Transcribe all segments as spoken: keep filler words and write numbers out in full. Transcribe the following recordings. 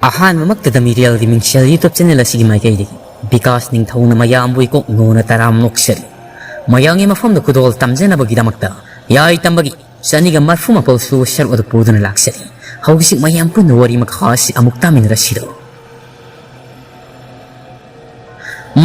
ꯑꯍꯥꯟꯕꯃꯛꯇꯗ ꯃꯤꯔꯦꯜꯒꯤ ꯃꯤꯡꯁꯦꯜ YouTube channel ꯑꯁꯤꯒꯤ ꯃꯥꯏꯀꯩꯗꯒꯤ ꯕꯤꯀꯥꯁ ꯅꯤꯡꯊꯧꯅ ꯃꯌꯥꯝꯕꯨ ꯏꯀꯣꯛ ꯅꯣꯅ ꯇꯔꯥꯝ ꯅꯣꯛꯆꯔꯤ꯫ ꯃꯌꯥꯝꯒꯤ ꯃꯐꯝꯗ ꯈꯨꯗꯣꯜ ꯇꯝꯖꯅꯕꯒꯤꯗꯃꯛꯇ ꯌꯥꯏ ꯇꯝꯕꯒꯤ ꯆꯅꯤꯒ ꯃꯔꯐꯨ ꯃꯥꯄꯜ ꯁꯨꯕ ꯁꯔꯨꯛ ꯑꯗꯨ ꯄꯨꯗꯨꯅ ꯂꯥꯛꯆꯔꯤ꯫ ꯍꯧꯖꯤꯛ ꯃꯌꯥꯝ ꯄꯨꯟꯅ ꯋꯥꯔꯤ ꯃꯈꯥ ꯑꯁꯤ ꯑꯃꯨꯛ ꯇꯥꯃꯤꯟꯅꯔꯁꯤꯔꯣ?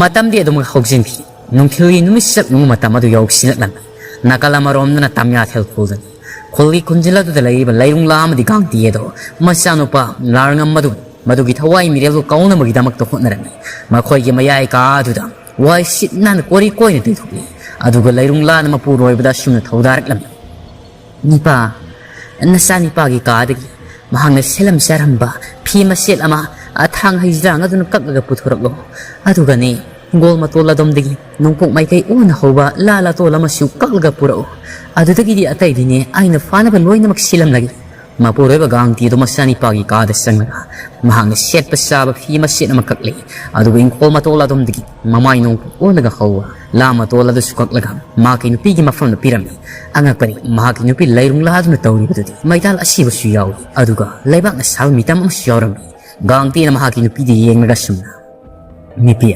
ꯃꯇꯝꯗꯤ ꯑꯗꯨꯃꯛ ꯍꯧꯖꯤꯟꯈꯤ꯫ ꯅꯨꯡꯊꯤꯜꯒꯤ ꯅꯨꯃꯤꯠ ꯆꯞ ꯌꯨꯡꯕ ꯃꯇꯝ ꯑꯗꯨ ꯌꯧꯁꯤꯜꯂꯛꯂꯝꯃꯤ꯫ ꯅꯥꯀꯜ ꯑꯃꯔꯣꯝꯗꯅ ꯇꯝꯌꯥꯊꯦꯜ ꯈꯨꯜꯗꯅꯤ꯫ ꯈꯨꯜꯒꯤ ꯈꯨꯟꯖꯤꯜ ꯑꯗꯨꯗ ꯂꯩꯔꯤꯕ ꯂꯩꯔꯨꯡꯂꯥ ꯑꯃꯗꯤ ꯒꯥꯡꯇꯤ ꯑꯗꯣ ꯃꯆꯥꯅꯨꯄꯥ ꯂꯥꯔꯉꯝ ꯑꯗꯨ ꯃꯗꯨꯒꯤ ꯊꯋꯥꯏ ꯃꯤꯔꯦꯜꯕꯨ ꯀꯥꯎꯅꯕꯒꯤꯗꯃꯛꯇ ꯍꯣꯠꯅꯔꯝꯃꯤ꯫ ꯃꯈꯣꯏꯒꯤ ꯃꯌꯥꯏ ꯀꯥ ꯑꯗꯨꯗ ꯋꯥꯏ ꯁꯤꯠ ꯅꯥꯟꯅ ꯀꯣꯔꯤ ꯀꯣꯏꯅ ꯇꯩꯊꯣꯛꯂꯤ꯫ ꯑꯗꯨꯒ ꯂꯩꯔꯨꯡꯂꯥꯅ ꯃꯄꯨꯔꯣꯏꯕꯗ ꯑꯁꯨꯝꯅ ꯊꯧꯗꯥꯔꯛꯂꯝꯃꯤ꯫ ꯅꯤꯄꯥ, ꯅꯆꯥꯅꯤꯄꯥꯒꯤ ꯀꯥꯗꯒꯤ ꯃꯍꯥꯛꯅ ꯁꯦꯠꯂꯝ ꯆꯥꯔꯝꯕ ꯐꯤ ꯃꯆꯦꯠ ꯑꯃ ꯑꯊꯥꯡ ꯍꯩꯖ꯭ꯔꯥꯡ ꯑꯗꯨꯅ ꯀꯛꯂꯒ ꯄꯨꯊꯣꯔꯛꯂꯣ꯫ ꯑꯗꯨꯒꯅꯦ, ꯍꯤꯡꯒꯣꯜ ꯃꯇꯣꯜ ꯑꯗꯣꯝꯗꯒꯤ ꯅꯣꯡꯄꯣꯛ ꯃꯥꯏꯀꯩ ꯑꯣꯟꯅ ꯍꯧꯕ ꯂꯥ ꯂꯥꯇꯣꯜ ꯑꯃꯁꯨ ꯀꯛꯂꯒ ꯄꯨꯔꯛꯎ꯫ ꯑꯗꯨꯗꯒꯤꯗꯤ ꯑꯇꯩꯗꯤꯅꯦ, ꯑꯩꯅ ꯐꯥꯅꯕ ꯂꯣꯏꯅꯃꯛ ꯁꯤꯜꯂꯝꯂꯒꯦ꯫ ꯃꯄꯨꯔꯣꯏꯕ ꯒꯥꯡꯇꯤ ꯑꯗꯨ ꯃꯆꯥꯅꯤꯄꯥꯒꯤ ꯀꯥꯗ ꯆꯪꯂꯒ ꯃꯍꯥꯛꯅ ꯁꯦꯠꯄ ꯆꯥꯕ ꯐꯤ ꯃꯆꯦꯠ ꯑꯃ ꯀꯛꯂꯦ꯫ ꯑꯗꯨꯒ ꯏꯪꯈꯣꯜ ꯃꯇꯣꯜ ꯑꯗꯣꯝꯗꯒꯤ ꯃꯃꯥꯏ ꯅꯣꯡꯄꯣꯛ ꯑꯣꯜꯂꯒ ꯍꯧꯕ ꯂꯥ ꯃꯇꯣꯜ ꯑꯗꯨꯁꯨ ꯀꯛꯂꯒ ꯃꯍꯥꯛꯀꯤ ꯅꯨꯄꯤꯒꯤ ꯃꯐꯝꯗ ꯄꯤꯔꯝꯃꯤ꯫ ꯑꯉꯛꯄꯅꯤ, ꯃꯍꯥꯛꯀꯤ ꯅꯨꯄꯤ ꯂꯩꯔꯨꯡꯂꯥꯗꯨꯅ ꯇꯧꯔꯤꯕꯗꯨꯗꯤ ꯃꯩꯇꯥꯜ ꯑꯁꯤꯕꯁꯨ ꯌꯥꯎꯏ, ꯑꯗꯨꯒ ꯂꯩꯕꯥꯛꯅ ꯁꯥꯕ ꯃꯤꯇꯝ ꯑꯃꯁꯨ ꯌꯥꯎꯔꯝꯃꯤ꯫ ꯒꯥꯡꯇꯤꯅ ꯃꯍꯥꯛꯀꯤ ꯅꯨꯄꯤꯗ ꯌꯦꯡꯂꯒ ꯁꯨꯝꯅ, "ꯅꯨꯄꯤ,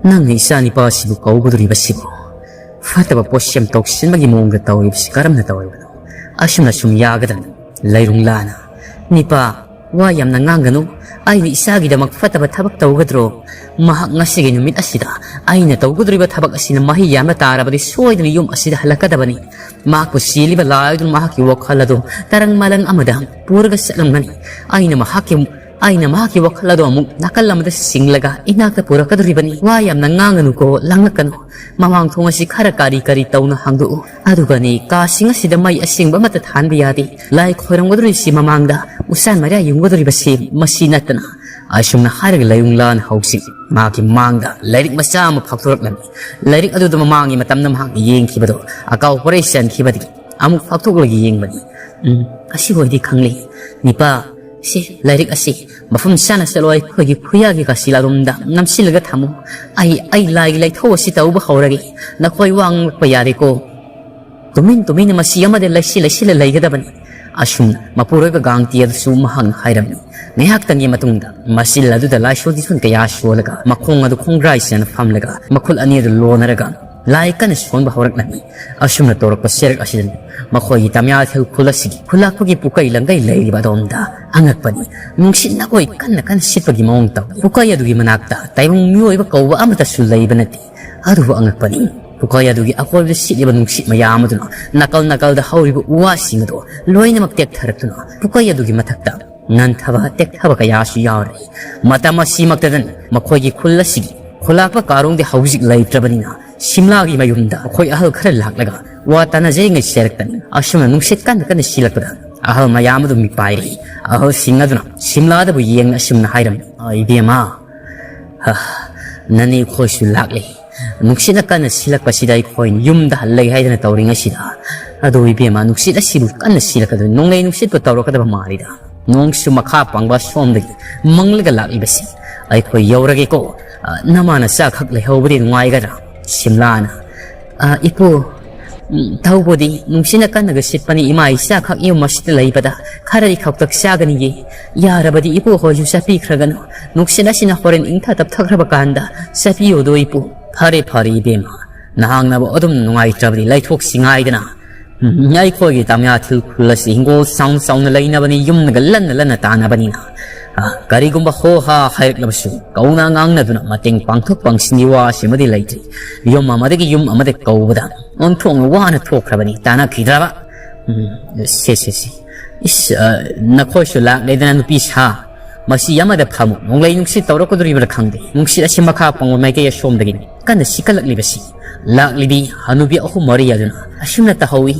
ꯅꯪꯅ ꯏꯆꯥ ꯅꯤꯄꯥ ꯑꯁꯤꯕꯨ ꯀꯧꯒꯗꯧꯔꯤꯕꯁꯤꯕꯨ ꯐꯠꯇꯕ ꯄꯣꯠꯁꯦꯝ ꯇꯧꯁꯤꯟꯕꯒꯤ ꯃꯑꯣꯡꯗ ꯇꯧꯔꯤꯕꯁꯤ ꯀꯔꯝꯅ ꯇꯧꯔꯤꯕꯅꯣ? ꯑꯁꯨꯝꯅ ꯁꯨꯝ ꯌꯥꯒꯗ꯭ꯔꯅꯤ?" ꯂꯩꯔꯨꯡꯂꯥꯅ, "ꯅꯤꯄꯥ, ꯋꯥ ꯌꯥꯝꯅ ꯉꯥꯡꯒꯅꯨ꯫ ꯑꯩꯅ ꯏꯆꯥꯒꯤꯗꯃꯛ ꯐꯠꯇꯕ ꯊꯕꯛ ꯇꯧꯒꯗ꯭ꯔꯣ? ꯃꯍꯥꯛ ꯉꯁꯤꯒꯤ ꯅꯨꯃꯤꯠ ꯑꯁꯤꯗ ꯑꯩꯅ ꯇꯧꯒꯗꯧꯔꯤꯕ ꯊꯕꯛ ꯑꯁꯤꯅ ꯃꯍꯩ ꯌꯥꯟꯕ ꯇꯥꯔꯕꯗꯤ ꯁꯣꯏꯗꯅ ꯌꯨꯝ ꯑꯁꯤꯗ ꯍꯜꯂꯛꯀꯗꯕꯅꯤ꯫ ꯃꯍꯥꯛꯄꯨ ꯆꯦꯜꯂꯤꯕ ꯂꯥꯏ ꯑꯗꯨꯅ ꯃꯍꯥꯛꯀꯤ ꯋꯥꯈꯜ ꯑꯗꯨ ꯇꯔꯪ ꯃꯂꯪ ꯑꯃꯗ ꯄꯨꯔꯒ ꯆꯠꯂꯝꯒꯅꯤ꯫ ꯑꯩꯅ ꯃꯍꯥꯛꯀꯤ ꯑꯩꯅ ꯃꯍꯥꯛꯀꯤ ꯋꯥꯈꯜ ꯑꯗꯨ ꯑꯃꯨꯛ ꯅꯥꯀꯜ ꯑꯃꯗ ꯆꯤꯡꯂꯒ ꯏꯅꯥꯛꯇ ꯄꯨꯔꯛꯀꯗꯧꯔꯤꯕꯅꯤ꯫ ꯋꯥ ꯌꯥꯝꯅ ꯉꯥꯡꯒꯅꯨꯀꯣ, ꯂꯥꯡꯂꯛꯀꯅꯨ꯫ ꯃꯃꯥꯡ ꯊꯣꯡ ꯑꯁꯤ ꯈꯔ ꯀꯥꯔꯤ ꯀꯥꯔꯤ ꯇꯧꯅ ꯍꯥꯡꯗꯣꯛꯎ꯫ ꯑꯗꯨꯒꯅꯤ, ꯀꯥꯁꯤꯡ ꯑꯁꯤꯗ ꯃꯩ ꯑꯁꯦꯡꯕ ꯑꯃꯠꯇ ꯊꯥꯟꯕ ꯌꯥꯗꯦ꯫ ꯂꯥꯏ ꯈꯣꯏꯔꯝꯒꯗꯧꯔꯤꯁꯤ ꯃꯃꯥꯡꯗ ꯎꯆꯥꯟ ꯃꯔꯤꯌꯥ ꯌꯨꯡꯒꯗꯧꯔꯤꯕꯁꯤ ꯃꯁꯤ ꯅꯠꯇꯅ꯫" ꯑꯁꯨꯝꯅ ꯍꯥꯏꯔꯒ ꯂꯩꯔꯨꯡꯂꯥꯅ ꯍꯧꯖꯤꯛ ꯃꯍꯥꯛꯀꯤ ꯃꯥꯡꯗ ꯂꯥꯏꯔꯤꯛ ꯃꯆꯥ ꯑꯃ ꯐꯥꯛꯇꯣꯔꯛꯂꯝꯃꯤ꯫ ꯂꯥꯏꯔꯤꯛ ꯑꯗꯨꯗ ꯃꯃꯥꯡꯒꯤ ꯃꯇꯝꯗ ꯃꯍꯥꯛꯅ ꯌꯦꯡꯈꯤꯕꯗꯣ ꯑꯀꯥꯎ ꯄꯣꯔꯩ ꯆꯟꯈꯤꯕꯗꯒꯤ ꯑꯃꯨꯛ ꯐꯥꯛꯇꯣꯛꯂꯒ ꯌꯦꯡꯕꯅꯤ꯫ "ꯎꯝ, ꯑꯁꯤ ꯑꯣꯏꯗꯤ ꯈꯪꯂꯦ꯫ ꯅꯤꯄꯥ, ꯁꯤ ꯂꯥꯏꯔꯤꯛ ꯑꯁꯤ ꯃꯐꯝ ꯆꯥꯅ ꯆꯠꯂꯣ, ꯑꯩꯈꯣꯏꯒꯤ ꯈꯨꯌꯥꯒꯤ ꯀꯥꯁꯤꯂꯥꯔꯨꯝꯗ ꯅꯝꯁꯤꯜꯂꯒ ꯊꯝꯃꯨ꯫ ꯑꯩ, ꯑꯩ ꯂꯥꯏꯒꯤ ꯂꯥꯏꯊꯧ ꯑꯁꯤ ꯇꯧꯕ ꯍꯧꯔꯒꯦ꯫ ꯅꯈꯣꯏ ꯋꯥ ꯉꯥꯡꯂꯛꯄ ꯌꯥꯔꯦꯀꯣ?" ꯇꯨꯃꯤꯟ ꯇꯨꯃꯤꯟꯅ ꯃꯁꯤ ꯑꯃꯗ ꯂꯩꯁꯤꯜ ꯂꯩꯁꯤꯜꯂ ꯂꯩꯒꯗꯕꯅꯤ꯫ ꯑꯁꯨꯝꯅ ꯃꯄꯨꯔꯣꯏꯕ ꯒꯥꯡꯇꯤ ꯑꯗꯨꯁꯨ ꯃꯍꯥꯛꯅ ꯍꯥꯏꯔꯝꯃꯤ꯫ ꯉꯥꯏꯍꯥꯛꯇꯪꯒꯤ ꯃꯇꯨꯡꯗ ꯃꯆꯤꯜ ꯑꯗꯨꯗ ꯂꯥꯏꯁꯣꯟ ꯇꯤꯁꯣꯟ ꯀꯌꯥ ꯁꯣꯜꯂꯒ, ꯃꯈꯣꯡ ꯑꯗꯨ ꯈꯣꯡꯒ꯭ꯔꯥꯏ ꯆꯟꯅ ꯐꯝꯂꯒ, ꯃꯈꯨꯠ ꯑꯅꯤ ꯑꯗꯨ ꯂꯣꯟꯅꯔꯒ ꯂꯥꯏ ꯀꯟꯅ ꯁꯣꯟꯕ ꯍꯧꯔꯛꯂꯝꯃꯤ꯫ ꯑꯁꯨꯝꯅ ꯇꯧꯔꯛꯄ ꯆꯦꯔꯛ ꯑꯁꯤꯗꯅꯤ ꯃꯈꯣꯏꯒꯤ ꯇꯝꯌꯥꯊꯦꯜ ꯈꯨꯜ ꯑꯁꯤꯒꯤ ꯈꯨꯜꯂꯥꯛꯄꯒꯤ ꯄꯨꯀꯩ ꯂꯪꯒꯩ ꯂꯩꯔꯤꯕ ꯑꯗꯣꯝꯗ ꯑꯉꯛꯄꯅꯤ꯫ ꯅꯨꯡꯁꯤꯠ ꯅꯈꯣꯏ ꯀꯟꯅ ꯀꯟꯅ ꯁꯤꯠꯄꯒꯤ ꯃꯑꯣꯡ ꯇꯧꯏ꯫ ꯄꯨꯀꯩ ꯑꯗꯨꯒꯤ ꯃꯅꯥꯛꯇ ꯇꯥꯏꯕꯪ ꯃꯤꯑꯣꯏꯕ ꯀꯧꯕ ꯑꯃꯠꯇꯁꯨ ꯂꯩꯕ ꯅꯠꯇꯦ꯫ ꯑꯗꯨꯕꯨ ꯑꯉꯛꯄꯅꯤ, ꯄꯨꯀꯩ ꯑꯗꯨꯒꯤ ꯑꯀꯣꯏꯕꯗ ꯁꯤꯠꯂꯤꯕ ꯅꯨꯡꯁꯤꯠ ꯃꯌꯥꯝ ꯑꯗꯨꯅ ꯅꯥꯀꯜ ꯅꯥꯀꯜꯗ ꯍꯧꯔꯤꯕ ꯎ ꯋꯥꯁꯤꯡ ꯑꯗꯨ ꯂꯣꯏꯅꯃꯛ ꯇꯦꯛꯊꯔꯛꯇꯨꯅ ꯄꯨꯀꯩ ꯑꯗꯨꯒꯤ ꯃꯊꯛꯇ ꯅꯟꯊꯕ ꯇꯦꯛꯊꯕ ꯀꯌꯥꯁꯨ ꯌꯥꯎꯔꯤ꯫ ꯃꯇꯝ ꯑꯁꯤꯃꯛꯇꯗꯅꯤ ꯃꯈꯣꯏꯒꯤ ꯈꯨꯜ ꯑꯁꯤꯒꯤ ꯈꯨꯂꯥꯛꯄ ꯀꯥꯔꯣꯡꯗꯤ ꯍꯧꯖꯤꯛ ꯂꯩꯇ꯭ꯔꯕꯅꯤꯅ, ꯁꯤꯝꯂꯥꯒꯤ ꯃꯌꯨꯝꯗ ꯑꯩꯈꯣꯏ ꯑꯍꯜ ꯈꯔ ꯂꯥꯛꯂꯒ ꯋꯥ ꯇꯥꯅꯖꯔꯤꯉꯩ ꯆꯦꯔꯛꯇꯅꯤ꯫ ꯑꯁꯨꯝꯅ ꯅꯨꯡꯁꯤꯠ ꯀꯟꯅ ꯀꯟꯅ ꯁꯤꯜꯂꯛꯄꯗ ꯑꯍꯜ ꯃꯌꯥꯝ ꯑꯗꯨ ꯃꯤꯄꯥꯏꯔꯤ꯫ ꯑꯍꯜꯁꯤꯡ ꯑꯗꯨꯅ ꯁꯤꯝꯂꯥꯗꯕꯨ ꯌꯦꯡꯅ ꯑꯁꯨꯝꯅ ꯍꯥꯏꯔꯝꯃꯤ, "ꯑ, ꯏꯕꯦꯝꯃ, ꯍ, ꯅꯅꯦ ꯑꯩꯈꯣꯏꯁꯨ ꯂꯥꯛꯂꯦ꯫ ꯅꯨꯡꯁꯤꯠꯅ ꯀꯟꯅ ꯁꯤꯜꯂꯛꯄꯁꯤꯗ ꯑꯩꯈꯣꯏꯅ ꯌꯨꯝꯗ ꯍꯜꯂꯒꯦ ꯍꯥꯏꯗꯅ ꯇꯧꯔꯤꯉꯩꯁꯤꯗ, ꯑꯗꯨ ꯏꯕꯦꯝꯃ, ꯅꯨꯡꯁꯤꯠ ꯑꯁꯤꯕꯨ ꯀꯟꯅ ꯁꯤꯜꯂꯛꯀꯗꯣꯏ, ꯅꯣꯡꯂꯩ ꯅꯨꯡꯁꯤꯠꯄꯨ ꯇꯧꯔꯛꯀꯗꯕ ꯃꯥꯜꯂꯤꯗ꯫ ꯅꯣꯡꯁꯨ ꯃꯈꯥ ꯄꯪꯕ ꯁꯣꯝꯗꯒꯤ ꯃꯪꯂꯒ ꯂꯥꯛꯂꯤꯕꯁꯤ꯫ ꯑꯩꯈꯣꯏ ꯌꯧꯔꯒꯦꯀꯣ꯫ ꯑ, ꯅꯃꯥꯅ ꯆꯥ ꯈꯛ ꯂꯩꯍꯧꯕꯗꯤ ꯅꯨꯡꯉꯥꯏꯒꯗ꯭ꯔꯥ?" ꯁꯤꯝꯂꯥꯅ, "ꯑ, ꯏꯄꯨ, ꯎꯝ, ꯇꯧꯕꯗꯤ ꯅꯨꯡꯁꯤꯠꯅ ꯀꯟꯅꯒ ꯁꯤꯠꯄꯅꯤ, ꯏꯃꯥ ꯏꯆꯥ ꯈꯛ ꯌꯨꯝ ꯑꯁꯤꯗ ꯂꯩꯕꯗ ꯈꯔꯗꯤ ꯈꯧꯇꯛ ꯆꯥꯒꯅꯤꯌꯦ꯫ ꯌꯥꯔꯕꯗꯤ ꯏꯄꯨ ꯍꯣꯏꯁꯨ ꯆꯠꯄꯤꯈ꯭ꯔꯒꯅꯨ꯫ ꯅꯨꯡꯁꯤꯠ ꯑꯁꯤꯅ ꯍꯣꯔꯦꯟ ꯏꯪꯊ ꯇꯞꯊꯈ꯭ꯔꯕ ꯀꯥꯟꯗ ꯆꯠꯄꯤꯌꯣꯗꯣ ꯏꯄꯨ꯫" "ꯐꯔꯦ, ꯐꯔꯦ ꯏꯕꯦꯝꯃ, ꯅꯍꯥꯛꯅꯕꯨ ꯑꯗꯨꯝ ꯅꯨꯡꯉꯥꯏꯇ꯭ꯔꯕꯗꯤ ꯂꯩꯊꯣꯛꯁꯤ ꯉꯥꯏꯗꯅ꯫ ꯎꯝ, ꯑꯩꯈꯣꯏꯒꯤ ꯇꯝꯌꯥꯊꯤꯜ ꯈꯨꯜ ꯑꯁꯤ ꯍꯤꯡꯒꯣꯜ ꯆꯥꯎꯅ ꯆꯥꯎꯅ ꯂꯩꯅꯕꯅꯤ, ꯌꯨꯝꯅꯒ ꯂꯟꯅ ꯂꯟꯅ ꯇꯥꯅꯕꯅꯤꯅ꯫ ꯑ, ꯀꯔꯤꯒꯨꯝꯕ ꯍꯣ ꯍꯥ ꯍꯥꯏꯔꯛꯂꯕꯁꯨ ꯀꯧꯅ ꯉꯥꯡꯅꯗꯨꯅ ꯃꯇꯦꯡ ꯄꯥꯡꯊꯣꯛ ꯄꯥꯡꯁꯤꯟꯒꯤ ꯋꯥꯁꯤꯃꯗꯤ ꯂꯩꯇ꯭ꯔꯤ꯫ ꯌꯨꯝ ꯑꯃꯗꯒꯤ ꯌꯨꯝ ꯑꯃꯗ ꯀꯧꯕꯗ ꯑꯣꯟꯊꯣꯛꯅ ꯋꯥꯅ ꯊꯣꯛꯈ꯭ꯔꯕꯅꯤ, ꯇꯥꯅꯈꯤꯗ꯭ꯔꯕ?" ꯎꯝ, ꯁꯦ, ꯁꯦ, ꯁꯦ꯫ ꯏꯁ, ꯑ, ꯅꯈꯣꯏꯁꯨ ꯂꯥꯛꯂꯦꯗꯅ, ꯅꯨꯄꯤ ꯁꯥ꯫ ꯃꯁꯤ ꯑꯃꯗ ꯐꯝꯃꯨ, ꯅꯣꯡꯂꯩ ꯅꯨꯡꯁꯤꯠ ꯇꯧꯔꯛꯀꯗꯣꯔꯤꯕ꯭ꯔꯥ ꯈꯪꯗꯦ꯫ ꯅꯨꯡꯁꯤꯠ ꯑꯁꯤ ꯃꯈꯥ ꯄꯪꯕ ꯃꯥꯏꯀꯩ ꯑꯁꯣꯝꯗꯒꯤꯅꯤ ꯀꯟꯅ ꯁꯤꯀꯠꯂꯛꯂꯤꯕꯁꯤ꯫ ꯂꯥꯛꯂꯤꯕꯤ ꯍꯅꯨꯕꯤ ꯑꯍꯨꯝ ꯃꯔꯤ ꯑꯗꯨꯅ ꯑꯁꯨꯝꯅ ꯇꯧꯍꯧꯏ꯫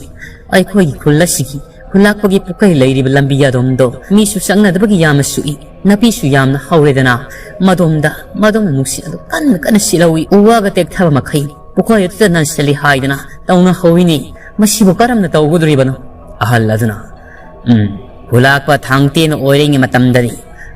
ꯑꯩꯈꯣꯏꯒꯤ ꯈꯨꯜ ꯑꯁꯤꯒꯤ ꯈꯨꯜꯂꯥꯛꯄꯒꯤ ꯄꯨꯀꯩ ꯂꯩꯔꯤꯕ ꯂꯝꯕꯤ ꯑꯗꯣꯝꯗꯣ ꯃꯤꯁꯨ ꯆꯪꯅꯗꯕꯒꯤ ꯌꯥꯝꯅ ꯁꯨꯛꯏ꯫ ꯅꯥꯄꯤꯁꯨ ꯌꯥꯝꯅ ꯍꯧꯔꯦꯗꯅ꯫ ꯃꯗꯣꯝꯗ, ꯃꯗꯣꯝꯗ ꯅꯨꯡꯁꯤꯠ ꯑꯗꯨ ꯀꯟꯅ ꯀꯟꯅ ꯁꯤꯠꯍꯧꯏ꯫ ꯎ ꯋꯥꯒ ꯇꯦꯛꯊꯕ ꯃꯈꯩ ꯄꯨꯀꯩ ꯑꯗꯨꯗ ꯅꯟꯁꯤꯜꯂꯤ ꯍꯥꯏꯗꯅ ꯇꯧꯅꯍꯧꯏꯅꯦ꯫ ꯃꯁꯤꯕꯨ ꯀꯔꯝꯅ ꯇꯧꯒꯗꯣꯔꯤꯕꯅꯣ? ꯑꯍꯜ ꯑꯗꯨꯅ, "ꯎꯝ, ꯈꯨꯂꯥꯛꯄ ꯊꯥꯡꯇꯦꯟ ꯑꯣꯏꯔꯤꯉꯩ ꯃꯇꯝꯗꯗꯤ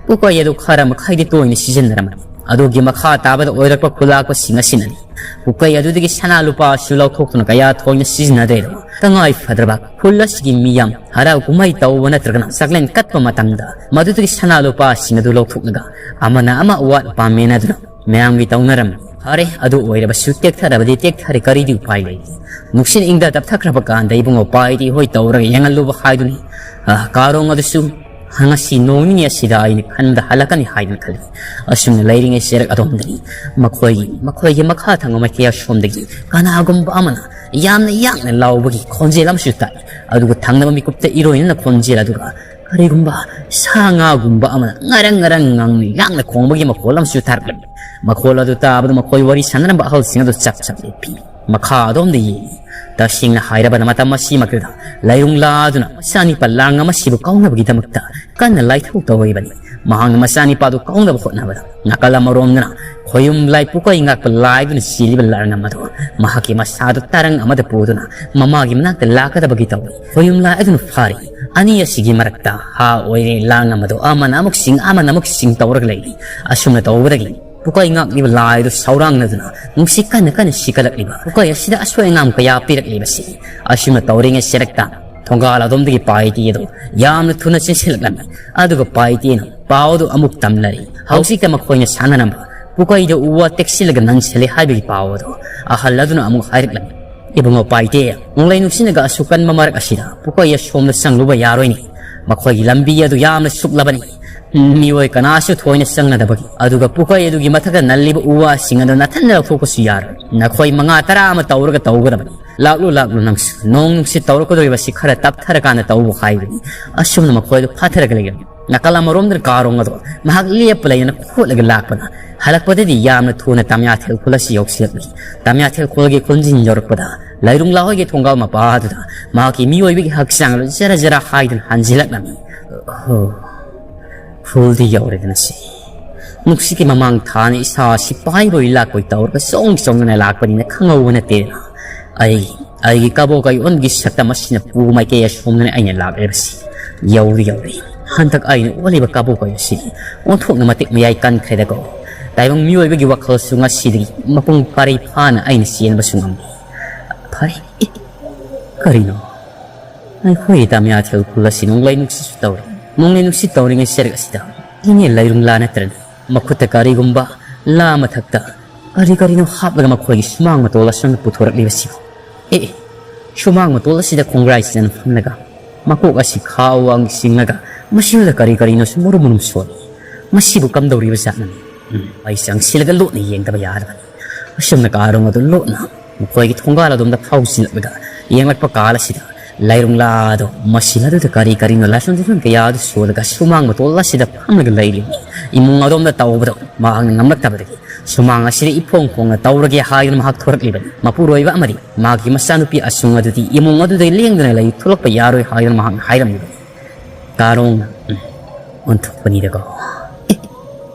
ꯄꯨꯀꯩ ꯑꯗꯨ ꯈꯔ ꯃꯈꯩꯗꯤ ꯇꯣꯏꯅ ꯁꯤꯖꯤꯟꯅꯔꯝꯕꯅꯤ꯫ ꯑꯗꯨꯒꯤ ꯃꯈꯥ ꯇꯥꯕꯗ ꯑꯣꯏꯔꯛꯄ ꯈꯨꯂꯥꯛꯄꯁꯤꯡ ꯑꯁꯤꯅꯅꯤ ꯄꯨꯀꯩ ꯑꯗꯨꯗꯒꯤ ꯁꯅꯥ ꯂꯨꯄꯥꯁꯨ ꯂꯧꯊꯣꯛꯇꯨꯅ ꯀꯌꯥ ꯊꯣꯏꯅ ꯁꯤꯖꯤꯟꯅꯗ꯭ꯔꯦꯗꯣ꯫ ꯇꯉꯥꯏ ꯐꯗ꯭ꯔꯕ ꯈꯨꯜ ꯑꯁꯤꯒꯤ ꯃꯤꯌꯥꯝ ꯍꯔꯥꯎ ꯀꯨꯝꯍꯩ ꯇꯧꯕ ꯅꯠꯇ꯭ꯔꯒꯅ ꯆꯥꯛꯂꯦꯟ ꯀꯠꯄ ꯃꯇꯝꯗ ꯃꯗꯨꯗꯒꯤ ꯁꯅꯥ ꯂꯨꯄꯥꯁꯤꯡ ꯑꯗꯨ ꯂꯧꯊꯣꯛꯂꯒ ꯑꯃꯅ ꯑꯃ ꯑꯋꯥꯠ ꯑꯄꯥ ꯃꯦꯟꯅꯗꯨꯅ ꯃꯌꯥꯝꯒꯤ ꯇꯧꯅꯔꯝꯃꯤ꯫ ꯐꯔꯦ, ꯑꯗꯨ ꯑꯣꯏꯔꯕꯁꯨ ꯇꯦꯛꯊꯔꯕꯗꯤ ꯇꯦꯛꯊꯔꯦ, ꯀꯔꯤꯗꯤ ꯎꯄꯥꯏ ꯂꯩ? ꯅꯨꯡꯁꯤꯠ ꯏꯪꯗ ꯇꯞꯊꯈ꯭ꯔꯕ ꯀꯥꯟꯗ ꯏꯕꯨꯡꯉꯣ ꯄꯥꯏꯗꯤ ꯍꯣꯏ ꯇꯧꯔꯒ ꯌꯦꯡꯍꯜꯂꯨꯕ ꯍꯥꯏꯗꯨꯅꯤ꯫ ꯑ, ꯀꯥꯔꯣꯡ ꯑꯗꯨꯁꯨ ꯉꯁꯤ ꯅꯣꯡ ꯅꯤꯅꯤ ꯑꯁꯤꯗ ꯑꯩꯅ ꯈꯟꯕꯗ ꯍꯜꯂꯛꯀꯅꯤ ꯍꯥꯏꯗꯨꯅ ꯈꯜꯂꯤ꯫ ꯑꯁꯨꯝꯅ ꯂꯩꯔꯤꯉꯩ ꯆꯦꯔꯛ ꯑꯗꯣꯝꯗꯅꯤ ꯃꯈꯣꯏꯒꯤ, ꯃꯈꯣꯏꯒꯤ ꯃꯈꯥ ꯊꯪꯕ ꯃꯥꯏꯀꯩ ꯑꯁꯣꯝꯗꯒꯤ ꯀꯅꯥꯒꯨꯝꯕ ꯑꯃꯅ ꯌꯥꯝꯅ ꯌꯥꯡꯅ ꯂꯥꯎꯕꯒꯤ ꯈꯣꯟꯖꯦꯜ ꯑꯃꯁꯨ ꯇꯥꯏ꯫ ꯑꯗꯨꯒ ꯊꯪꯅꯕ ꯃꯤꯀꯨꯞꯇ ꯏꯔꯣꯏꯅꯅ ꯈꯣꯟꯖꯦꯜ ꯑꯗꯨꯒ ꯀꯔꯤꯒꯨꯝꯕ ꯁꯥ ꯉꯥꯒꯨꯝꯕ ꯑꯃꯅ ꯉꯔꯪ ꯉꯔꯪ ꯉꯪꯅ ꯌꯥꯡꯅ ꯈꯣꯡꯕꯒꯤ ꯃꯈꯣꯜ ꯑꯃꯁꯨ ꯇꯥꯔꯛꯂꯝꯃꯤ꯫ ꯃꯈꯣꯜ ꯑꯗꯨ ꯇꯥꯕꯗ ꯃꯈꯣꯏ ꯋꯥꯔꯤ ꯁꯥꯟꯅꯔꯝꯕ ꯑꯍꯜꯁꯤꯡ ꯑꯗꯨ ꯆꯞ ꯆꯞ ꯂꯦꯞꯄꯤ꯫ ꯃꯈꯥ ꯑꯗꯣꯝꯗ ꯌꯦꯡꯉꯤ꯫ ꯇꯁꯦꯡꯅ ꯍꯥꯏꯔꯕꯗ ꯃꯇꯝ ꯑꯁꯤꯃꯛꯇꯗ ꯂꯥꯏꯔꯨꯡꯂꯥꯗꯨꯅ ꯃꯆꯥꯅꯤꯄꯥ ꯂꯥꯡ ꯑꯃ ꯁꯤꯕꯨ ꯀꯥꯎꯅꯕꯒꯤꯗꯃꯛꯇ ꯀꯟꯅ ꯂꯥꯏꯊꯧ ꯇꯧꯔꯤꯕꯅꯤ꯫ ꯃꯍꯥꯛꯅ ꯃꯆꯥꯅꯤꯄꯥꯗꯨ ꯀꯥꯎꯅꯕ ꯍꯣꯠꯅꯕꯗ ꯅꯥꯀꯜ ꯑꯃꯔꯣꯝꯗꯅ ꯈꯣꯌꯨꯝ ꯂꯥꯏ ꯄꯨꯀꯩ ꯉꯥꯛꯄ ꯂꯥꯏꯗꯨꯅ ꯆꯦꯜꯂꯤꯕ ꯂꯥꯡ ꯑꯃꯗꯨ ꯃꯍꯥꯛꯀꯤ ꯃꯁꯥꯗꯨ ꯇꯔꯪ ꯑꯃꯗ ꯄꯨꯗꯨꯅ ꯃꯃꯥꯒꯤ ꯃꯅꯥꯛꯇ ꯂꯥꯛꯀꯗꯕꯒꯤ ꯇꯧꯏ꯫ ꯈꯣꯌꯨꯝ ꯂꯥꯏ ꯑꯗꯨꯅ ꯐꯥꯔꯤ꯫ ꯑꯅꯤ ꯑꯁꯤꯒꯤ ꯃꯔꯛꯇ ꯍꯥ ꯑꯣꯏꯔꯦ, ꯂꯥꯡ ꯑꯃꯗꯣ ꯑꯃꯅ ꯑꯃꯨꯛ ꯁꯤꯡ ꯑꯃꯅ ꯑꯃꯨꯛ ꯁꯤꯡ ꯇꯧꯔꯒ ꯂꯩꯔꯤ꯫ ꯑꯁꯨꯝꯅ ꯇꯧꯕꯗꯒꯤ ꯄꯨꯀꯩ ꯉꯥꯛꯂꯤꯕ ꯂꯥꯏꯗꯨ ꯁꯧꯔꯥꯡꯅꯗꯨꯅ ꯅꯨꯡꯁꯤꯠ ꯀꯟꯅ ꯀꯟꯅ ꯁꯤꯀꯠꯂꯛꯂꯤꯕ ꯄꯨꯀꯩ ꯑꯁꯤꯗ ꯑꯁꯣꯏ ꯑꯉꯥꯝ ꯀꯌꯥ ꯄꯤꯔꯛꯂꯤꯕꯁꯤ꯫ ꯑꯁꯨꯝꯅ ꯇꯧꯔꯤꯉꯩ ꯆꯦꯔꯛꯇ ꯊꯣꯡꯒꯥꯜ ꯑꯗꯣꯝꯗꯒꯤ ꯄꯥꯏꯇꯤ ꯑꯗꯨ ꯌꯥꯝꯅ ꯊꯨꯅ ꯆꯦꯟꯁꯤꯜꯂꯛꯂꯝꯃꯤ꯫ ꯑꯗꯨꯒ ꯄꯥꯏꯇꯤꯅ ꯄꯥꯎ ꯑꯗꯨ ꯑꯃꯨꯛ ꯇꯝꯂꯔꯤ꯫ ꯍꯧꯖꯤꯛꯇ ꯃꯈꯣꯏꯅ ꯁꯥꯟꯅꯔꯝꯕ ꯄꯨꯀꯩꯗ ꯎ ꯋꯥ ꯇꯦꯛꯁꯤꯜꯂꯒ ꯅꯟꯁꯤꯜꯂꯦ ꯍꯥꯏꯕꯒꯤ ꯄꯥꯎ ꯑꯗꯨ ꯑꯍꯜ ꯑꯗꯨꯅ ꯑꯃꯨꯛ ꯍꯥꯏꯔꯛꯂꯝꯃꯤ꯫ ꯏꯕꯨꯡꯉꯣ ꯄꯥꯏꯇꯦ, ꯅꯣꯡꯂꯩ ꯅꯨꯡꯁꯤꯠꯅꯒ ꯑꯁꯨꯛ ꯀꯟꯕ ꯃꯔꯛ ꯑꯁꯤꯗ ꯄꯨꯀꯩ ꯑꯁꯣꯝꯗ ꯆꯪꯂꯨꯕ ꯌꯥꯔꯣꯏꯅꯦ꯫ ꯃꯈꯣꯏꯒꯤ ꯂꯝꯕꯤ ꯑꯗꯨ ꯌꯥꯝꯅ ꯁꯨꯛꯂꯕꯅꯤ꯫ ꯃꯤꯑꯣꯏ ꯀꯅꯥꯁꯨ ꯊꯣꯏꯅ ꯆꯪꯅꯗꯕꯒꯤ꯫ ꯑꯗꯨꯒ ꯄꯨꯀꯩ ꯑꯗꯨꯒꯤ ꯃꯊꯛꯇ ꯅꯜꯂꯤꯕ ꯎ ꯋꯥꯁꯤꯡ ꯑꯗꯨ ꯅꯥꯊꯟꯅ ꯂꯧꯊꯣꯛꯄꯁꯨ ꯌꯥꯔꯣꯏ꯫ ꯅꯈꯣꯏ ꯃꯉꯥ ꯇꯔꯥ ꯑꯃ ꯇꯧꯔꯒ ꯇꯧꯒꯗꯕꯅꯤ꯫ ꯂꯥꯛꯂꯨ, ꯂꯥꯛꯂꯨ ꯅꯪꯁꯨ꯫ ꯅꯣꯡ ꯅꯨꯡꯁꯤꯠ ꯇꯧꯔꯛꯀꯗꯧꯔꯤꯕꯁꯤ ꯈꯔ ꯇꯞꯊꯔꯀꯥꯟꯗ ꯇꯧꯕ ꯍꯥꯏꯕꯅꯤ꯫ ꯑꯁꯨꯝꯅ ꯃꯈꯣꯏꯗꯨ ꯐꯥꯊꯔꯒ ꯂꯩꯔꯝꯃꯤ꯫ ꯅꯥꯀꯜ ꯑꯃꯔꯣꯝꯗꯅ ꯀꯥꯔꯣꯡ ꯑꯗꯣ ꯃꯍꯥꯛ ꯂꯦꯞꯄ ꯂꯩꯗꯅ ꯈꯣꯠꯂꯒ ꯂꯥꯛꯄꯅ ꯍꯜꯂꯛꯄꯗꯗꯤ ꯌꯥꯝꯅ ꯊꯨꯅ ꯇꯥꯃꯤꯌꯥꯊꯦꯜ ꯈꯨꯜ ꯑꯁꯤ ꯌꯧꯁꯤꯜꯂꯛꯂꯤ꯫ ꯇꯥꯃꯤꯌꯥꯊꯦꯜ ꯈꯨꯜꯒꯤ ꯈꯨꯟꯖꯤꯟ ꯌꯧꯔꯛꯄꯗ ꯂꯩꯔꯨꯡꯂꯥ ꯍꯣꯏꯒꯤ ꯊꯣꯡꯒꯥꯜ ꯃꯄꯥ ꯑꯗꯨꯗ ꯃꯍꯥꯛꯀꯤ ꯃꯤꯑꯣꯏꯕꯒꯤ ꯍꯛꯆꯥꯡ ꯑꯗꯨ ꯖꯔ ꯖꯔ ꯍꯥꯏꯗꯨꯅ ꯍꯟꯖꯤꯜꯂꯛꯂꯝꯃꯤ꯫ ꯑꯣꯍꯣ, ꯈꯨꯜꯗꯤ ꯌꯧꯔꯦꯗꯅ ꯁꯤ꯫ ꯅꯨꯡꯁꯤꯠꯀꯤ ꯃꯃꯥꯡ ꯊꯥꯅ ꯏꯁꯥ ꯁꯤꯄꯥꯏꯕꯣꯏ ꯂꯥꯛꯄꯣꯏ ꯇꯧꯔꯒ ꯆꯣꯡ ꯆꯣꯡꯗꯅ ꯂꯥꯛꯄꯅꯤꯅ ꯈꯪꯍꯧꯕ ꯅꯠꯇꯦꯗꯅ꯫ ꯑꯩ, ꯑꯩꯒꯤ ꯀꯕꯣꯛ ꯀꯩ ꯑꯣꯟꯕꯒꯤ ꯁꯛꯇꯝ ꯑꯁꯤꯅ ꯄꯨ ꯃꯥꯏꯀꯩ ꯑꯁꯣꯝꯗꯅ ꯑꯩꯅ ꯂꯥꯛꯂꯤꯕꯁꯤ꯫ ꯌꯧꯔꯤ, ꯌꯧꯔꯤ꯫ ꯍꯟꯗꯛ ꯑꯩꯅ ꯑꯣꯜꯂꯤꯕ ꯀꯕꯣꯛ ꯀꯩ ꯑꯁꯤ ꯑꯣꯟꯊꯣꯛꯅ ꯃꯇꯤꯛ ꯃꯌꯥꯏ ꯀꯟꯈ꯭ꯔꯦꯗꯀꯣ꯫ ꯇꯥꯏꯕꯪ ꯃꯤꯑꯣꯏꯕꯒꯤ ꯋꯥꯈꯜꯁꯨ ꯉꯁꯤꯗꯒꯤ ꯃꯄꯨꯡ ꯐꯥꯔꯩ ꯐꯥꯅ ꯑꯩꯅ ꯆꯦꯟꯕꯁꯨ ꯉꯝꯂꯦ꯫ ꯐꯔꯦ꯫ ꯑꯦ, ꯀꯔꯤꯅꯣ? ꯑꯩꯈꯣꯏ ꯇꯥꯃꯤꯌꯥꯊꯦꯜ ꯈꯨꯜ ꯑꯁꯤ ꯅꯣꯡꯂꯩ ꯅꯨꯡꯁꯤꯠꯁꯨ ꯇꯧꯔꯤ꯫ ꯅꯣꯡꯂꯩ ꯅꯨꯡꯁꯤꯠ ꯇꯧꯔꯤꯉꯩ ꯁꯔꯛ ꯑꯁꯤꯗ ꯏꯅꯦ ꯂꯩꯔꯨꯡꯂꯥ ꯅꯠꯇ꯭ꯔꯅꯤ ꯃꯈꯨꯠꯇ ꯀꯔꯤꯒꯨꯝꯕ ꯂꯥ ꯃꯊꯛꯇ ꯀꯔꯤ ꯀꯔꯤꯅꯣ ꯍꯥꯞꯂꯒ ꯃꯈꯣꯏꯒꯤ ꯁꯨꯃꯥꯡ ꯃꯇꯣꯜ ꯑꯁꯣꯝꯗ ꯄꯨꯊꯣꯔꯛꯂꯤꯕꯁꯤꯕꯨ? ꯑꯦ, ꯑꯦ, ꯁꯨꯃꯥꯡ ꯃꯇꯣꯜ ꯑꯁꯤꯗ ꯈꯣꯡꯒ꯭ꯔꯥꯏ ꯆꯤꯟꯅ ꯐꯝꯂꯒ ꯃꯀꯣꯛ ꯑꯁꯤ ꯈꯥ ꯋꯥꯡ ꯆꯤꯡꯂꯒ ꯃꯁꯤꯗ ꯀꯔꯤ ꯀꯔꯤꯅꯣꯁꯨ ꯃꯔꯨꯝ ꯃꯔꯨꯝ ꯁꯣꯜꯂꯤ꯫ ꯃꯁꯤꯕꯨ ꯀꯝꯗꯧꯔꯤꯕ ꯖꯥꯠꯅꯣꯅꯦ? ꯎꯝ, ꯑꯩ ꯆꯪꯁꯤꯜꯂꯒ ꯂꯣꯠꯅ ꯌꯦꯡꯗꯕ ꯌꯥꯗꯕꯅꯤ꯫ ꯑꯁꯨꯝꯅ ꯀꯥꯔꯣꯡ ꯑꯗꯨ ꯂꯣꯠꯅ ꯃꯈꯣꯏꯒꯤ ꯊꯣꯡꯒꯥꯜ ꯑꯗꯣꯝꯗ ꯐꯥꯎꯖꯤꯜꯂꯛꯂꯒ ꯌꯦꯡꯂꯛꯄ ꯀꯥꯜ ꯑꯁꯤꯗ ꯂꯩꯔꯨꯡꯂꯥꯗꯣ ꯃꯁꯤꯜ ꯑꯗꯨꯗ ꯀꯔꯤ ꯀꯔꯤꯅꯣ ꯂꯥꯏꯁꯣꯟ ꯇꯤꯟꯁꯣꯟ ꯀꯌꯥ ꯑꯗꯨ ꯁꯣꯜꯂꯒ ꯁꯨꯃꯥꯡ ꯃꯇꯣꯜ ꯑꯁꯤꯗ ꯐꯝꯂꯒ ꯂꯩꯔꯤꯕꯅꯤ꯫ ꯏꯃꯨꯡ ꯑꯗꯣꯝꯗ ꯇꯧꯕꯗꯣ ꯃꯍꯥꯛꯅ ꯉꯝꯂꯛꯇꯕꯗꯒꯤ ꯁꯨꯃꯥꯡ ꯑꯁꯤꯗ ꯏꯐꯣꯡ ꯐꯣꯡꯅ ꯇꯧꯔꯒꯦ ꯍꯥꯏꯗꯨꯅ ꯃꯍꯥꯛ ꯊꯣꯔꯛꯂꯤꯕꯅꯤ꯫ ꯃꯄꯨꯔꯣꯏꯕ ꯑꯃꯗꯤ ꯃꯍꯥꯛꯀꯤ ꯃꯆꯥꯅꯨꯄꯤ ꯑꯁꯨꯡ ꯑꯗꯨꯗꯤ ꯏꯃꯨꯡ ꯑꯗꯨꯗ ꯂꯦꯡꯗꯅ ꯂꯩ ꯊꯣꯛꯂꯛꯄ ꯌꯥꯔꯣꯏ ꯍꯥꯏꯗꯨꯅ ꯃꯍꯥꯛꯅ ꯍꯥꯏꯔꯝꯂꯤꯕꯅꯤ꯫ ꯀꯥꯔꯣꯡꯅ, ꯎꯝ, ꯑꯣꯟꯊꯣꯛꯄꯅꯤꯗꯀꯣ꯫ ꯑꯦ,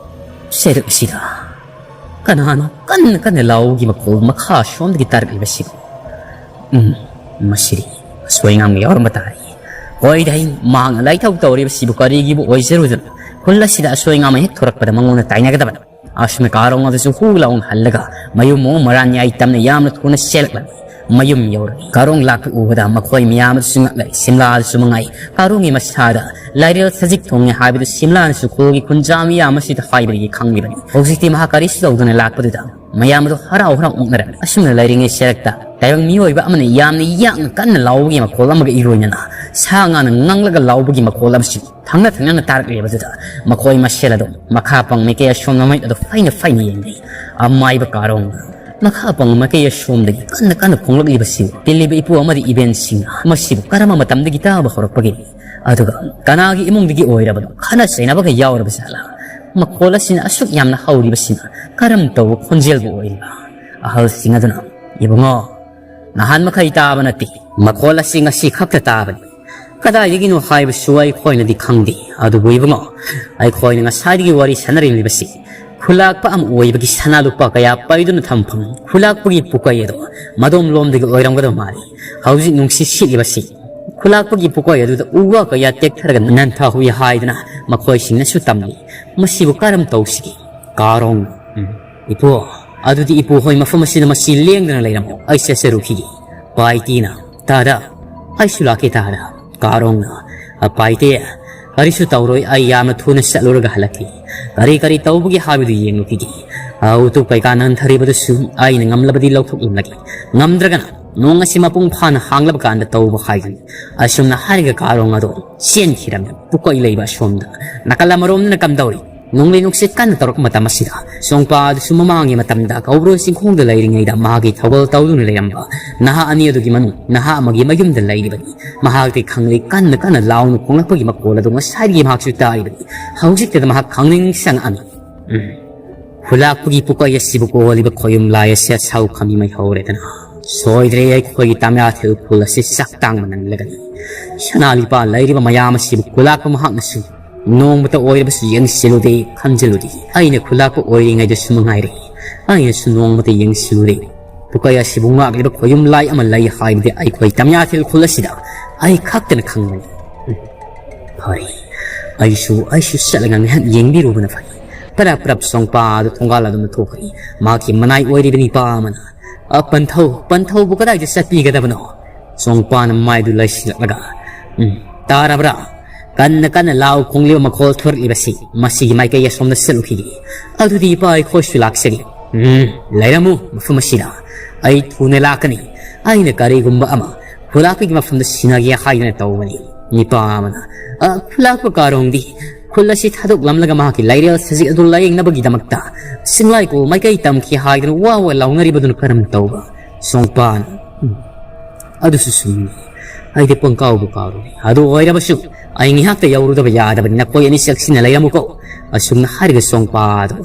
ꯁꯔꯛ ꯑꯁꯤꯗ ꯀꯅꯥꯅꯣ ꯀꯟꯅ ꯀꯟꯅ ꯂꯥꯎꯕꯒꯤ ꯃꯈꯣꯜ ꯃꯈꯥ ꯁꯣꯝꯗꯒꯤ ꯇꯥꯔꯛꯂꯤꯕꯁꯤꯕꯨ? ꯎꯝ, ꯃꯁꯤꯗꯤ ꯑꯁꯣꯏ ꯑꯉꯥꯝ ꯌꯥꯎꯔꯝꯕ ꯇꯥꯔꯦ꯫ ꯍꯣꯏꯗ, ꯑꯩ ꯃꯍꯥꯛꯅ ꯂꯥꯏꯊꯧ ꯇꯧꯔꯤꯕꯁꯤꯕꯨ ꯀꯔꯤꯒꯤꯕꯨ ꯑꯣꯏꯖꯔꯨꯗꯅ? ꯈꯨꯜ ꯑꯁꯤꯗ ꯑꯁꯣꯏ ꯑꯉꯥꯝ ꯍꯦꯛ ꯊꯣꯔꯛꯄꯗ ꯃꯉꯣꯟꯗ ꯇꯥꯏꯅꯒꯗꯕꯅꯤ꯫ ꯑꯁꯨꯝꯅ ꯀꯥꯔꯣꯡ ꯑꯗꯨꯁꯨ ꯍꯨ ꯂꯥꯎꯅ ꯍꯜꯂꯒ ꯃꯌꯨꯝ ꯃꯑꯣꯡ ꯃꯔꯥꯟ ꯌꯥꯏ ꯇꯝꯅ ꯌꯥꯝꯅ ꯊꯨꯅ ꯆꯦꯜꯂꯛꯂꯝꯃꯤ꯫ ꯃꯌꯨꯝ ꯌꯧꯔꯛꯏ꯫ ꯀꯥꯔꯣꯡ ꯂꯥꯛꯄ ꯎꯕꯗ ꯃꯈꯣꯏ ꯃꯌꯥꯝ ꯑꯗꯨꯁꯨ ꯉꯛꯂꯦ꯫ ꯁꯤꯝꯂꯥꯗꯁꯨ ꯃꯉꯥꯏ ꯀꯥꯔꯣꯡꯒꯤ ꯃꯁꯥꯗ ꯂꯥꯏꯔꯦꯜ ꯁꯖꯤꯛ ꯊꯣꯡꯉꯦ ꯍꯥꯏꯕꯗꯨ ꯁꯤꯝꯂꯥꯅꯁꯨ ꯈꯨꯜꯒꯤ ꯈꯨꯟꯖꯥ ꯃꯤꯌꯥꯝ ꯑꯁꯤꯗ ꯍꯥꯏꯕꯗꯒꯤ ꯈꯪꯂꯤꯕꯅꯤ꯫ ꯍꯧꯖꯤꯛꯇꯤ ꯃꯍꯥꯛ ꯀꯔꯤꯁꯨ ꯇꯧꯗꯅ ꯂꯥꯛꯄꯗꯨꯗ ꯃꯌꯥꯝ ꯑꯗꯨ ꯍꯔꯥꯎ ꯍꯔꯥꯎ ꯑꯣꯛꯅꯔꯝꯃꯤ꯫ ꯑꯁꯨꯝꯅ ꯂꯩꯔꯤꯉꯩ ꯁꯦꯔꯛꯇ ꯇꯥꯏꯕꯪ ꯃꯤꯑꯣꯏꯕ ꯑꯃꯅ ꯌꯥꯝꯅ ꯌꯥꯡꯅ ꯀꯟꯅ ꯂꯥꯎꯕꯒꯤ ꯃꯈꯣꯜ ꯑꯃꯒ ꯏꯔꯣꯏꯅꯅ ꯁꯥ ꯉꯥꯅ ꯉꯪꯂꯒ ꯂꯥꯎꯕꯒꯤ ꯃꯈꯣꯜ ꯑꯃꯁꯨ ꯊꯪꯅ ꯊꯪꯅꯅ ꯇꯥꯔꯛꯂꯤꯕꯗꯨꯗ ꯃꯈꯣꯏ ꯃꯁꯦꯜ ꯑꯗꯨ ꯃꯈꯥ ꯄꯪ ꯃꯥꯏꯀꯩ ꯑꯁꯣꯝ ꯃꯃꯤꯠ ꯑꯗꯨ ꯐꯩꯅ ꯐꯩꯅ ꯌꯦꯡꯂꯤ꯫ ꯑꯃꯥꯏꯕ ꯀꯥꯔꯣꯡ ꯃꯈꯥ ꯄꯪ ꯃꯥꯏꯀꯩ ꯑꯁꯣꯝꯗꯒꯤ ꯀꯟꯅ ꯀꯟꯅ ꯈꯣꯡꯂꯛꯂꯤꯕꯁꯤ ꯇꯤꯜꯂꯤꯕ ꯏꯄꯨ ꯑꯃꯗꯤ ꯏꯕꯦꯟꯁꯤꯡꯅ ꯃꯁꯤꯕꯨ ꯀꯔꯝꯕ ꯃꯇꯝꯗꯒꯤ ꯇꯥꯕ ꯍꯧꯔꯛꯄꯒꯦ? ꯑꯗꯨꯒ ꯀꯅꯥꯒꯤ ꯏꯃꯨꯡꯗꯒꯤ ꯑꯣꯏꯔꯕꯅꯣ? ꯈꯠꯅ ꯆꯩꯅꯕꯒ ꯌꯥꯎꯔꯕ ꯖꯥꯠꯂꯥ? ꯃꯈꯣꯜ ꯑꯁꯤꯅ ꯑꯁꯨꯛ ꯌꯥꯝꯅ ꯍꯧꯔꯤꯕꯁꯤꯅ ꯀꯔꯝ ꯇꯧꯕ ꯈꯣꯟꯖꯦꯜꯕꯨ ꯑꯣꯏꯔꯤꯕ? ꯑꯍꯜꯁꯤꯡ ꯑꯗꯨꯅ, "ꯏꯕꯨꯡꯉꯣ, ꯅꯍꯥꯟ ꯃꯈꯩ ꯇꯥꯕ ꯅꯠꯇꯦ, ꯃꯈꯣꯜ ꯑꯁꯤ ꯉꯁꯤ ꯈꯛꯇ ꯇꯥꯕꯅꯤ꯫ ꯀꯗꯥꯏꯗꯒꯤꯅꯣ ꯍꯥꯏꯕꯁꯨ ꯑꯩꯈꯣꯏꯅꯗꯤ ꯈꯪꯗꯦ꯫ ꯑꯗꯨꯕꯨ ꯏꯕꯨꯡꯉꯣ, ꯑꯩꯈꯣꯏꯅ ꯉꯁꯥꯏꯗꯒꯤ ꯋꯥꯔꯤ ꯁꯥꯟꯅꯔꯤꯕꯁꯤ ꯈꯨꯂꯥꯛꯄ ꯑꯃ ꯑꯣꯏꯕꯒꯤ ꯁꯅꯥ ꯂꯨꯄꯥ ꯀꯌꯥ ꯄꯩꯗꯨꯅ ꯊꯝꯐꯝ ꯈꯨꯂꯥꯛꯄꯒꯤ ꯄꯨꯀꯩ ꯑꯗꯣ ꯃꯗꯣꯝ ꯂꯣꯝꯗꯒꯤ ꯑꯣꯏꯔꯝꯒꯗꯕ ꯃꯥꯜꯂꯤ꯫ ꯍꯧꯖꯤꯛ ꯅꯨꯡꯁꯤꯠ ꯁꯤꯠꯂꯤꯕꯁꯤ ꯈꯨꯂꯥꯛꯄꯒꯤ ꯄꯨꯀꯩ ꯑꯗꯨꯗ ꯎ ꯋꯥ ꯀꯌꯥ ꯇꯦꯛꯊꯔꯒ ꯅꯟꯊꯍꯧꯏ ꯍꯥꯏꯗꯅ ꯃꯈꯣꯏꯁꯤꯡꯅꯁꯨ ꯇꯝꯂꯤ꯫ ꯃꯁꯤꯕꯨ ꯀꯔꯝ ꯇꯧꯁꯤꯒꯦ?" ꯀꯥꯔꯣꯡ, "ꯎꯝ, ꯏꯄꯨ, ꯑꯗꯨꯗꯤ ꯏꯄꯨ ꯍꯣꯏ ꯃꯐꯝ ꯑꯁꯤꯗ ꯃꯁꯤ ꯂꯦꯡꯗꯅ ꯂꯩꯔꯝꯃꯣ, ꯑꯩ ꯆꯠꯆꯔꯨꯈꯤꯒꯦ꯫" ꯄꯥꯏꯇꯤꯅ, "ꯇꯥꯗ, ꯑꯩꯁꯨ ꯂꯥꯛꯀꯦ ꯇꯥꯗ꯫" ꯀꯥꯔꯣꯡꯅ, "ꯑ, ꯄꯥꯏꯇꯦ, ꯀꯔꯤꯁꯨ ꯇꯧꯔꯣꯏ, ꯑꯩ ꯌꯥꯝꯅ ꯊꯨꯅ ꯆꯠꯂꯨꯔꯒ ꯍꯜꯂꯛꯀꯦ꯫ ꯀꯔꯤ ꯀꯔꯤ ꯇꯧꯕꯒꯦ ꯍꯥꯏꯕꯗꯨ ꯌꯦꯡꯂꯨꯈꯤꯒꯦ꯫ ꯑ, ꯎꯇꯨꯞ ꯀꯩꯀꯥ ꯅꯟꯊꯔꯤꯕꯗꯨꯁꯨ ꯑꯩꯅ ꯉꯝꯂꯕꯗꯤ ꯂꯧꯊꯣꯛꯂꯝꯂꯒꯦ꯫ ꯉꯝꯗ꯭ꯔꯒꯅ ꯅꯣꯡ ꯑꯁꯤ ꯃꯄꯨꯡ ꯐꯥꯅ ꯍꯥꯡꯂꯕ ꯀꯥꯟꯗ ꯇꯧꯕ ꯍꯥꯏꯗꯨꯅꯤ꯫" ꯑꯁꯨꯝꯅ ꯍꯥꯏꯔꯒ ꯀꯥꯔꯣꯡ ꯑꯗꯣ ꯆꯦꯟꯈꯤꯔꯝꯃꯤ꯫ ꯄꯨꯀꯩ ꯂꯩꯕ ꯑꯁꯣꯝꯗ ꯅꯥꯀꯜ ꯑꯃꯔꯣꯝꯗꯅ ꯀꯝꯗꯧꯔꯤ? ꯅꯣꯡꯂꯩ ꯅꯨꯡꯁꯤꯠ ꯀꯟꯅ ꯇꯧꯔꯛꯄ ꯃꯇꯝ ꯑꯁꯤꯗ ꯁꯣꯡꯄꯥ ꯑꯗꯨꯁꯨ ꯃꯃꯥꯡꯒꯤ ꯃꯇꯝꯗ ꯀꯧꯕ꯭ꯔꯨ ꯆꯤꯡꯈꯣꯡꯗ ꯂꯩꯔꯤꯉꯩꯗ ꯃꯍꯥꯛꯀꯤ ꯊꯧꯒꯜ ꯇꯧꯗꯨꯅ ꯂꯩꯔꯝꯕ ꯅꯍꯥ ꯑꯅꯤ ꯑꯗꯨꯒꯤ ꯃꯅꯨꯡ ꯅꯍꯥ ꯑꯃꯒꯤ ꯃꯌꯨꯝꯗ ꯂꯩꯔꯤꯕꯅꯤ꯫ ꯃꯍꯥꯛꯇꯤ ꯈꯪꯂꯤ ꯀꯟꯅ ꯀꯟꯅ ꯂꯥꯎꯅ ꯈꯣꯡꯂꯛꯄꯒꯤ ꯃꯈꯣꯜ ꯑꯗꯨ ꯉꯁꯥꯏꯗꯒꯤ ꯃꯍꯥꯛꯁꯨ ꯇꯥꯔꯤꯕꯅꯤ꯫ ꯍꯧꯖꯤꯛꯇꯗ ꯃꯍꯥꯛ ꯈꯪꯅꯤꯡ ꯁꯪꯉꯛꯑꯝꯃꯤ꯫ ꯎꯝ꯫ ꯈꯨꯂꯥꯛꯄꯒꯤ ꯄꯨꯀꯩ ꯑꯁꯤꯕꯨ ꯀꯣꯜꯂꯤꯕ ꯈꯣꯌꯨꯝ ꯂꯥꯏ ꯑꯁꯤ ꯑꯁꯥꯎ ꯈꯥꯃꯤ ꯃꯩ ꯍꯧꯔꯦꯗꯅ꯫ ꯁꯣꯏꯗ꯭ꯔꯦ, ꯑꯩꯈꯣꯏꯒꯤ ꯇꯥꯃꯤꯌꯥꯊꯦꯜ ꯈꯨꯜ ꯑꯁꯤ ꯆꯥꯛ ꯇꯥꯡꯕ ꯅꯪꯂꯒꯅꯤ꯫ ꯁꯅꯥ ꯂꯨꯄꯥ ꯂꯩꯔꯤꯕ ꯃꯌꯥꯝ ꯑꯁꯤꯕꯨ ꯈꯨꯂꯥꯛꯄ ꯃꯍꯥꯛꯅꯁꯨ ꯅꯣꯡꯃꯇ ꯑꯣꯏꯔꯕꯁꯨ ꯌꯦꯡꯁꯤꯜꯂꯨꯗꯦ, ꯈꯟꯖꯤꯜꯂꯨꯗꯦ꯫ ꯑꯩꯅ ꯈꯨꯂꯥꯛꯄ ꯑꯣꯏꯔꯤꯉꯩꯗꯁꯨ ꯃꯉꯥꯏꯔꯦ, ꯑꯩꯅꯁꯨ ꯅꯣꯡꯃꯇ ꯌꯦꯡꯁꯤꯜꯂꯨꯗꯦ꯫ ꯄꯨꯀꯩ ꯑꯁꯤꯕꯨ ꯉꯥꯛꯂꯤꯕ ꯈꯣꯌꯨꯝ ꯂꯥꯏ ꯑꯃ ꯂꯩ ꯍꯥꯏꯕꯗꯤ ꯑꯩꯈꯣꯏ ꯇꯥꯃꯤꯌꯥꯊꯦꯜ ꯈꯨꯜ ꯑꯁꯤꯗ ꯑꯩ ꯈꯛꯇꯅ ꯈꯪꯕꯅꯤ꯫ ꯎꯝ꯫ ꯐꯔꯦ, ꯑꯩꯁꯨ, ꯑꯩꯁꯨ ꯆꯠꯂꯒ ꯉꯥꯏꯍꯥꯛ ꯌꯦꯡꯕꯤꯔꯨꯕꯅ ꯐꯔꯦ꯫ ꯄꯔꯞ ꯄꯔꯞ ꯁꯣꯡꯄꯥ ꯑꯗꯨ ꯊꯣꯡꯒꯥꯜ ꯑꯗꯨꯝꯅ ꯊꯣꯛꯈ꯭ꯔꯦ꯫ ꯃꯍꯥꯛꯀꯤ ꯃꯅꯥꯏ ꯑꯣꯏꯔꯤꯕ ꯅꯤꯄꯥ ꯑꯃꯅ, "ꯑ, ꯄꯟꯊꯧ, ꯄꯟꯊꯧꯕꯨ ꯀꯗꯥꯏꯗ ꯆꯠꯄꯤꯒꯗꯕꯅꯣ?" ꯁꯣꯡꯄꯥꯅ ꯃꯥꯏꯗꯨ ꯂꯩꯁꯤꯜꯂꯛꯂꯒ, "ꯎꯝ, ꯇꯥꯔꯕ꯭ꯔꯥ? ꯀꯟꯅ ꯀꯟꯅ ꯂꯥꯎ ꯈꯣꯡꯂꯤꯕ ꯃꯈꯣꯜ ꯊꯣꯔꯛꯂꯤꯕꯁꯤ, ꯃꯁꯤꯒꯤ ꯃꯥꯏꯀꯩ ꯑꯁꯣꯝꯗ ꯆꯠꯂꯨꯈꯤꯒꯦ꯫ ꯑꯗꯨꯗꯤ ꯏꯄꯥ ꯑꯩꯈꯣꯏꯁꯨ ꯂꯥꯛꯆꯒꯦ꯫" "ꯎꯝ, ꯂꯩꯔꯝꯃꯨ ꯃꯐꯝ ꯑꯁꯤꯗ꯫ ꯑꯩ ꯊꯨꯅ ꯂꯥꯛꯀꯅꯤ꯫ ꯑꯩꯅ ꯀꯔꯤꯒꯨꯝꯕ ꯑꯃ ꯈꯨꯂꯥꯛꯄꯒꯤ ꯃꯐꯝꯗ ꯁꯤꯟꯅꯒꯦ ꯍꯥꯏꯗꯨꯅ ꯇꯧꯕꯅꯤ꯫" ꯅꯤꯄꯥ ꯑꯃꯅ, "ꯑ, ꯈꯨꯂꯥꯛꯄ ꯀꯥꯔꯣꯡꯗꯤ ꯈꯨꯜ ꯑꯁꯤ ꯊꯥꯗꯣꯛꯂꯝꯂꯒ ꯃꯍꯥꯛꯀꯤ ꯂꯥꯏꯔꯦꯜ ꯁꯖꯤꯛ ꯑꯗꯨ ꯂꯥꯌꯦꯡꯅꯕꯒꯤꯗꯃꯛꯇ ꯆꯤꯡꯂꯥꯏꯀꯣꯜ ꯃꯥꯏꯀꯩ ꯇꯝꯈꯤ ꯍꯥꯏꯗꯨꯅ ꯋꯥ ꯋꯥ ꯂꯥꯎꯅꯔꯤꯕꯗꯨꯅ ꯀꯔꯝ ꯇꯧꯕ?" ꯁꯣꯡꯄꯥꯅ, "ꯎꯝ, ꯑꯗꯨꯁꯨ ꯆꯨꯝꯃꯤ꯫ ꯑꯩꯗꯤ ꯄꯪꯀꯥꯎꯕꯨ ꯀꯥꯎꯔꯨꯔꯦ꯫ ꯑꯗꯨ ꯑꯣꯏꯔꯕꯁꯨ ꯑꯩ ꯉꯥꯏꯍꯥꯛꯇ ꯌꯧꯔꯨꯗꯕ ꯌꯥꯗꯕꯅꯤ꯫ ꯅꯈꯣꯏ ꯑꯅꯤ ꯆꯦꯛꯁꯤꯟꯅ ꯂꯩꯔꯝꯃꯨꯀꯣ꯫" ꯑꯁꯨꯝꯅ ꯍꯥꯏꯔꯒ ꯁꯣꯡꯄꯥ ꯑꯗꯨ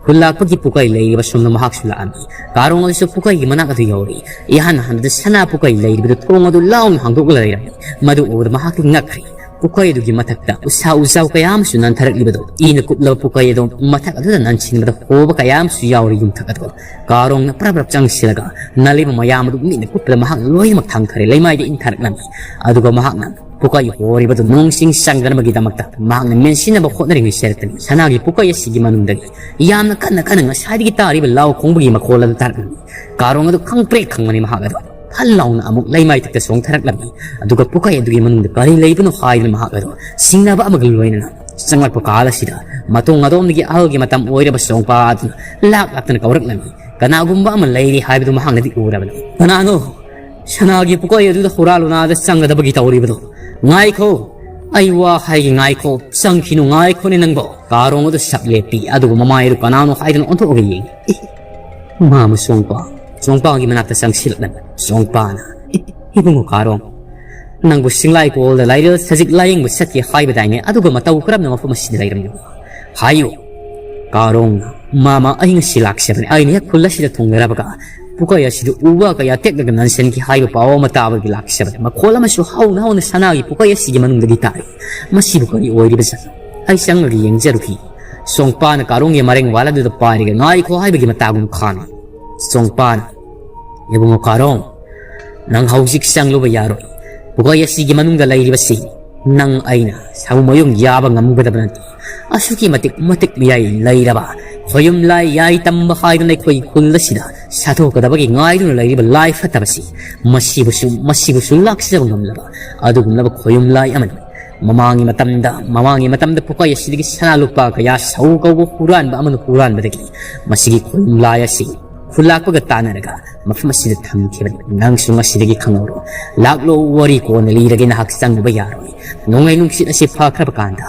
ꯈꯨꯜꯂꯥꯛꯄꯒꯤ ꯄꯨꯀꯩ ꯂꯩꯔꯤꯕ ꯁꯣꯝꯗ ꯃꯍꯥꯛꯁꯨ ꯂꯥꯛꯑꯝꯃꯤ꯫ ꯀꯥꯔꯣꯡ ꯑꯗꯨꯁꯨ ꯄꯨꯀꯩꯒꯤ ꯃꯅꯥꯛ ꯑꯗꯨ ꯌꯧꯔꯛꯏ꯫ ꯏꯍꯥꯟ ꯍꯥꯟꯕꯗ ꯁꯅꯥ ꯄꯨꯀꯩ ꯂꯩꯔꯤꯕꯗꯨ ꯊꯣꯡ ꯑꯗꯨ ꯂꯥꯎꯅ ꯍꯥꯡꯗꯣꯛꯂꯒ ꯂꯩꯔꯝꯃꯤ꯫ ꯃꯗꯨ ꯎꯕꯗ ꯃꯍꯥꯛꯇꯤ ꯉꯛꯈ꯭ꯔꯦ꯫ ꯄꯨꯀꯩ ꯑꯗꯨꯒꯤ ꯃꯊꯛꯇ ꯎꯁꯥ ꯎꯖꯥꯎ ꯀꯌꯥ ꯑꯃꯁꯨ ꯅꯟꯊꯔꯛꯂꯤꯕꯗꯣ, ꯏꯅ ꯀꯨꯞꯂꯕ ꯄꯨꯀꯩ ꯑꯗꯨ ꯃꯊꯛ ꯑꯗꯨꯗ ꯅꯟꯁꯤꯟꯕꯗ ꯍꯣꯕ ꯀꯌꯥ ꯑꯃꯁꯨ ꯌꯥꯎꯔꯤ꯫ ꯌꯨꯝꯊꯛ ꯑꯗꯨ ꯀꯥꯔꯣꯡꯅ ꯄ꯭ꯔꯞ ꯄ꯭ꯔꯞ ꯆꯪꯁꯤꯜꯂꯒ ꯅꯜꯂꯤꯕ ꯃꯌꯥꯝ ꯑꯗꯨ ꯃꯤꯠꯅ ꯀꯨꯞꯄꯗ ꯃꯍꯥꯛꯅ ꯂꯣꯏꯅꯃꯛ ꯊꯥꯡꯊꯔꯦ, ꯂꯩꯃꯥꯏꯗ ꯏꯟꯊꯔꯛꯂꯝꯃꯤ꯫ ꯑꯗꯨꯒ ꯃꯍꯥꯛꯅ ꯄꯨꯀꯩ ꯍꯣꯔꯤꯕꯗꯨ ꯅꯣꯡꯁꯤꯡ ꯆꯪꯗꯅꯕꯒꯤꯗꯃꯛꯇ ꯃꯍꯥꯛꯅ ꯃꯦꯟꯁꯤꯟꯅꯕ ꯍꯣꯠꯅꯔꯤꯉꯩ ꯁꯦꯔꯛꯇꯅꯤ ꯁꯅꯥꯒꯤ ꯄꯨꯀꯩ ꯑꯁꯤꯒꯤ ꯃꯅꯨꯡꯗꯒꯤ ꯌꯥꯝꯅ ꯀꯟꯅ ꯀꯟꯅ ꯉꯁꯥꯏꯗꯒꯤ ꯇꯥꯔꯤꯕ ꯂꯥꯎ ꯈꯣꯡꯕꯒꯤ ꯃꯈꯣꯜ ꯑꯗꯨ ꯇꯥꯔꯛꯂꯝꯃꯤ꯫ ꯀꯥꯔꯣꯡ ꯑꯗꯨ ꯈꯪꯄ꯭ꯔꯦꯛ ꯈꯪꯕꯅꯤ ꯃꯍꯥꯛ ꯑꯗꯨ꯫ ꯐꯜ ꯂꯥꯎꯅ ꯑꯃꯨꯛ ꯂꯩꯃꯥꯏꯊꯛꯇ ꯆꯣꯡꯊꯔꯛꯂꯝꯃꯤ꯫ ꯑꯗꯨꯒ ꯄꯨꯀꯩ ꯑꯗꯨꯒꯤ ꯃꯅꯨꯡꯗ ꯀꯔꯤ ꯂꯩꯕꯅꯣ ꯍꯥꯏꯗꯨꯅ ꯃꯍꯥꯛ ꯑꯗꯨ ꯆꯤꯡꯅꯕ ꯑꯃꯒ ꯂꯣꯏꯅꯅ ꯆꯪꯂꯛꯄ ꯀꯥꯜ ꯑꯁꯤꯗ ꯃꯇꯣꯡ ꯑꯗꯣꯝꯗꯒꯤ ꯑꯍꯜꯒꯤ ꯃꯇꯝ ꯑꯣꯏꯔꯕ ꯆꯣꯡꯄꯥ ꯑꯗꯨꯅ ꯂꯥꯛ ꯂꯥꯛꯇꯅ ꯀꯧꯔꯛꯂꯝꯃꯤ꯫ ꯀꯅꯥꯒꯨꯝꯕ ꯑꯃ ꯂꯩꯔꯤ ꯍꯥꯏꯕꯗꯨ ꯃꯍꯥꯛꯅꯗꯤ ꯎꯔꯕꯅꯤ꯫ "ꯀꯅꯥꯅꯣ ꯁꯅꯥꯒꯤ ꯄꯨꯀꯩ ꯑꯗꯨꯗ ꯍꯨꯔꯥꯜꯂꯨꯅꯥꯗ ꯆꯪꯒꯗꯕꯒꯤ ꯇꯧꯔꯤꯕꯗꯣ? ꯉꯥꯏꯈꯣ, ꯑꯩ ꯋꯥ ꯍꯥꯏꯒꯦ, ꯉꯥꯏꯈꯣ, ꯆꯪꯈꯤꯅꯨ, ꯉꯥꯏꯈꯣꯅꯦ ꯅꯪꯕꯣ!" ꯀꯥꯔꯣꯡ ꯑꯗꯨ ꯁꯛ ꯂꯦꯞꯄꯤ, ꯑꯗꯨꯒ ꯃꯃꯥꯏ ꯑꯗꯨ ꯀꯅꯥꯅꯣ ꯍꯥꯏꯗꯨꯅ ꯑꯣꯟꯊꯣꯛꯑꯒ ꯌꯦꯡꯉꯤ꯫ "ꯑꯦ, ꯃꯥꯃ ꯆꯣꯡꯄꯥ!" ꯆꯣꯡꯄꯥꯒꯤ ꯃꯅꯥꯛꯇ ꯆꯪꯁꯤꯜꯂꯛꯂꯝꯃꯤ꯫ ꯆꯣꯡꯄꯥꯅ, "ꯑꯦ, ꯏꯕꯨꯡꯉꯣ ꯀꯥꯔꯣꯡ, ꯅꯪꯕꯨ ꯆꯤꯡꯂꯥꯏ ꯀꯣꯜꯗ ꯂꯥꯏꯔꯦꯜ ꯁꯖꯤꯛ ꯂꯥꯌꯦꯡꯕ ꯆꯠꯀꯦ ꯍꯥꯏꯕꯗꯥꯏꯅꯦ? ꯑꯗꯨꯒ ꯃꯇꯧ ꯀꯔꯝꯅ ꯃꯐꯝ ꯑꯁꯤꯗ ꯂꯩꯔꯝꯂꯤꯕ? ꯍꯥꯏꯌꯨ!" ꯀꯥꯔꯣꯡꯅ, "ꯃꯥꯃ, ꯑꯩ ꯉꯁꯤ ꯂꯥꯛꯆꯕꯅꯤ꯫ ꯑꯩꯅ ꯍꯦꯛ ꯈꯨꯜ ꯑꯁꯤꯗ ꯊꯨꯡꯂꯔꯕꯒ ꯄꯨꯀꯩ ꯑꯁꯤꯗ ꯎ ꯋꯥ ꯀꯌꯥ ꯇꯦꯛꯂꯒ ꯅꯟꯁꯤꯟꯈꯤ ꯍꯥꯏꯕ ꯄꯥꯎ ꯑꯃ ꯇꯥꯕꯒꯤ ꯂꯥꯛꯆꯕꯅꯤ꯫ ꯃꯈꯣꯜ ꯑꯃꯁꯨ ꯍꯧꯅ ꯍꯧꯅ ꯁꯅꯥꯒꯤ ꯄꯨꯀꯩ ꯑꯁꯤꯒꯤ ꯃꯅꯨꯡꯗꯒꯤ ꯇꯥꯔꯤ꯫ ꯃꯁꯤꯕꯨ ꯀꯔꯤ ꯑꯣꯏꯔꯤꯕꯖꯥꯠꯅꯣ? ꯑꯩ ꯆꯪꯂꯒ ꯌꯦꯡꯖꯔꯨꯈꯤ꯫" ꯆꯣꯡꯄꯥꯅ ꯀꯥꯔꯣꯡꯒꯤ ꯃꯔꯦꯡ ꯋꯥꯜ ꯑꯗꯨꯗ ꯄꯥꯏꯔꯒ ꯉꯥꯏꯈꯣ ꯍꯥꯏꯕꯒꯤ ꯃꯇꯥꯒꯨꯝ ꯈꯥꯝꯃꯤ꯫ ꯆꯣꯡꯄꯥꯅ, "ꯏꯕꯨꯡꯉꯣ ꯀꯥꯔꯣꯡ, ꯅꯪ ꯍꯧꯖꯤꯛ ꯆꯪꯂꯨꯕ ꯌꯥꯔꯣꯏ꯫ ꯄꯨꯀꯩ ꯑꯁꯤꯒꯤ ꯃꯅꯨꯡꯗ ꯂꯩꯔꯤꯕꯁꯤ ꯅꯪ ꯑꯩꯅ ꯁꯥꯃꯨ ꯃꯌꯨꯡ ꯌꯥꯕ ꯉꯝꯒꯗꯕ ꯅꯠꯇꯦ꯫ ꯑꯁꯨꯛꯀꯤ ꯃꯇꯤꯛ ꯃꯇꯤꯛ ꯃꯌꯥꯏ ꯂꯩꯔꯕ ꯈꯣꯌꯨꯝ ꯂꯥꯏ ꯌꯥꯏ ꯇꯝꯕ ꯍꯥꯏꯗꯨꯅ ꯑꯩꯈꯣꯏꯒꯤ ꯈꯨꯜ ꯑꯁꯤꯗ ꯁꯥꯊꯣꯛꯀꯗꯕꯒꯤ ꯉꯥꯏꯗꯨꯅ ꯂꯩꯔꯤꯕ ꯂꯥꯏ ꯐꯠꯇꯕꯁꯤ, ꯃꯁꯤꯕꯨꯁꯨ, ꯃꯁꯤꯕꯨꯁꯨ ꯂꯥꯛꯆꯕ ꯉꯝꯂꯕ ꯑꯗꯨꯒꯨꯝꯂꯕ ꯈꯣꯌꯨꯝ ꯂꯥꯏ ꯑꯃꯅꯤ꯫ ꯃꯃꯥꯡꯒꯤ ꯃꯇꯝꯗ, ꯃꯃꯥꯡꯒꯤ ꯃꯇꯝꯗ ꯄꯨꯀꯩ ꯑꯁꯤꯗꯒꯤ ꯁꯅꯥ ꯂꯨꯄꯥ ꯀꯌꯥ ꯁꯧ ꯀꯧꯕ ꯍꯨꯔꯥꯟꯕ ꯑꯃꯅ ꯍꯨꯔꯥꯟꯕꯗꯒꯤ ꯃꯁꯤꯒꯤ ꯈꯣꯌꯨꯝ ꯂꯥꯏ ꯑꯁꯤ ꯈꯨꯜꯂꯥꯛꯄꯒ ꯇꯥꯟꯅꯔꯒ ꯃꯐꯝ ꯑꯁꯤꯗ ꯊꯝꯈꯤꯕꯅꯤ꯫ ꯅꯪꯁꯨ ꯉꯁꯤꯗꯒꯤ ꯈꯪꯍꯧꯔꯣ꯫ ꯂꯥꯛꯂꯣ, ꯋꯥꯔꯤ ꯀꯣꯟꯅ ꯂꯤꯔꯒꯦ, ꯅꯍꯥꯛ ꯆꯪꯂꯨꯕ ꯌꯥꯔꯣꯏ꯫ ꯅꯣꯡꯂꯩ ꯅꯨꯡꯁꯤꯠ ꯑꯁꯤ ꯐꯈ꯭ꯔꯕ ꯀꯥꯟꯗ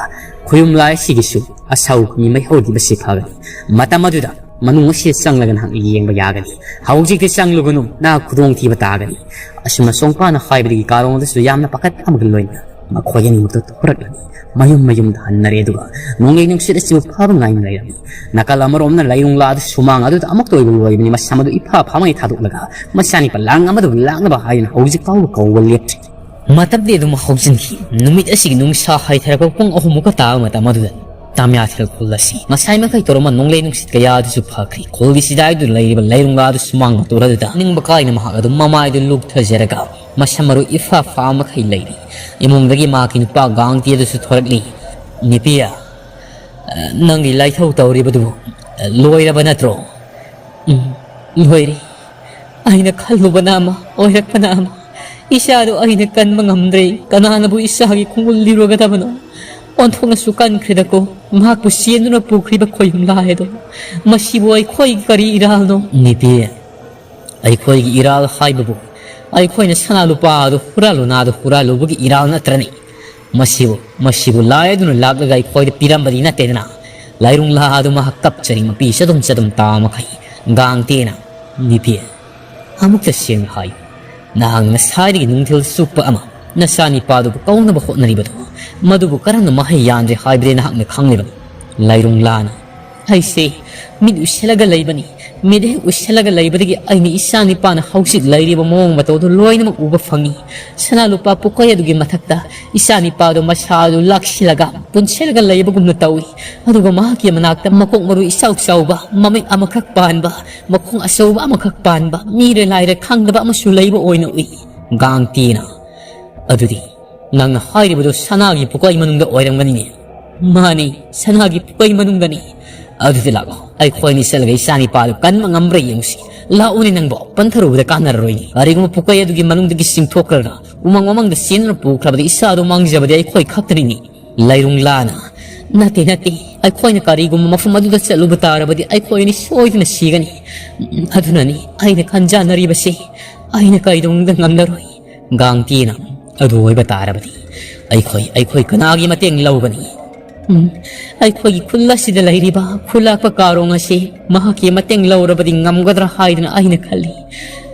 ꯈꯣꯌꯨꯝ ꯂꯥꯏ ꯑꯁꯤꯒꯤꯁꯨ ꯑꯁꯥꯎ ꯃꯤ ꯃꯩꯍꯧꯈꯤꯕꯁꯤ ꯐꯒꯅꯤ꯫ ꯃꯇꯝ ꯑꯗꯨꯗ ꯃꯅꯨꯡ ꯑꯁꯤꯗ ꯆꯪꯂꯒ ꯅꯍꯥꯛ ꯌꯦꯡꯕ ꯌꯥꯒꯅꯤ꯫ ꯍꯧꯖꯤꯛꯇꯤ ꯆꯪꯂꯨꯒꯅꯨ, ꯅꯍꯥꯛ ꯈꯨꯗꯣꯡꯊꯤꯕ ꯇꯥꯒꯅꯤ꯫" ꯑꯁꯨꯝꯅ ꯆꯣꯡꯄꯥꯅ ꯍꯥꯏꯕꯗꯒꯤ ꯀꯥꯔꯣꯡ ꯑꯗꯨꯁꯨ ꯌꯥꯝꯅ ꯄꯥꯈꯠ ꯑꯃꯒ ꯂꯣꯏꯅꯅ ꯃꯈꯣꯏ ꯑꯅꯤꯃꯛꯇ ꯊꯣꯔꯛꯂꯝꯃꯤ꯫ ꯃꯌꯨꯝ ꯃꯌꯨꯝꯗ ꯍꯟꯅꯔꯦ, ꯑꯗꯨꯒ ꯅꯣꯡꯂꯩ ꯅꯨꯡꯁꯤꯠ ꯑꯁꯤꯕꯨ ꯐꯕ ꯉꯥꯏꯅ ꯂꯩꯔꯝꯃꯤ꯫ ꯅꯥꯀꯜ ꯑꯃꯔꯣꯝꯅ ꯂꯩꯔꯨꯡꯂꯥꯗ ꯁꯨꯃꯥꯡ ꯑꯗꯨꯗ ꯑꯃꯨꯛꯇ ꯑꯣꯏꯕ ꯂꯣꯏꯕꯅꯤ, ꯃꯁꯝ ꯑꯗꯨ ꯏꯐꯥ ꯐꯥꯃꯩ ꯊꯥꯗꯣꯛꯂꯒ ꯃꯆꯥꯅꯤꯄꯥ ꯂꯥꯡ ꯑꯃꯗꯕꯨ ꯂꯥꯛꯅꯕ ꯍꯥꯏꯗꯨꯅ ꯍꯧꯖꯤꯛ ꯐꯥꯎꯕ ꯀꯧꯕ ꯂꯦꯞꯇ꯭ꯔꯤ꯫ ꯃꯇꯝꯗꯤ ꯑꯗꯨꯝ ꯍꯧꯖꯤꯟꯈꯤ꯫ ꯅꯨꯃꯤꯠ ꯑꯁꯤꯒꯤ ꯅꯨꯡꯁꯥ ꯍꯩꯊꯔꯛꯄ ꯄꯨꯡ ꯑꯍꯨꯝꯃꯨꯛꯀ ꯇꯥꯕ ꯃꯇꯝ ꯑꯗꯨꯗ ꯇꯥꯃꯤꯌꯥꯊꯦꯜ ꯈꯨꯜ ꯑꯁꯤ ꯉꯁꯥꯏ ꯃꯈꯩ ꯇꯧꯔꯝꯕ ꯅꯣꯡꯂꯩ ꯅꯨꯡꯁꯤꯠ ꯀꯌꯥ ꯑꯗꯨꯁꯨ ꯐꯈ꯭ꯔꯦ꯫ ꯈꯨꯜꯒꯤ ꯆꯤꯗꯥꯏꯗꯨꯗ ꯂꯩꯔꯤꯕ ꯂꯩꯔꯨꯡꯂꯥ ꯑꯗꯨ ꯁꯨꯃꯥꯡ ꯃꯇꯣꯜ ꯑꯗꯨꯗ ꯅꯤꯡꯕ ꯀꯥꯏꯅ ꯃꯍꯥꯛ ꯑꯗꯨꯝ ꯃꯃꯥꯏꯗꯨ ꯂꯨꯞꯊꯖꯔꯒ ꯃꯁꯝ ꯃꯔꯨ ꯏꯐꯥ ꯐꯥ ꯃꯈꯩ ꯂꯩꯔꯤ꯫ ꯏꯃꯨꯡꯗꯒꯤ ꯃꯍꯥꯛꯀꯤ ꯅꯨꯄꯥ ꯒꯥꯡꯇꯤ ꯑꯗꯨꯁꯨ ꯊꯣꯔꯛꯂꯤ꯫ "ꯅꯤꯄꯤꯌꯥ, ꯅꯪꯒꯤ ꯂꯥꯏꯊꯧ ꯇꯧꯔꯤꯕꯗꯨꯕꯨ ꯂꯣꯏꯔꯕ ꯅꯠꯇ꯭ꯔꯣ?" "ꯎꯝ, ꯂꯣꯏꯔꯦ꯫ ꯑꯩꯅ ꯈꯜꯂꯨꯕꯅ ꯑꯃ, ꯑꯣꯏꯔꯛꯄꯅ ꯑꯃ꯫ ꯏꯆꯥꯗꯨ ꯑꯩꯅ ꯀꯟꯕ ꯉꯝꯗ꯭ꯔꯦ꯫ ꯀꯅꯥꯅꯕꯨ ꯏꯆꯥꯒꯤ ꯈꯣꯡꯒꯨꯜ ꯂꯤꯔꯨꯒꯗꯕꯅꯣ? ꯑꯣꯟꯊꯣꯛꯅꯁꯨ ꯀꯟꯈ꯭ꯔꯦꯗꯀꯣ꯫ ꯃꯍꯥꯛꯄꯨ ꯆꯦꯟꯗꯨꯅ ꯄꯨꯈ꯭ꯔꯤꯕ ꯈꯣꯌꯨꯝ ꯂꯥꯏ ꯑꯗꯣ꯫ ꯃꯁꯤꯕꯨ ꯑꯩꯈꯣꯏꯒꯤ ꯀꯔꯤ ꯏꯔꯥꯜꯅꯣ?" "ꯅꯤꯄꯤ, ꯑꯩꯈꯣꯏꯒꯤ ꯏꯔꯥꯜ ꯍꯥꯏꯕꯕꯨ ꯑꯩꯈꯣꯏꯅ ꯁꯅꯥ ꯂꯨꯄꯥ ꯑꯗꯨ ꯍꯨꯔꯥꯜꯂꯨ ꯅꯥꯗ ꯍꯨꯔꯥꯜꯂꯨꯕꯒꯤ ꯏꯔꯥꯜ ꯅꯠꯇ꯭ꯔꯅꯤ? ꯃꯁꯤꯕꯨ, ꯃꯁꯤꯕꯨ ꯂꯥꯏ ꯑꯗꯨꯅ ꯂꯥꯛꯂꯒ ꯑꯩꯈꯣꯏꯗ ꯄꯤꯔꯝꯕꯗꯤ ꯅꯠꯇꯦꯗꯅ?" ꯂꯥꯏꯔꯨꯡꯂꯥ ꯑꯗꯨ ꯃꯍꯥꯛ ꯀꯞꯆꯔꯤ, ꯃꯄꯤ ꯆꯗꯨꯝ ꯆꯗꯨꯝ ꯇꯥ ꯃꯈꯩ꯫ ꯒꯥꯡꯇꯦꯅ, "ꯅꯤꯄꯤ, ꯑꯃꯨꯛꯇ ꯁꯦꯡꯅ ꯍꯥꯏꯌꯨ꯫ ꯅꯍꯥꯛꯅ ꯉꯁꯥꯏꯗꯒꯤ ꯅꯨꯡꯊꯤꯜ ꯆꯨꯞꯄ ꯑꯃ ꯅꯆꯥꯅꯤꯄꯥꯗꯨꯕꯨ ꯀꯧꯅꯕ ꯍꯣꯠꯅꯔꯤꯕꯗꯣ, ꯃꯗꯨꯕꯨ ꯀꯔꯝꯅ ꯃꯍꯩ ꯌꯥꯟꯗ꯭ꯔꯦ ꯍꯥꯏꯕꯗꯤ ꯅꯍꯥꯛꯅ ꯈꯪꯂꯤꯕꯅꯤ?" ꯂꯥꯏꯔꯨꯡꯂꯥꯅ, "ꯑꯩꯁꯦ ꯃꯤꯠ ꯎꯏꯁꯤꯜꯂꯒ ꯂꯩꯕꯅꯤ꯫ ꯃꯤꯠ ꯍꯦꯛ ꯎꯏꯁꯤꯜꯂꯒ ꯂꯩꯕꯗꯒꯤ ꯑꯩꯅ ꯏꯆꯥꯅꯤꯄꯥꯅ ꯍꯧꯖꯤꯛ ꯂꯩꯔꯤꯕ ꯃꯑꯣꯡ ꯃꯇꯧꯗꯨ ꯂꯣꯏꯅꯃꯛ ꯎꯕ ꯐꯪꯏ꯫ ꯁꯅꯥ ꯂꯨꯄꯥ ꯄꯨꯀꯩ ꯑꯗꯨꯒꯤ ꯃꯊꯛꯇ ꯏꯆꯥꯅꯤꯄꯥꯗꯨ ꯃꯁꯥꯗꯨ ꯂꯥꯛꯁꯤꯜꯂꯒ ꯄꯨꯟꯁꯤꯜꯂꯒ ꯂꯩꯕꯒꯨꯝꯅ ꯇꯧꯏ꯫ ꯑꯗꯨꯒ ꯃꯍꯥꯛꯀꯤ ꯃꯅꯥꯛꯇ ꯃꯀꯣꯛ ꯃꯔꯨ ꯏꯆꯥꯎ ꯆꯥꯎꯕ, ꯃꯃꯤꯠ ꯑꯃꯈꯛ ꯄꯥꯟꯕ, ꯃꯈꯣꯡ ꯑꯆꯧꯕ ꯑꯃꯈꯛ ꯄꯥꯟꯕ, ꯃꯤꯔ ꯂꯥꯏꯔ ꯈꯪꯗꯕ ꯑꯃꯁꯨ ꯂꯩꯕ ꯑꯣꯏꯅ ꯎꯏ꯫" ꯒꯥꯡꯇꯤꯅ, "ꯑꯗꯨꯗꯤ ꯅꯪꯅ ꯍꯥꯏꯔꯤꯕꯗꯨ ꯁꯅꯥꯒꯤ ꯄꯨꯀꯩ ꯃꯅꯨꯡꯗ ꯑꯣꯏꯔꯝꯒꯅꯤꯅꯦ?" "ꯃꯥꯅꯤ, ꯁꯅꯥꯒꯤ ꯄꯨꯀꯩ ꯃꯅꯨꯡꯗꯅꯤ꯫" "ꯑꯗꯨꯗꯤ ꯂꯥꯛꯂꯣ, ꯑꯩꯈꯣꯏꯅꯤ ꯆꯠꯂꯒ ꯏꯆꯥꯅꯤꯄꯥꯗꯨ ꯀꯟꯕ ꯉꯝꯕ꯭ꯔꯥ ꯌꯦꯡꯁꯤ꯫ ꯂꯥꯛꯎꯅꯦ ꯅꯪꯕꯣ, ꯄꯟꯊꯔꯨꯕꯗ ꯀꯥꯟꯅꯔꯔꯣꯏꯅꯦ꯫ ꯀꯔꯤꯒꯨꯝꯕ ꯄꯨꯀꯩ ꯑꯗꯨꯒꯤ ꯃꯅꯨꯡꯗꯒꯤ ꯆꯤꯡꯊꯣꯛꯈ꯭ꯔꯒ ꯎꯃꯪ ꯋꯥꯃꯪꯗ ꯆꯦꯟꯗꯨꯅ ꯄꯨꯈ꯭ꯔꯕꯗꯤ ꯏꯆꯥꯗꯨ ꯃꯥꯡꯖꯕꯗꯤ ꯑꯩꯈꯣꯏ ꯈꯛꯇꯅꯤꯅꯦ꯫" ꯂꯩꯔꯨꯡꯂꯥꯅ, "ꯅꯠꯇꯦ, ꯅꯠꯇꯦ, ꯑꯩꯈꯣꯏꯅ ꯀꯔꯤꯒꯨꯝꯕ ꯃꯐꯝ ꯑꯗꯨꯗ ꯆꯠꯂꯨꯕ ꯇꯥꯔꯕꯗꯤ ꯑꯩꯈꯣꯏ ꯑꯅꯤ ꯁꯣꯏꯗꯅ ꯁꯤꯒꯅꯤ꯫ ꯑꯗꯨꯅꯅꯤ ꯑꯩꯅ ꯈꯟꯖꯥꯟꯅꯔꯤꯕꯁꯦ꯫ ꯑꯩꯅ ꯀꯩꯗꯧꯅꯨꯡꯗ ꯉꯝꯂꯔꯣꯏ꯫" ꯒꯥꯡꯇꯤꯅ, "ꯑꯗꯨ ꯑꯣꯏꯕ ꯇꯥꯔꯕꯗꯤ ꯑꯩꯈꯣꯏ, ꯑꯩꯈꯣꯏ ꯀꯅꯥꯒꯤ ꯃꯇꯦꯡ ꯂꯧꯒꯅꯤ?" "ꯎꯝ, ꯑꯩꯈꯣꯏꯒꯤ ꯈꯨꯜ ꯑꯁꯤꯗ ꯂꯩꯔꯤꯕ ꯈꯨꯜꯂꯥꯛꯄ ꯀꯥꯔꯣꯡ ꯑꯁꯤ ꯃꯍꯥꯛꯀꯤ ꯃꯇꯦꯡ ꯂꯧꯔꯕꯗꯤ ꯉꯝꯒꯗ꯭ꯔꯥ ꯍꯥꯏꯗꯨꯅ ꯑꯩꯅ ꯈꯜꯂꯤ꯫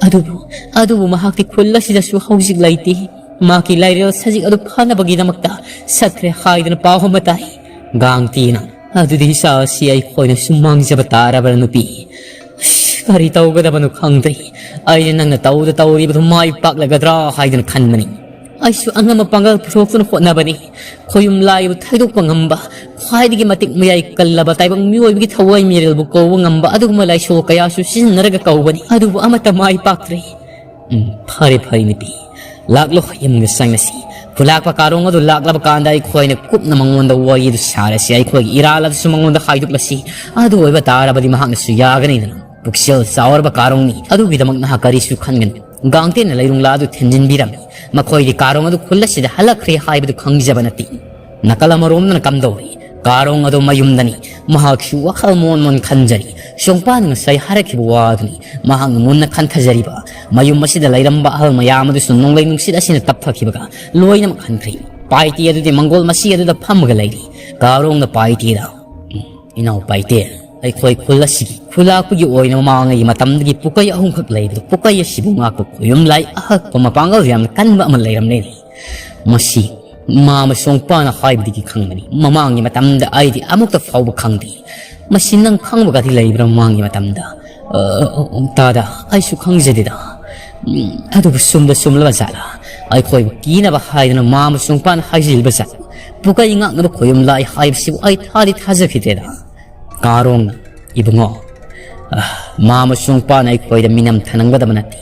ꯑꯗꯨꯕꯨ, ꯑꯗꯨꯕꯨ ꯃꯍꯥꯛꯇꯤ ꯈꯨꯜ ꯑꯁꯤꯗꯁꯨ ꯍꯧꯖꯤꯛ ꯂꯩꯇꯦ꯫ ꯃꯍꯥꯛꯀꯤ ꯂꯥꯏꯔꯦꯜ ꯁꯖꯤꯛ ꯑꯗꯨ ꯐꯅꯕꯒꯤꯗꯃꯛꯇ ꯆꯠꯈ꯭ꯔꯦ ꯍꯥꯏꯗꯨꯅ ꯄꯥꯎ ꯑꯃ ꯇꯥꯏ꯫" ꯒꯥꯡꯇꯤꯅ, "ꯑꯗꯨꯗꯤ ꯏꯆꯥ ꯑꯁꯤ ꯑꯩꯈꯣꯏꯅ ꯁꯨꯝ ꯃꯥꯡꯖꯕ ꯇꯥꯔꯕ꯭ꯔꯥ ꯅꯨꯄꯤ? ꯑꯁ, ꯀꯔꯤ ꯇꯧꯒꯗꯕꯅꯣ ꯈꯪꯗ꯭ꯔꯦ꯫ ꯑꯩꯅ ꯅꯪꯅ ꯇꯧꯗ ꯇꯧꯔꯤꯕꯗꯨ ꯃꯥꯏ ꯄꯥꯛꯂꯒꯗ꯭ꯔꯥ ꯍꯥꯏꯗꯨꯅ ꯈꯟꯕꯅꯤ꯫ ꯑꯩꯁꯨ ꯑꯉꯝꯕ ꯄꯥꯡꯒꯜ ꯄꯨꯊꯣꯛꯇꯨꯅ ꯍꯣꯠꯅꯕꯅꯤ꯫ ꯈꯣꯌꯨꯝ ꯂꯥꯏꯕꯨ ꯊꯩꯗꯣꯛꯄ ꯉꯝꯕ, ꯈ꯭ꯋꯥꯏꯗꯒꯤ ꯃꯇꯤꯛ ꯃꯌꯥꯏ ꯀꯜꯂꯕ ꯇꯥꯏꯕꯪ ꯃꯤꯑꯣꯏꯕꯒꯤ ꯊꯋꯥꯏ ꯃꯤꯔꯦꯜꯕꯨ ꯀꯧꯕ ꯉꯝꯕ ꯑꯗꯨꯒꯨꯝꯕ ꯂꯥꯏꯁꯣꯜ ꯀꯌꯥꯁꯨ ꯁꯤꯖꯤꯟꯅꯔꯒ ꯀꯧꯕꯅꯤ, ꯑꯗꯨꯕꯨ ꯑꯃꯠꯇ ꯃꯥꯏ ꯄꯥꯛꯇ꯭ꯔꯦ꯫ ꯎꯝ, ꯐꯔꯦ, ꯐꯔꯦ, ꯅꯨꯄꯤ꯫ ꯂꯥꯛꯂꯣ, ꯌꯨꯝꯗ ꯆꯪꯂꯁꯤ꯫ ꯈꯨꯂꯥꯛꯄ ꯀꯥꯔꯣꯡ ꯑꯗꯨ ꯂꯥꯛꯂꯕ ꯀꯥꯟꯗ ꯑꯩꯈꯣꯏꯅ ꯀꯨꯞꯅ ꯃꯉꯣꯟꯗ ꯋꯥꯔꯤ ꯑꯗꯨ ꯁꯥꯔꯁꯤ꯫ ꯑꯩꯈꯣꯏꯒꯤ ꯏꯔꯥꯜ ꯑꯗꯨꯁꯨ ꯃꯉꯣꯟꯗ ꯍꯥꯏꯗꯣꯛꯂꯁꯤ꯫ ꯑꯗꯨ ꯑꯣꯏꯕ ꯇꯥꯔꯕꯗꯤ ꯃꯍꯥꯛꯅꯁꯨ ꯌꯥꯒꯅꯤꯗꯅ꯫ ꯄꯨꯛꯆꯦꯜ ꯆꯥꯎꯔꯕ ꯀꯥꯔꯣꯡꯅꯤ꯫ ꯑꯗꯨꯒꯤꯗꯃꯛ ꯅꯍꯥꯛ ꯀꯔꯤꯁꯨ ꯈꯟꯒꯅꯨ꯫ ꯒꯥꯡꯇꯦꯟꯅ ꯂꯩꯔꯨꯡꯂꯥ ꯑꯗꯨ ꯊꯤꯟꯖꯤꯟꯕꯤꯔꯝꯃꯤ꯫ ꯃꯈꯣꯏꯗꯤ ꯀꯥꯔꯣꯡ ꯑꯗꯨ ꯈꯨꯜ ꯑꯁꯤꯗ ꯍꯜꯂꯛꯈ꯭ꯔꯦ ꯍꯥꯏꯕꯗꯨ ꯈꯪꯖꯕ ꯅꯠꯇꯦ꯫ ꯅꯥꯀꯜ ꯑꯃꯔꯣꯝꯗꯅ ꯀꯝꯗꯧꯔꯤ? ꯀꯥꯔꯣꯡ ꯑꯗꯨ ꯃꯌꯨꯝꯗꯅꯤ꯫ ꯃꯍꯥꯛꯁꯨ ꯋꯥꯈꯜ ꯃꯣꯟ ꯃꯣꯟ ꯈꯟꯖꯔꯤ꯫ ꯁꯣꯡꯄꯥꯅ ꯉꯁꯥꯏ ꯍꯥꯏꯔꯛꯈꯤꯕ ꯋꯥ ꯑꯗꯨꯅꯤ ꯃꯍꯥꯛꯅ ꯃꯨꯟꯅ ꯈꯟꯊꯖꯔꯤꯕ꯫ ꯃꯌꯨꯝ ꯑꯁꯤꯗ ꯂꯩꯔꯝꯕ ꯑꯍꯜ ꯃꯌꯥꯝ ꯑꯗꯨꯁꯨ ꯅꯣꯡꯂꯩ ꯅꯨꯡꯁꯤꯠ ꯑꯁꯤꯅ ꯇꯞꯊꯈꯤꯕꯒ ꯂꯣꯏꯅꯃꯛ ꯍꯟꯈ꯭ꯔꯦ꯫ ꯄꯥꯏꯇꯦ ꯑꯗꯨꯗꯤ ꯃꯪꯒꯣꯜ ꯃꯁꯤ ꯑꯗꯨꯗ ꯐꯝꯃꯒ ꯂꯩꯔꯤ꯫ ꯀꯥꯔꯣꯡꯅ ꯄꯥꯏꯇꯦꯗ, "ꯏꯅꯥꯎ ꯄꯥꯏꯇꯦ, ꯑꯩꯈꯣꯏ ꯈꯨꯜ ꯑꯁꯤꯒꯤ ꯈꯨꯂꯥꯛꯄꯒꯤ ꯑꯣꯏꯅ ꯃꯃꯥꯡꯉꯩꯒꯤ ꯃꯇꯝꯗꯒꯤ ꯄꯨꯀꯩ ꯑꯍꯨꯝꯈꯛ ꯂꯩꯕꯗꯣ, ꯄꯨꯀꯩ ꯑꯁꯤꯕꯨ ꯉꯥꯛꯄ ꯈꯣꯌꯨꯝ ꯂꯥꯏ ꯑꯍꯛꯄ ꯃꯄꯥꯡꯒꯜ ꯌꯥꯝꯅ ꯀꯟꯕ ꯑꯃ ꯂꯩꯔꯝꯂꯦꯅꯦ꯫ ꯃꯁꯤ ꯃꯥꯃ ꯁꯣꯡꯄꯥꯅ ꯍꯥꯏꯕꯗꯒꯤ ꯈꯪꯕꯅꯤ꯫ ꯃꯃꯥꯡꯒꯤ ꯃꯇꯝꯗ ꯑꯩꯗꯤ ꯑꯃꯨꯛꯇ ꯐꯥꯎꯕ ꯈꯪꯗꯦ꯫ ꯃꯁꯤ ꯅꯪ ꯈꯪꯕꯒꯗꯤ ꯂꯩꯕ꯭ꯔꯥ ꯃꯃꯥꯡꯒꯤ ꯃꯇꯝꯗ?" "ꯑ, ꯑ, ꯇꯥꯗ, ꯑꯩꯁꯨ ꯈꯪꯖꯗꯦꯗ꯫ ꯎꯝ, ꯑꯗꯨꯕꯨ ꯁꯨꯝꯗ ꯁꯨꯝꯂꯕ ꯖꯥꯠꯂꯥ? ꯑꯩꯈꯣꯏꯕꯨ ꯀꯤꯅꯕ ꯍꯥꯏꯗꯨꯅ ꯃꯥꯃ ꯁꯣꯡꯄꯥꯅ ꯍꯥꯏꯖꯤꯜꯂꯤꯕ ꯖꯥꯠꯂꯥ? ꯄꯨꯀꯩ ꯉꯥꯛꯅꯕ ꯈꯣꯌꯨꯝ ꯂꯥꯏ ꯍꯥꯏꯕꯁꯤꯕꯨ ꯑꯩ ꯊꯥꯗꯤ ꯊꯥꯖꯈꯤꯗ꯭ꯔꯦꯗ꯫" ꯀꯥꯔꯣꯡꯅ, "ꯏꯕꯨꯡꯉꯣ, ꯑ, ꯃꯥꯃ ꯁꯣꯡꯄꯥꯅ ꯑꯩꯈꯣꯏꯗ ꯃꯤꯅꯝ ꯊꯅꯝꯒꯗꯕ ꯅꯠꯇꯦ꯫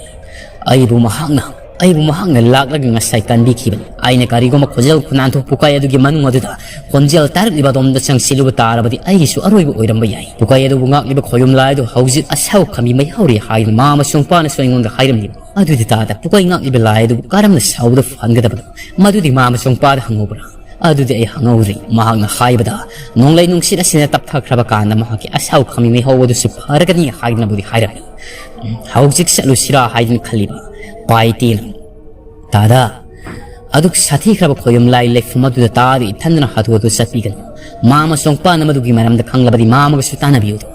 ꯑꯩꯕꯨ ꯃꯍꯥꯛꯅ, ꯑꯩꯕꯨ ꯃꯍꯥꯛꯅ ꯂꯥꯛꯂꯒ ꯉꯁꯥꯏ ꯀꯟꯕꯤꯈꯤꯕꯅꯤ꯫ ꯑꯩꯅ ꯀꯔꯤꯒꯨꯝꯕ ꯈꯣꯟꯖꯦꯜ ꯈꯨꯅꯥꯟꯊꯣꯛ ꯄꯨꯀꯩ ꯑꯗꯨꯒꯤ ꯃꯅꯨꯡ ꯑꯗꯨꯗ ꯈꯣꯟꯖꯦꯜ ꯇꯥꯔꯛꯂꯤꯕ ꯑꯗꯣꯝꯗ ꯆꯪꯁꯤꯜꯂꯨꯕ ꯇꯥꯔꯕꯗꯤ ꯑꯩꯒꯤꯁꯨ ꯑꯔꯣꯏꯕ ꯑꯣꯏꯔꯝꯕ ꯌꯥꯏ꯫ ꯄꯨꯀꯩ ꯑꯗꯨꯕꯨ ꯉꯥꯛꯂꯤꯕ ꯈꯣꯌꯨꯝ ꯂꯥꯏ ꯑꯗꯨ ꯍꯧꯖꯤꯛ ꯑꯁꯥꯎ ꯈꯥꯃꯤ ꯃꯩ ꯍꯧꯔꯤ ꯍꯥꯏꯅ ꯃꯥꯃ ꯁꯣꯡꯄꯥꯅꯁꯨ ꯑꯩꯉꯣꯟꯗ ꯍꯥꯏꯔꯝꯂꯤꯕꯅꯤ꯫ ꯑꯗꯨꯗꯤ ꯇꯥꯗ, ꯄꯨꯀꯩ ꯉꯥꯛꯂꯤꯕ ꯂꯥꯏ ꯑꯗꯨꯕꯨ ꯀꯔꯝꯅ ꯁꯥꯎꯕꯗ ꯐꯍꯟꯒꯗꯕꯅꯣ? ꯃꯗꯨꯗꯤ ꯃꯥꯃ ꯁꯣꯡꯄꯥꯗ ꯍꯪꯍꯧꯕ꯭ꯔꯥ?" "ꯑꯗꯨꯗꯤ ꯑꯩ ꯍꯪꯍꯧꯗ꯭ꯔꯤ꯫ ꯃꯍꯥꯛꯅ ꯍꯥꯏꯕꯗ ꯅꯣꯡꯂꯩ ꯅꯨꯡꯁꯤꯠ ꯑꯁꯤꯅ ꯇꯞꯊꯈ꯭ꯔꯕ ꯀꯥꯟꯗ ꯃꯍꯥꯛꯀꯤ ꯑꯁꯥꯎ ꯈꯥꯃꯤ ꯃꯩ ꯍꯧꯕꯗꯨꯁꯨ ꯐꯔꯒꯅꯤ ꯍꯥꯏꯗꯨꯅꯕꯨꯗꯤ ꯍꯥꯏꯔꯝꯃꯤ꯫ ꯎꯝ, ꯍꯧꯖꯤꯛ ꯆꯠꯂꯨꯁꯤꯔꯥ ꯍꯥꯏꯗꯨꯅ ꯈꯜꯂꯤꯕ ꯄꯥꯏꯇꯦꯅ꯫ ꯇꯥꯗ, ꯑꯗꯨꯛ ꯁꯥꯊꯤꯈ꯭ꯔꯕ ꯈꯣꯌꯨꯝ ꯂꯥꯏ ꯂꯩꯐꯝ ꯑꯗꯨꯗ ꯇꯥꯗ ꯏꯊꯟꯗꯅ ꯍꯥꯊꯨ ꯍꯥꯊꯨ ꯆꯠꯄꯤꯒꯅꯨ꯫ ꯃꯥꯃ ꯁꯣꯡꯄꯥꯅ ꯃꯗꯨꯒꯤ ꯃꯔꯝꯗ ꯈꯪꯂꯕꯗꯤ ꯃꯥꯃꯒꯁꯨ ꯇꯥꯟꯅꯕꯤꯌꯨꯗꯣ꯫"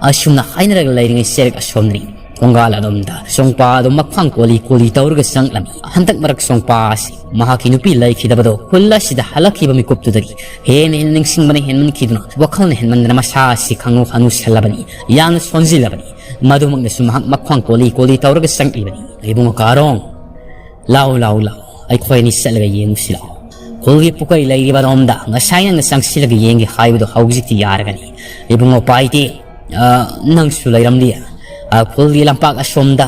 ꯑꯁꯨꯝꯅ ꯍꯥꯏꯅꯔꯒ ꯂꯩꯔꯤꯉꯩ ꯆꯦꯔꯛ ꯑꯁꯣꯝꯗꯅꯤ꯫ ꯊꯣꯡꯒꯥꯜ ꯑꯗꯣꯝꯗ ꯁꯣꯡꯄꯥ ꯑꯗꯨ ꯃꯈ꯭ꯋꯥꯡ ꯀꯣꯜꯂꯤ ꯀꯣꯜꯂꯤ ꯇꯧꯔꯒ ꯆꯪꯂꯝꯃꯤ꯫ ꯍꯟꯗꯛ ꯃꯔꯛ ꯁꯣꯡꯄꯥ ꯑꯁꯤ ꯃꯍꯥꯛꯀꯤ ꯅꯨꯄꯤ ꯂꯩꯈꯤꯗꯕꯗꯣ ꯈꯨꯜ ꯑꯁꯤꯗ ꯍꯜꯂꯛꯈꯤꯕ ꯃꯤꯀꯨꯞꯇꯨꯗꯒꯤ ꯍꯦꯟꯅ ꯍꯦꯟꯅ ꯅꯤꯡꯁꯤꯡꯕꯅ ꯍꯦꯟꯃꯟꯈꯤꯗꯨꯅ ꯋꯥꯈꯜꯅ ꯍꯦꯟꯃꯟꯗꯅ ꯃꯁꯥ ꯑꯁꯤ ꯈꯪꯅꯨ ꯍꯅꯨꯁꯜꯂꯕꯅꯤ, ꯌꯥꯝꯅ ꯁꯣꯟꯖꯤꯜꯂꯕꯅꯤ꯫ ꯃꯗꯨꯃꯛꯅꯁꯨ ꯃꯍꯥꯛ ꯃꯈ꯭ꯋꯥꯡ ꯀꯣꯜꯂꯤ ꯀꯣꯜꯂꯤ ꯇꯧꯔꯒ ꯆꯪꯂꯤꯕꯅꯤ꯫ "ꯏꯕꯨꯡꯉꯣ ꯀꯥꯔꯣꯡ, ꯂꯥꯎ, ꯂꯥꯎ, ꯂꯥꯎ꯫ ꯑꯩꯈꯣꯏ ꯑꯅꯤ ꯆꯠꯂꯒ ꯌꯦꯡꯉꯨꯁꯤ ꯂꯥꯛꯑꯣ꯫ ꯈꯨꯜꯒꯤ ꯄꯨꯀꯩ ꯂꯩꯔꯤꯕ ꯔꯣꯝꯗ ꯉꯁꯥꯏ ꯅꯪꯅ ꯆꯪꯁꯤꯜꯂꯒ ꯌꯦꯡꯒꯦ ꯍꯥꯏꯕꯗꯣ ꯍꯧꯖꯤꯛꯇꯤ ꯌꯥꯔꯒꯅꯤ꯫ ꯏꯕꯨꯡꯉꯣ ꯄꯥꯏꯇꯦ, ꯑ, ꯅꯪꯁꯨ ꯂꯩꯔꯝꯂꯤ꯫ ꯑ, ꯈꯨꯜꯒꯤ ꯂꯝꯄꯥꯛ ꯑꯁꯣꯝꯗ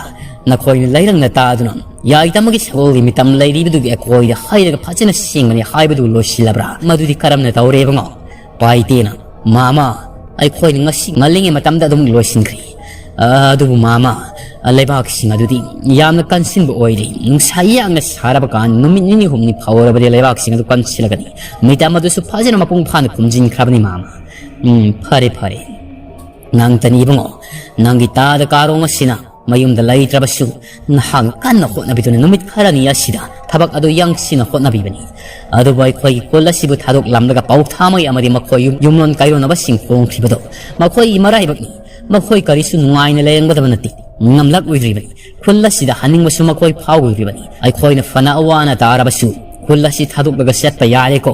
ꯅꯈꯣꯏꯅ ꯂꯩꯔꯪꯅ ꯇꯥꯗꯨꯅ ꯌꯥꯏꯇꯃꯒꯤ ꯁꯒꯣꯜꯒꯤ ꯃꯤꯇꯝ ꯂꯩꯔꯤꯕꯗꯨꯒꯤ ꯑꯩꯈꯣꯏꯗ ꯍꯩꯔꯒ ꯐꯖꯅ ꯁꯦꯡꯕꯅꯤ ꯍꯥꯏꯕꯗꯨ ꯂꯣꯏꯁꯤꯜꯂꯕ꯭ꯔꯥ? ꯃꯗꯨꯗꯤ ꯀꯔꯝꯅ ꯇꯧꯔꯦ ꯏꯕꯨꯡꯉꯣ? ꯄꯥꯏꯇꯦꯅ, ꯃꯥꯃ, ꯑꯩꯈꯣꯏꯅ ꯉꯁꯤ ꯉꯜꯂꯤꯉꯩ ꯃꯇꯝꯗ ꯑꯗꯨꯝ ꯂꯣꯏꯁꯤꯟꯈ꯭ꯔꯦ꯫ ꯑ, ꯑꯗꯨꯕꯨ ꯃꯥꯃ, ꯑ, ꯂꯩꯕꯥꯛꯁꯤꯡ ꯑꯗꯨꯗꯤ ꯌꯥꯝꯅ ꯀꯟꯁꯤꯟꯕ ꯑꯣꯏꯔꯤ꯫ ꯅꯨꯡꯁꯥ ꯌꯥꯝꯅ ꯁꯥꯔꯕ ꯀꯥꯟ ꯅꯨꯃꯤꯠ ꯅꯤꯅꯤ ꯍꯨꯝꯅꯤ ꯐꯥꯎꯔꯕꯗꯤ ꯂꯩꯕꯥꯛꯁꯤꯡ ꯑꯗꯨ ꯀꯟꯁꯤꯜꯂꯒꯅꯤ꯫ ꯃꯤꯇꯝ ꯑꯗꯨꯁꯨ ꯐꯖꯅ ꯃꯄꯨꯡ ꯐꯥꯅ ꯈꯨꯝꯖꯤꯟꯈ꯭ꯔꯕꯅꯤ ꯃꯥꯃ꯫ ꯎꯝ, ꯐꯔꯦ, ꯐꯔꯦ꯫ ꯉꯥꯡꯇꯅꯤ ꯏꯕꯨꯡꯉꯣ, ꯅꯪꯒꯤ ꯇꯥꯗ ꯀꯥꯔꯣꯡ ꯑꯁꯤꯅ ꯃꯌꯨꯝꯗ ꯂꯩꯇ꯭ꯔꯕꯁꯨ ꯅꯍꯥꯛꯅ ꯀꯟꯅ ꯍꯣꯠꯅꯕꯤꯗꯨꯅ ꯅꯨꯃꯤꯠ ꯈꯔꯅꯤ ꯑꯁꯤꯗ ꯊꯕꯛ ꯑꯗꯨ ꯌꯥꯡꯁꯤꯟꯅ ꯍꯣꯠꯅꯕꯤꯕꯅꯤ꯫ ꯑꯗꯨꯕꯨ ꯑꯩꯈꯣꯏꯒꯤ ꯈꯨꯜ ꯑꯁꯤꯕꯨ ꯊꯥꯗꯣꯛꯂꯝꯂꯒ ꯄꯥꯎꯊꯥꯃꯩ ꯑꯃꯗꯤ ꯃꯈꯣꯏ ꯌꯨꯝ-, ꯌꯨꯝꯂꯣꯟ ꯀꯩꯔꯣꯟꯅꯕꯁꯤꯡ ꯍꯣꯡꯈꯤꯕꯗꯣ ꯃꯈꯣꯏꯒꯤ ꯃꯔꯥꯏꯕꯛꯅꯤ꯫ ꯃꯈꯣꯏ ꯀꯔꯤꯁꯨ ꯅꯨꯡꯉꯥꯏꯅ ꯂꯩꯔꯝꯒꯗꯕ ꯅꯠꯇꯦ꯫ ꯉꯝꯂꯛꯂꯣꯏꯗ꯭ꯔꯤꯕꯅꯤ꯫ ꯈꯨꯜ ꯑꯁꯤꯗ ꯍꯟꯅꯤꯡꯕꯁꯨ ꯃꯈꯣꯏ ꯐꯥꯎꯔꯣꯏꯗ꯭ꯔꯤꯕꯅꯤ꯫ ꯑꯩꯈꯣꯏꯅ ꯐꯅ ꯑꯋꯥꯅ ꯇꯥꯔꯕꯁꯨ ꯈꯨꯜ ꯑꯁꯤ ꯊꯥꯗꯣꯛꯂꯒ ꯆꯠꯄ ꯌꯥꯔꯦꯀꯣ꯫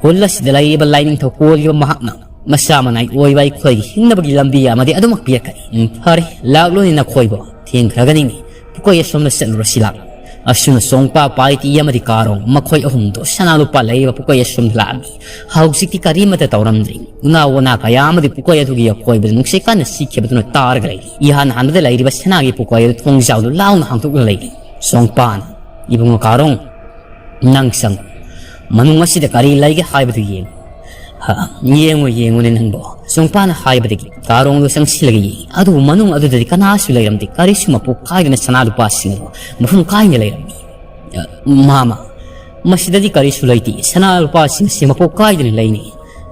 ꯈꯨꯜ ꯑꯁꯤꯗ ꯂꯩꯔꯤꯕ ꯂꯥꯏꯅꯤꯡꯊꯧ ꯀꯣꯜꯂꯤꯕ ꯃꯍꯥꯛꯅ ꯃꯁꯥ ꯃꯅꯥꯏ ꯑꯣꯏꯕ ꯑꯩꯈꯣꯏꯒꯤ ꯍꯤꯡꯅꯕꯒꯤ ꯂꯝꯕꯤ ꯑꯃꯗꯤ ꯑꯗꯨꯃꯛ ꯄꯤꯔꯛꯀꯅꯤ꯫ ꯎꯝ, ꯐꯔꯦ, ꯂꯥꯛꯂꯣꯅꯦ ꯅꯈꯣꯏꯕꯨ꯫ ꯊꯦꯡꯈ꯭ꯔꯒꯅꯤꯅꯦ꯫ ꯄꯨꯀꯣꯏ ꯑꯁꯣꯝꯗ ꯆꯠꯂꯨꯔꯁꯤ ꯂꯥꯛꯂꯣ꯫ ꯑꯁꯨꯝꯅ ꯆꯣꯡꯄꯥ, ꯄꯥꯏꯇꯤ ꯑꯃꯗꯤ ꯀꯥꯔꯣꯡ ꯃꯈꯣꯏ ꯑꯍꯨꯝꯗꯣ ꯁꯅꯥ ꯂꯨꯄꯥ ꯂꯩꯔꯤꯕ ꯄꯨꯀꯣꯏ ꯑꯁꯣꯝꯗ ꯂꯥꯛꯂꯝꯃꯤ꯫ ꯍꯧꯖꯤꯛꯇꯤ ꯀꯔꯤꯃꯠꯇ ꯇꯧꯔꯝꯗ꯭ꯔꯦ꯫ ꯎꯅꯥ ꯋꯥꯅꯥ ꯀꯌꯥ ꯑꯃꯗꯤ ꯄꯨꯀꯣꯏ ꯑꯗꯨꯒꯤ ꯑꯀꯣꯏꯕꯗ ꯅꯨꯡꯁꯤꯠ ꯀꯟꯅ ꯁꯤꯠꯈꯤꯕꯗꯨꯅ ꯇꯥꯔꯒ ꯂꯩꯔꯤ꯫ ꯏꯍꯥꯟ ꯍꯥꯟꯕꯗ ꯂꯩꯔꯤꯕ ꯁꯅꯥꯒꯤ ꯄꯨꯀꯣꯏ ꯑꯗꯨ ꯊꯣꯡꯖꯥꯎꯗꯨ ꯂꯥꯎꯅ ꯍꯥꯡꯗꯣꯛꯂꯒ ꯂꯩꯔꯤ꯫ ꯆꯣꯡꯄꯥꯅ, "ꯏꯕꯨꯡꯉꯣ ꯀꯥꯔꯣꯡ, ꯅꯪ ꯆꯪꯉꯨ꯫ ꯃꯅꯨꯡ ꯑꯁꯤꯗ ꯀꯔꯤ ꯂꯩꯒꯦ ꯍꯥꯏꯕꯗꯨ ꯌꯦꯡꯉꯨ꯫" "ꯍ, ꯌꯦꯡꯉꯨ, ꯌꯦꯡꯉꯨꯅꯦ ꯅꯪꯕꯣ꯫" ꯆꯣꯡꯄꯥꯅ ꯍꯥꯏꯕꯗꯒꯤ ꯀꯥꯔꯣꯡꯗꯨ ꯆꯪꯁꯤꯜꯂꯒ ꯌꯦꯡꯉꯤ꯫ ꯑꯗꯨꯕꯨ ꯃꯅꯨꯡ ꯑꯗꯨꯗꯗꯤ ꯀꯅꯥꯁꯨ ꯂꯩꯔꯝꯗꯦ꯫ ꯀꯔꯤꯁꯨ ꯃꯄꯨ ꯀꯥꯏꯗꯅ ꯁꯅꯥ ꯂꯨꯄꯥꯁꯤꯡ ꯑꯗꯨ ꯃꯐꯝ ꯀꯥꯏꯅ ꯂꯩꯔꯝꯃꯤ꯫ "ꯑ, ꯃꯥꯃ, ꯃꯁꯤꯗꯗꯤ ꯀꯔꯤꯁꯨ ꯂꯩꯇꯦ꯫ ꯁꯅꯥ ꯂꯨꯄꯥꯁꯤꯡ ꯑꯁꯤ ꯃꯄꯨ ꯀꯥꯏꯗꯅ ꯂꯩꯅꯤ꯫"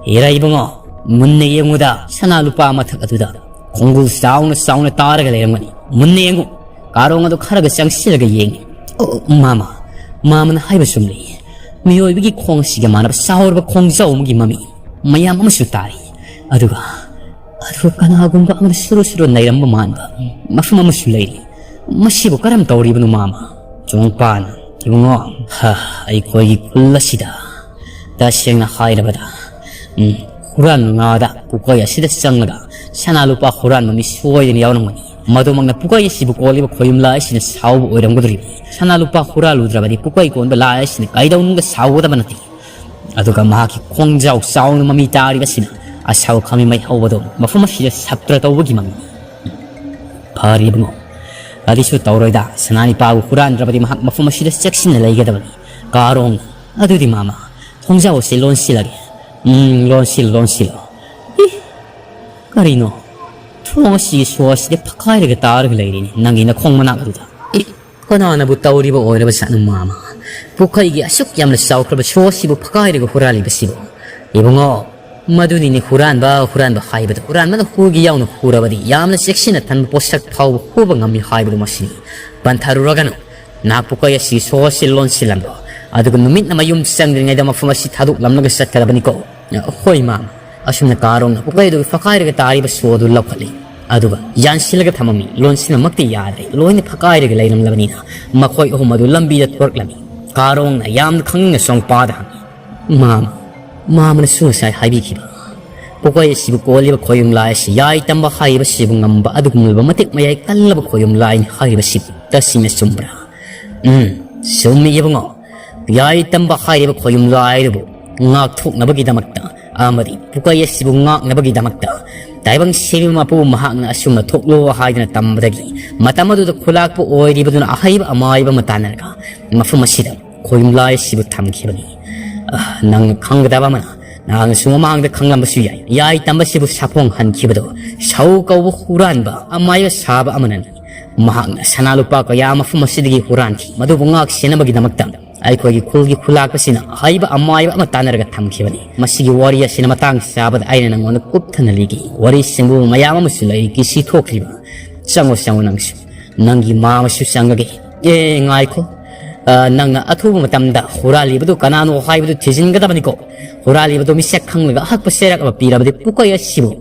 "ꯍꯦꯔꯥ ꯏꯕꯨꯡꯉꯣ, ꯃꯨꯟꯅ ꯌꯦꯡꯉꯨꯗ, ꯁꯅꯥ ꯂꯨꯄꯥ ꯃꯊꯛ ꯑꯗꯨꯗ ꯈꯣꯡꯒꯨꯜ ꯆꯥꯎꯅ ꯆꯥꯎꯅ ꯇꯥꯔꯒ ꯂꯩꯔꯝꯒꯅꯤ꯫ ꯃꯨꯟꯅ ꯌꯦꯡꯉꯨ꯫" ꯀꯥꯔꯣꯡ ꯑꯗꯨ ꯈꯔꯒ ꯆꯪꯁꯤꯜꯂꯒ ꯌꯦꯡꯉꯤ꯫ "ꯑꯣ, ꯃꯥꯃ, ꯃꯥꯃꯅ ꯍꯥꯏꯕ ꯆꯨꯝꯂꯤ꯫ ꯃꯤꯑꯣꯏꯕꯒꯤ ꯈꯣꯡ ꯑꯁꯤꯒ ꯃꯥꯟꯅꯕ ꯆꯥꯎꯔꯕ ꯈꯣꯡꯖꯥꯎ ꯑꯃꯒꯤ ꯃꯃꯤ ꯃꯌꯥꯝ ꯑꯃꯁꯨ ꯇꯥꯔꯤ꯫ ꯑꯗꯨꯒ, ꯑꯗꯨꯒ ꯀꯅꯥꯒꯨꯝꯕ ꯑꯃꯅ ꯁꯨꯔꯨ ꯁꯨꯔꯨ ꯅꯩꯔꯝꯕ ꯃꯥꯟꯕ ꯃꯐꯝ ꯑꯃꯁꯨ ꯂꯩꯔꯤ꯫ ꯃꯁꯤꯕꯨ ꯀꯔꯝ ꯇꯧꯔꯤꯕꯅꯣ, ꯃꯥꯃ?" ꯆꯣꯡꯄꯥꯅ, "ꯏꯕꯨꯡꯉꯣ, ꯍ, ꯑꯩꯈꯣꯏꯒꯤ ꯈꯨꯜ ꯑꯁꯤꯗ, ꯇꯁꯦꯡꯅ ꯍꯥꯏꯔꯕꯗ, ꯎꯝ, ꯍꯨꯔꯥꯟꯕ ꯉꯥꯗ ꯄꯨꯀꯣꯏ ꯑꯁꯤꯗ ꯆꯪꯂꯒ ꯁꯅꯥ ꯂꯨꯄꯥ ꯍꯨꯔꯥꯟꯕ ꯃꯤ ꯁꯣꯏꯗꯅ ꯌꯥꯎꯔꯝꯒꯅꯤ꯫ ꯃꯗꯨꯃꯛꯅ ꯄꯨꯀꯩ ꯑꯁꯤꯕꯨ ꯀꯣꯜꯂꯤꯕ ꯈꯣꯌꯨꯝ ꯂꯥꯏ ꯑꯁꯤꯅ ꯁꯥꯎꯕ ꯑꯣꯏꯔꯝꯒꯗꯧꯔꯤꯕꯅꯤ꯫ ꯁꯅꯥ ꯂꯨꯄꯥ ꯍꯨꯔꯥꯜꯂꯨꯗ꯭ꯔꯕꯗꯤ ꯄꯨꯀꯩ ꯀꯣꯟꯕ ꯂꯥꯏ ꯑꯁꯤꯅ ꯀꯩꯗꯧꯅꯨꯡꯗ ꯁꯥꯎꯒꯗꯕ ꯅꯠꯇꯦ꯫ ꯑꯗꯨꯒ ꯃꯍꯥꯛꯀꯤ ꯈꯣꯡꯖꯥꯎ ꯆꯥꯎꯅ ꯃꯃꯤ ꯇꯥꯔꯤꯕꯁꯤꯅ ꯑꯁꯥꯎ ꯈꯥꯃꯤ ꯃꯩ ꯍꯧꯕꯗꯧꯅ ꯃꯐꯝ ꯑꯁꯤꯗ ꯁꯞꯇ꯭ꯔ ꯇꯧꯕꯒꯤ ꯃꯃꯤ꯫ ꯐꯔꯦ ꯏꯕꯨꯡꯉꯣ, ꯑꯗꯨꯁꯨ ꯇꯧꯔꯣꯏꯗ꯫ ꯁꯅꯥ ꯂꯨꯄꯥꯕꯨ ꯍꯨꯔꯥꯟꯗ꯭ꯔꯕꯗꯤ ꯃꯍꯥꯛ ꯃꯐꯝ ꯑꯁꯤꯗ ꯆꯦꯛꯁꯤꯟꯅ ꯂꯩꯒꯗꯕꯅꯤ꯫ ꯀꯥꯔꯣꯡ, ꯑꯗꯨꯗꯤ ꯃꯥꯃ, ꯊꯣꯡꯖꯥꯎ ꯑꯁꯤ ꯂꯣꯟꯁꯤꯜꯂꯒꯦ꯫ ꯎꯝ, ꯂꯣꯟꯁꯤꯜꯂꯣ, ꯂꯣꯟꯁꯤꯜꯂꯣ꯫ ꯏ, ꯀꯔꯤꯅꯣ? ꯊꯣꯡ ꯑꯁꯤꯒꯤ ꯁꯣ ꯑꯁꯤꯗꯤ ꯐꯛꯀꯥꯏꯔꯒ ꯇꯥꯔꯒ ꯂꯩꯔꯤꯅꯤ, ꯅꯪꯒꯤ ꯅꯈꯣꯡ ꯃꯅꯥꯛ ꯑꯗꯨꯗ꯫ ꯏ, ꯀꯅꯥꯅꯕꯨ ꯇꯧꯔꯤꯕ ꯑꯣꯏꯔꯕ ꯖꯥꯠꯅꯣ ꯃꯥꯃ? ꯄꯨꯈꯩꯒꯤ ꯑꯁꯨꯛ ꯌꯥꯝꯅ ꯆꯥꯎꯈ꯭ꯔꯕ ꯁꯣ ꯑꯁꯤꯕꯨ ꯐꯛꯀꯥꯏꯔꯒ ꯍꯨꯔꯥꯜꯂꯤꯕꯁꯤꯕꯨ? ꯏꯕꯨꯡꯉꯣ, ꯃꯗꯨꯅꯤꯅꯦ ꯍꯨꯔꯥꯟꯕ, ꯍꯨꯔꯥꯟꯕ ꯍꯥꯏꯕꯗꯨ꯫ ꯍꯨꯔꯥꯟꯕꯅ ꯍꯨꯒꯤ ꯌꯥꯎꯅ ꯍꯨꯔꯕꯗꯤ ꯌꯥꯝꯅ ꯆꯦꯛꯁꯤꯟꯅ ꯊꯝꯕ ꯄꯣꯠꯁꯛ ꯐꯥꯎꯕ ꯍꯨꯕ ꯉꯝꯃꯤ ꯍꯥꯏꯕꯗꯨ ꯃꯁꯤꯅꯤ꯫ ꯄꯟꯊꯔꯨꯔꯒꯅꯨ꯫ ꯅꯍꯥꯛ ꯄꯨꯀꯩ ꯑꯁꯤ ꯁꯣ ꯑꯁꯤ ꯂꯣꯟꯁꯤꯜꯂꯝꯂꯣ꯫ ꯑꯗꯨꯒ ꯅꯨꯃꯤꯠꯅ ꯃꯌꯨꯝ ꯆꯪꯗ꯭ꯔꯤꯉꯩꯗ ꯃꯐꯝ ꯑꯁꯤ ꯊꯥꯗꯣꯛꯂꯝꯂꯒ ꯆꯠꯀꯗꯕꯅꯤꯀꯣ꯫ ꯍꯣꯏ, ꯃꯥꯃ꯫ ꯑꯁꯨꯝꯅ ꯀꯥꯔꯣꯡꯅ ꯄꯨꯀꯩ ꯑꯗꯨꯒꯤ ꯐꯛꯀꯥꯏꯔꯒ ꯇꯥꯔꯤꯕ ꯁꯣ ꯑꯗꯨ ꯂꯧꯈꯠꯂꯤ꯫ ꯑꯗꯨꯒ ꯌꯥꯟꯁꯤꯜꯂꯒ ꯊꯝꯃꯝꯃꯤ꯫ ꯂꯣꯟꯁꯤꯟꯕꯃꯛꯇꯤ ꯌꯥꯗ꯭ꯔꯦ꯫ ꯂꯣꯏꯅ ꯐꯛꯀꯥꯏꯔꯒ ꯂꯩꯔꯝꯂꯕꯅꯤꯅ ꯃꯈꯣꯏ ꯑꯍꯨꯝ ꯑꯗꯨ ꯂꯝꯕꯤꯗ ꯊꯣꯔꯛꯂꯝꯃꯤ꯫ ꯀꯥꯔꯣꯡꯅ ꯌꯥꯝꯅ ꯈꯪꯅꯤꯡꯅ ꯆꯣꯡꯄꯥꯗ ꯍꯪꯉꯤ, "ꯃꯥꯃ, ꯃꯥꯃꯅꯁꯨ ꯉꯁꯥꯏ ꯍꯥꯏꯕꯤꯈꯤꯕ ꯄꯨꯀꯩ ꯑꯁꯤꯕꯨ ꯀꯣꯜꯂꯤꯕ ꯈꯣꯌꯨꯝ ꯂꯥꯏ ꯑꯁꯤ ꯌꯥꯏ ꯇꯝꯕ ꯍꯥꯏꯔꯤꯕꯁꯤꯕꯨ ꯉꯝꯕ ꯑꯗꯨꯒꯨꯝꯂꯕ ꯃꯇꯤꯛ ꯃꯌꯥꯏ ꯀꯜꯂꯕ ꯈꯣꯌꯨꯝ ꯂꯥꯏꯅꯤ ꯍꯥꯏꯔꯤꯕꯁꯤ ꯇꯁꯦꯡꯅ ꯆꯨꯝꯕ꯭ꯔꯥ?" "ꯎꯝ, ꯆꯨꯝꯃꯤ ꯏꯕꯨꯡꯉꯣ꯫ ꯌꯥꯏ ꯇꯝꯕ ꯍꯥꯏꯔꯤꯕ ꯈꯣꯌꯨꯝ ꯂꯥꯏ ꯑꯗꯨꯕꯨ ꯉꯥꯛꯊꯣꯛꯅꯕꯒꯤꯗꯃꯛꯇ ꯑꯃꯗꯤ ꯄꯨꯀꯩ ꯑꯁꯤꯕꯨ ꯉꯥꯛꯅꯕꯒꯤꯗꯃꯛꯇ ꯇꯥꯏꯕꯪ ꯁꯦꯝꯕ ꯃꯄꯨ ꯃꯍꯥꯛꯅ ꯑꯁꯨꯝꯅ ꯊꯣꯛꯂꯣ ꯍꯥꯏꯗꯨꯅ ꯇꯝꯕꯗꯒꯤ ꯃꯇꯝ ꯑꯗꯨꯗ ꯈꯨꯂꯥꯛꯄ ꯑꯣꯏꯔꯤꯕꯗꯨꯅ ꯑꯍꯩꯕ ꯑꯃꯥꯏꯕ ꯑꯃ ꯇꯥꯟꯅꯔꯒ ꯃꯐꯝ ꯑꯁꯤꯗ ꯈꯣꯌꯨꯝ ꯂꯥꯏ ꯑꯁꯤꯕꯨ ꯊꯝꯈꯤꯕꯅꯤ꯫ ꯑ, ꯅꯪꯅ ꯈꯪꯒꯗꯕ ꯑꯃꯅ, ꯅꯍꯥꯛꯅꯁꯨ ꯃꯃꯥꯡꯗ ꯈꯪꯂꯝꯕꯁꯨ ꯌꯥꯏ, ꯌꯥꯏ ꯇꯝꯕꯁꯤꯕꯨ ꯁꯥꯐꯣꯡ ꯍꯟꯈꯤꯕꯗꯣ ꯁꯧ ꯀꯧꯕ ꯍꯨꯔꯥꯟꯕ ꯑꯃꯥꯏꯕ ꯁꯥꯕ ꯑꯃꯅꯅꯤ꯫ ꯃꯍꯥꯛꯅ ꯁꯅꯥ ꯂꯨꯄꯥ ꯀꯌꯥ ꯃꯐꯝ ꯑꯁꯤꯗꯒꯤ ꯍꯨꯔꯥꯟꯈꯤ꯫ ꯃꯗꯨꯕꯨ ꯉꯥꯛ ꯁꯦꯟꯅꯕꯒꯤꯗꯃꯛꯇ ꯑꯩꯈꯣꯏꯒꯤ ꯈꯨꯜꯒꯤ ꯈꯨꯂꯥꯛꯄꯁꯤꯅ ꯑꯍꯩꯕ ꯑꯃꯥꯏꯕ ꯑꯃ ꯇꯥꯟꯅꯔꯒ ꯊꯝꯈꯤꯕꯅꯤ꯫ ꯃꯁꯤꯒꯤ ꯋꯥꯔꯤ ꯑꯁꯤꯅ ꯃꯇꯥꯡ ꯆꯥꯕꯗ ꯑꯩꯅ ꯅꯉꯣꯟꯗ ꯀꯨꯞꯊꯅ ꯂꯤꯒꯦ꯫ ꯋꯥꯔꯤ ꯁꯤꯡꯕꯨ ꯃꯌꯥꯝ ꯑꯃꯁꯨ ꯂꯩꯔꯤ, ꯀꯤꯁꯤ ꯊꯣꯛꯈ꯭ꯔꯤꯕ꯫ ꯆꯪꯉꯣ, ꯆꯪꯉꯣ ꯅꯪꯁꯨ꯫ ꯅꯪꯒꯤ ꯃꯥꯃꯁꯨ ꯆꯪꯉꯒꯦ꯫ ꯑꯦ, ꯉꯥꯏꯈꯣ꯫ ꯑ, ꯅꯪꯅ ꯑꯊꯨꯕ ꯃꯇꯝꯗ ꯍꯨꯔꯥꯜꯂꯤꯕꯗꯨ ꯀꯅꯥꯅꯣ ꯍꯥꯏꯕꯗꯨ ꯊꯤꯖꯤꯟꯒꯗꯕꯅꯤꯀꯣ꯫ ꯍꯨꯔꯥꯜꯂꯤꯕꯗꯨ ꯃꯤꯁꯛ ꯈꯪꯂꯒ ꯑꯍꯛꯄ ꯆꯩꯔꯥꯛ ꯑꯃ ꯄꯤꯔꯕꯗꯤ ꯄꯨꯀꯩ ꯑꯁꯤꯕꯨ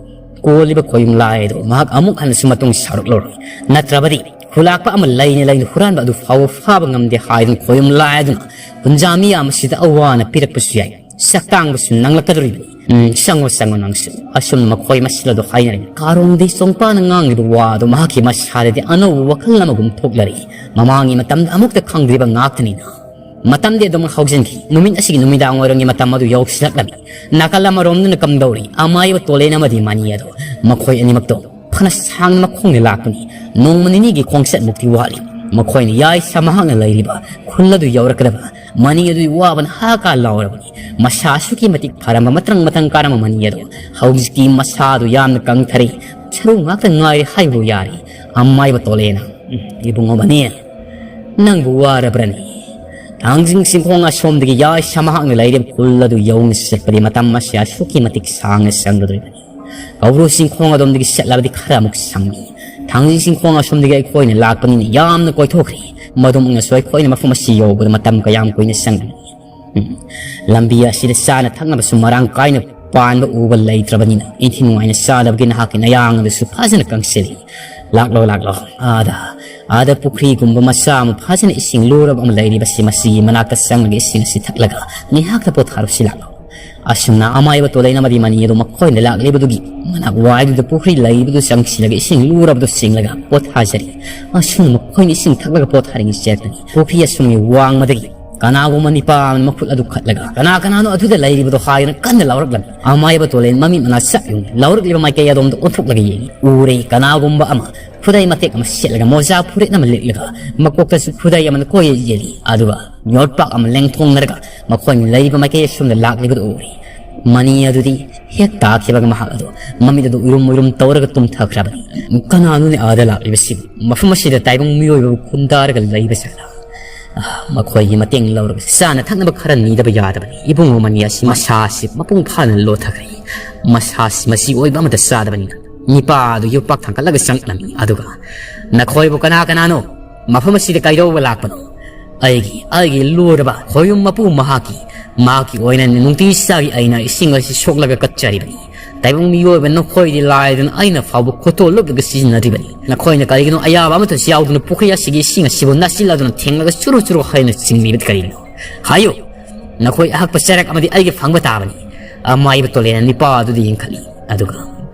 ꯀꯣꯜꯂꯤꯕ ꯈꯣꯌꯨꯝ ꯂꯥꯏ ꯑꯗꯨ ꯃꯍꯥꯛ ꯑꯃꯨꯛ ꯍꯟꯅꯁꯨ ꯃꯇꯨꯡ ꯁꯥꯎꯔꯛꯂꯔꯣꯏ꯫ ꯅꯠꯇ꯭ꯔꯕꯗꯤ ꯈꯨꯂꯥꯛꯄ ꯑꯃ ꯂꯩꯅ ꯂꯩꯅ ꯍꯨꯔꯥꯟꯕ ꯑꯗꯨ ꯐꯥꯎꯕ ꯐꯥꯕ ꯉꯝꯗꯦ ꯍꯥꯏꯗꯨꯅ ꯈꯣꯌꯨꯝ ꯂꯥꯏ ꯑꯗꯨꯅ ꯍꯨꯟꯖꯥ ꯃꯤꯌꯥꯝ ꯑꯁꯤꯗ ꯑꯋꯥ ꯑꯅꯥ ꯄꯤꯔꯛꯄꯁꯨ ꯌꯥꯏ꯫ ꯆꯥꯛꯇꯥꯡꯕꯁꯨ ꯅꯪꯂꯛꯀꯗꯧꯔꯤꯕꯅꯤ꯫ ꯎꯝ, ꯆꯪꯉꯣ, ꯆꯪꯉꯣ ꯅꯪꯁꯨ꯫ ꯑꯁꯨꯝꯅ ꯃꯈꯣꯏ ꯃꯁꯦꯜ ꯑꯗꯨ ꯍꯥꯏꯅꯔꯤ꯫ ꯀꯥꯔꯣꯡꯗꯩ ꯆꯣꯡꯄꯥꯅ ꯉꯥꯡꯂꯤꯕ ꯋꯥ ꯑꯗꯨ ꯃꯍꯥꯛꯀꯤ ꯃꯁꯥꯗꯗꯤ ꯑꯅꯧꯕ ꯋꯥꯈꯜ ꯑꯃꯒꯨꯝ ꯊꯣꯛꯂꯔꯤ꯫ ꯃꯃꯥꯡꯒꯤ ꯃꯇꯝꯗ ꯑꯃꯨꯛꯇ ꯈꯪꯗ꯭ꯔꯤꯕ ꯉꯥꯛꯇꯅꯤꯅ꯫ ꯃꯇꯝꯗꯤ ꯑꯗꯨꯝ ꯍꯧꯖꯤꯟꯈꯤ꯫ ꯅꯨꯃꯤꯠ ꯑꯁꯤꯒꯤ ꯅꯨꯃꯤꯗꯥꯡ ꯋꯥꯏꯔꯝꯒꯤ ꯃꯇꯝ ꯑꯗꯨ ꯌꯧꯁꯤꯜꯂꯛꯂꯝꯃꯤ꯫ ꯅꯥꯀꯜ ꯑꯃꯔꯣꯝꯗꯅ ꯀꯝꯗꯧꯔꯤ? ꯑꯃꯥꯏꯕ ꯇꯣꯂꯦꯟ ꯑꯃꯗꯤ ꯃꯅꯤ ꯑꯗꯣ ꯃꯈꯣꯏ ꯑꯅꯤꯃꯛꯇꯣ ꯐꯅ ꯁꯥꯡꯅ ꯃꯈꯣꯡꯅ ꯂꯥꯛꯄꯅꯤ꯫ ꯅꯣꯡꯃ ꯅꯤꯅꯤꯒꯤ ꯈꯣꯡꯆꯠꯃꯨꯛꯇꯤ ꯋꯥꯠꯂꯤ꯫ ꯃꯈꯣꯏꯅ ꯌꯥꯏꯁ ꯃꯍꯥꯛꯅ ꯂꯩꯔꯤꯕ ꯈꯨꯜ ꯑꯗꯨ ꯌꯧꯔꯛꯀꯗꯕ꯫ ꯃꯅꯤ ꯑꯗꯨꯒꯤ ꯋꯥꯕꯅ ꯍꯥ ꯀꯥ ꯂꯥꯎꯔꯕꯅꯤ꯫ ꯃꯁꯥ ꯑꯁꯨꯛꯀꯤ ꯃꯇꯤꯛ ꯐꯔꯝꯕ ꯃꯇ꯭ꯔꯪ ꯃꯇ꯭ꯔꯪ ꯀꯥꯔꯝꯕ ꯃꯅꯤ ꯑꯗꯣ ꯍꯧꯖꯤꯛꯇꯤ ꯃꯁꯥꯗꯨ ꯌꯥꯝꯅ ꯀꯪꯊꯔꯦ꯫ ꯁꯔꯨ ꯉꯥꯛꯇ ꯉꯥꯏꯔꯦ ꯍꯥꯏꯕꯕꯨ ꯌꯥꯔꯦ꯫ ꯑꯃꯥꯏꯕ ꯇꯣꯂꯦꯅ, "ꯎꯝ, ꯏꯕꯨꯡꯉꯣ ꯃꯅꯤ, ꯅꯪꯕꯨ ꯋꯥꯔꯕ꯭ꯔꯅꯤ? ꯊꯥꯡꯖꯤꯡ ꯆꯤꯡꯈꯣꯡ ꯑꯁꯣꯝꯗꯒꯤ ꯌꯥꯏꯁ ꯃꯍꯥꯛꯅ ꯂꯩꯔꯤꯕ ꯈꯨꯜ ꯑꯗꯨ ꯌꯧꯅ ꯆꯠꯄꯗꯤ ꯃꯇꯝ ꯑꯁꯤ ꯑꯁꯨꯛꯀꯤ ꯃꯇꯤꯛ ꯁꯥꯡꯅ ꯆꯪꯒꯗꯧꯔꯤꯕꯅꯤ꯫ ꯀꯧꯕ꯭ꯔꯨ ꯆꯤꯡꯈꯣꯡ ꯑꯗꯣꯝꯗꯒꯤ ꯆꯠꯂꯕꯗꯤ ꯈꯔ ꯑꯃꯨꯛ ꯁꯪꯏ꯫ ꯊꯥꯡꯖꯤꯡ ꯆꯤꯡꯈꯣꯡ ꯑꯁꯣꯝꯗꯒꯤ ꯑꯩꯈꯣꯏꯅ ꯂꯥꯛꯄꯅꯤꯅ ꯌꯥꯝꯅ ꯀꯣꯏꯊꯣꯛꯈ꯭ꯔꯦ꯫ ꯃꯗꯨꯃꯛꯅꯁꯨ ꯑꯩꯈꯣꯏꯅ ꯃꯐꯝ ꯑꯁꯤ ꯌꯧꯕꯗ ꯃꯇꯝ ꯀꯌꯥꯝ ꯀꯨꯏꯅ ꯆꯪꯒꯅꯤ? ꯎꯝ꯫ ꯂꯝꯕꯤ ꯑꯁꯤꯗ ꯆꯥꯅ ꯊꯛꯅꯕꯁꯨ ꯃꯔꯥꯡ ꯀꯥꯏꯅ ꯄꯥꯟꯕ ꯎꯕ ꯂꯩꯇ꯭ꯔꯕꯅꯤꯅ ꯏꯟꯊꯤ ꯅꯨꯡꯉꯥꯏꯅ ꯆꯥꯅꯕꯒꯤ ꯅꯍꯥꯛꯀꯤ ꯅꯌꯥꯡ ꯑꯗꯨꯁꯨ ꯐꯖꯅ ꯀꯪꯁꯤꯜꯂꯤ꯫ ꯂꯥꯛꯂꯣ, ꯂꯥꯛꯂꯣ꯫ ꯑꯥꯗ, ꯑꯥꯗ ꯄꯨꯈ꯭ꯔꯤꯒꯨꯝꯕ ꯃꯆꯥ ꯑꯃ ꯐꯖꯅ ꯏꯁꯤꯡ ꯂꯨꯔꯕ ꯑꯃ ꯂꯩꯔꯤꯕꯁꯤ, ꯃꯁꯤꯒꯤ ꯃꯅꯥꯛꯇ ꯆꯪꯂꯒ ꯏꯁꯤꯡ ꯑꯁꯤ ꯊꯛꯂꯒ ꯉꯥꯏꯍꯥꯛꯇ ꯄꯣꯊꯥꯔꯨꯁꯤ ꯂꯥꯛꯂꯣ꯫" ꯑꯁꯨꯝꯅ ꯑꯃꯥꯏꯕ ꯇꯣꯂꯩꯅ ꯑꯃꯗꯤ ꯃꯅꯤ ꯑꯗꯨ ꯃꯈꯣꯏꯅ ꯂꯥꯛꯂꯤꯕꯗꯨꯒꯤ ꯃꯅꯥꯛ ꯋꯥꯏꯗꯨꯗ ꯄꯨꯈ꯭ꯔꯤ ꯂꯩꯕꯗꯨ ꯆꯪꯁꯤꯜꯂꯒ ꯏꯁꯤꯡ ꯂꯨꯔꯕꯗꯨ ꯆꯤꯡꯂꯒ ꯄꯣꯊꯥꯖꯔꯤ꯫ ꯑꯁꯨꯝꯅ ꯃꯈꯣꯏꯅ ꯏꯁꯤꯡ ꯊꯛꯂꯒ ꯄꯣꯊꯥꯔꯤꯉꯩ ꯆꯦꯠꯄꯅꯤ꯫ ꯄꯨꯈ꯭ꯔꯤ ꯑꯁꯨꯝꯒꯤ ꯋꯥꯡꯃꯗꯒꯤ ꯀꯅꯥꯒꯨꯝꯕ ꯅꯤꯄꯥ ꯑꯃꯅ ꯃꯈꯨꯠ ꯑꯗꯨ ꯈꯠꯂꯒ, "ꯀꯅꯥ ꯀꯅꯥꯅꯣ ꯑꯗꯨꯗ ꯂꯩꯔꯤꯕꯗꯣ?" ꯍꯥꯏꯗꯨꯅ ꯀꯟꯅ ꯂꯥꯎꯔꯛꯂꯝꯃꯤ꯫ ꯑꯃꯥꯏꯕ ꯇꯣꯂꯦꯟ ꯃꯃꯤꯠ ꯃꯅꯥ ꯆꯞ ꯌꯨꯡꯅ ꯂꯥꯎꯔꯛꯂꯤꯕ ꯃꯥꯏꯀꯩ ꯑꯗꯣꯝꯗ ꯑꯣꯟꯊꯣꯛꯂꯒ ꯌꯦꯡꯉꯤ꯫ ꯎꯔꯦ, ꯀꯅꯥꯒꯨꯝꯕ ꯑꯃ ꯈꯨꯗꯩ ꯃꯇꯦꯛ ꯑꯃ ꯁꯦꯠꯂꯒ, ꯃꯣꯖꯥ ꯐꯨꯔꯤꯠ ꯑꯃ ꯂꯤꯠꯂꯒ, ꯃꯀꯣꯛꯇꯁꯨ ꯈꯨꯗꯩ ꯑꯃꯅ ꯀꯣꯏ ꯌꯦꯜꯂꯤ꯫ ꯑꯗꯨꯒ ꯌꯣꯠꯄꯥꯛ ꯑꯃ ꯂꯦꯡꯊꯣꯛꯅꯔꯒ ꯃꯈꯣꯏꯅ ꯂꯩꯔꯤꯕ ꯃꯥꯏꯀꯩ ꯑꯁꯣꯝꯗ ꯂꯥꯛꯂꯤꯕꯗꯨ ꯎꯔꯦ꯫ ꯃꯅꯤ ꯑꯗꯨꯗꯤ ꯍꯦꯛ ꯇꯥꯈꯤꯕꯒ ꯃꯍꯥꯛ ꯑꯗꯨ ꯃꯃꯤꯠ ꯑꯗꯨ ꯎꯏꯔꯨꯝ ꯎꯏꯔꯨꯝ ꯇꯧꯔꯒ ꯇꯨꯝꯊꯈ꯭ꯔꯕꯅꯤ꯫ ꯀꯅꯥꯅꯣꯅꯦ ꯑꯥꯗ ꯂꯥꯛꯂꯤꯕꯁꯤꯕꯨ? ꯃꯐꯝ ꯑꯁꯤꯗ ꯇꯥꯏꯕꯪ ꯃꯤꯑꯣꯏꯕꯕꯨ ꯈꯨꯟꯗꯥꯔꯒ ꯂꯩꯕ ꯖꯥꯠꯂꯥ? ꯑꯥ, ꯃꯈꯣꯏꯒꯤ ꯃꯇꯦꯡ ꯂꯧꯔꯒ ꯆꯥꯅ ꯊꯛꯅꯕ ꯈꯔ ꯅꯤꯗꯕ ꯌꯥꯗꯕꯅꯤ꯫ ꯏꯕꯨꯡꯉꯣ ꯃꯅꯤ ꯑꯁꯤ ꯃꯁꯥꯁꯤ ꯃꯄꯨꯡ ꯐꯥꯅ ꯂꯣꯊꯈ꯭ꯔꯦ꯫ ꯃꯁꯥꯁꯤ ꯃꯆꯤ ꯑꯣꯏꯕ ꯑꯃꯠꯇ ꯆꯥꯗꯕꯅꯤꯅ꯫ ꯅꯤꯄꯥ ꯑꯗꯨ ꯌꯣꯠꯄꯥꯛ ꯊꯥꯡꯒꯠꯂꯒ ꯆꯪꯂꯝꯃꯤ꯫ ꯑꯗꯨꯒ, "ꯅꯈꯣꯏꯕꯨ ꯀꯅꯥ ꯀꯅꯥꯅꯣ? ꯃꯐꯝ ꯑꯁꯤꯗ ꯀꯩꯗꯧꯕ ꯂꯥꯛꯄꯅꯣ?" "ꯑꯩꯒꯤ, ꯑꯩꯒꯤ ꯂꯣꯏꯔꯕ ꯈꯣꯌꯨꯝ ꯃꯄꯨ ꯃꯍꯥꯛꯀꯤ, ꯃꯍꯥꯛꯀꯤ ꯑꯣꯏꯅ ꯅꯨꯡꯇꯤ ꯆꯥꯒꯤ ꯑꯩꯅ ꯏꯁꯤꯡ ꯑꯁꯤ ꯁꯣꯛꯂꯒ ꯀꯠꯆꯔꯤꯕꯅꯤ꯫ ꯇꯥꯏꯕꯪ ꯃꯤꯑꯣꯏꯕ ꯅꯈꯣꯏꯗꯤ ꯂꯥꯏꯗꯨꯅ ꯑꯩꯅ ꯐꯥꯎꯕ ꯈꯣꯠꯇꯣ ꯂꯨꯞꯂꯒ ꯁꯤꯖꯤꯟꯅꯔꯤꯕꯅꯤ꯫ ꯅꯈꯣꯏꯅ ꯀꯔꯤꯒꯤꯅꯣ ꯑꯌꯥꯕ ꯑꯃꯠꯇꯁꯨ ꯌꯥꯎꯗꯅ ꯄꯨꯈ꯭ꯔꯤ ꯑꯁꯤꯒꯤ ꯏꯁꯤꯡ ꯑꯁꯤꯕꯨ ꯅꯥꯁꯤꯜꯂꯗꯨꯅ ꯊꯦꯡꯂꯒ ꯆꯨꯔꯨ ꯆꯨꯔꯨ ꯍꯥꯏꯅ ꯆꯤꯡꯂꯤꯕꯗꯤ ꯀꯔꯤꯅꯣ? ꯍꯥꯏꯌꯨ!" ꯅꯈꯣꯏ ꯑꯍꯛꯄ ꯆꯔꯛ ꯑꯃꯗꯤ ꯑꯩꯒꯤ ꯐꯪꯕ ꯇꯥꯕꯅꯤ꯫ ꯑꯃꯥꯏꯕ ꯇꯣꯂꯦꯅ ꯅꯤꯄꯥ ꯑꯗꯨꯗ ꯌꯦꯡꯈꯠꯂꯤ꯫ ꯑꯗꯨꯒ,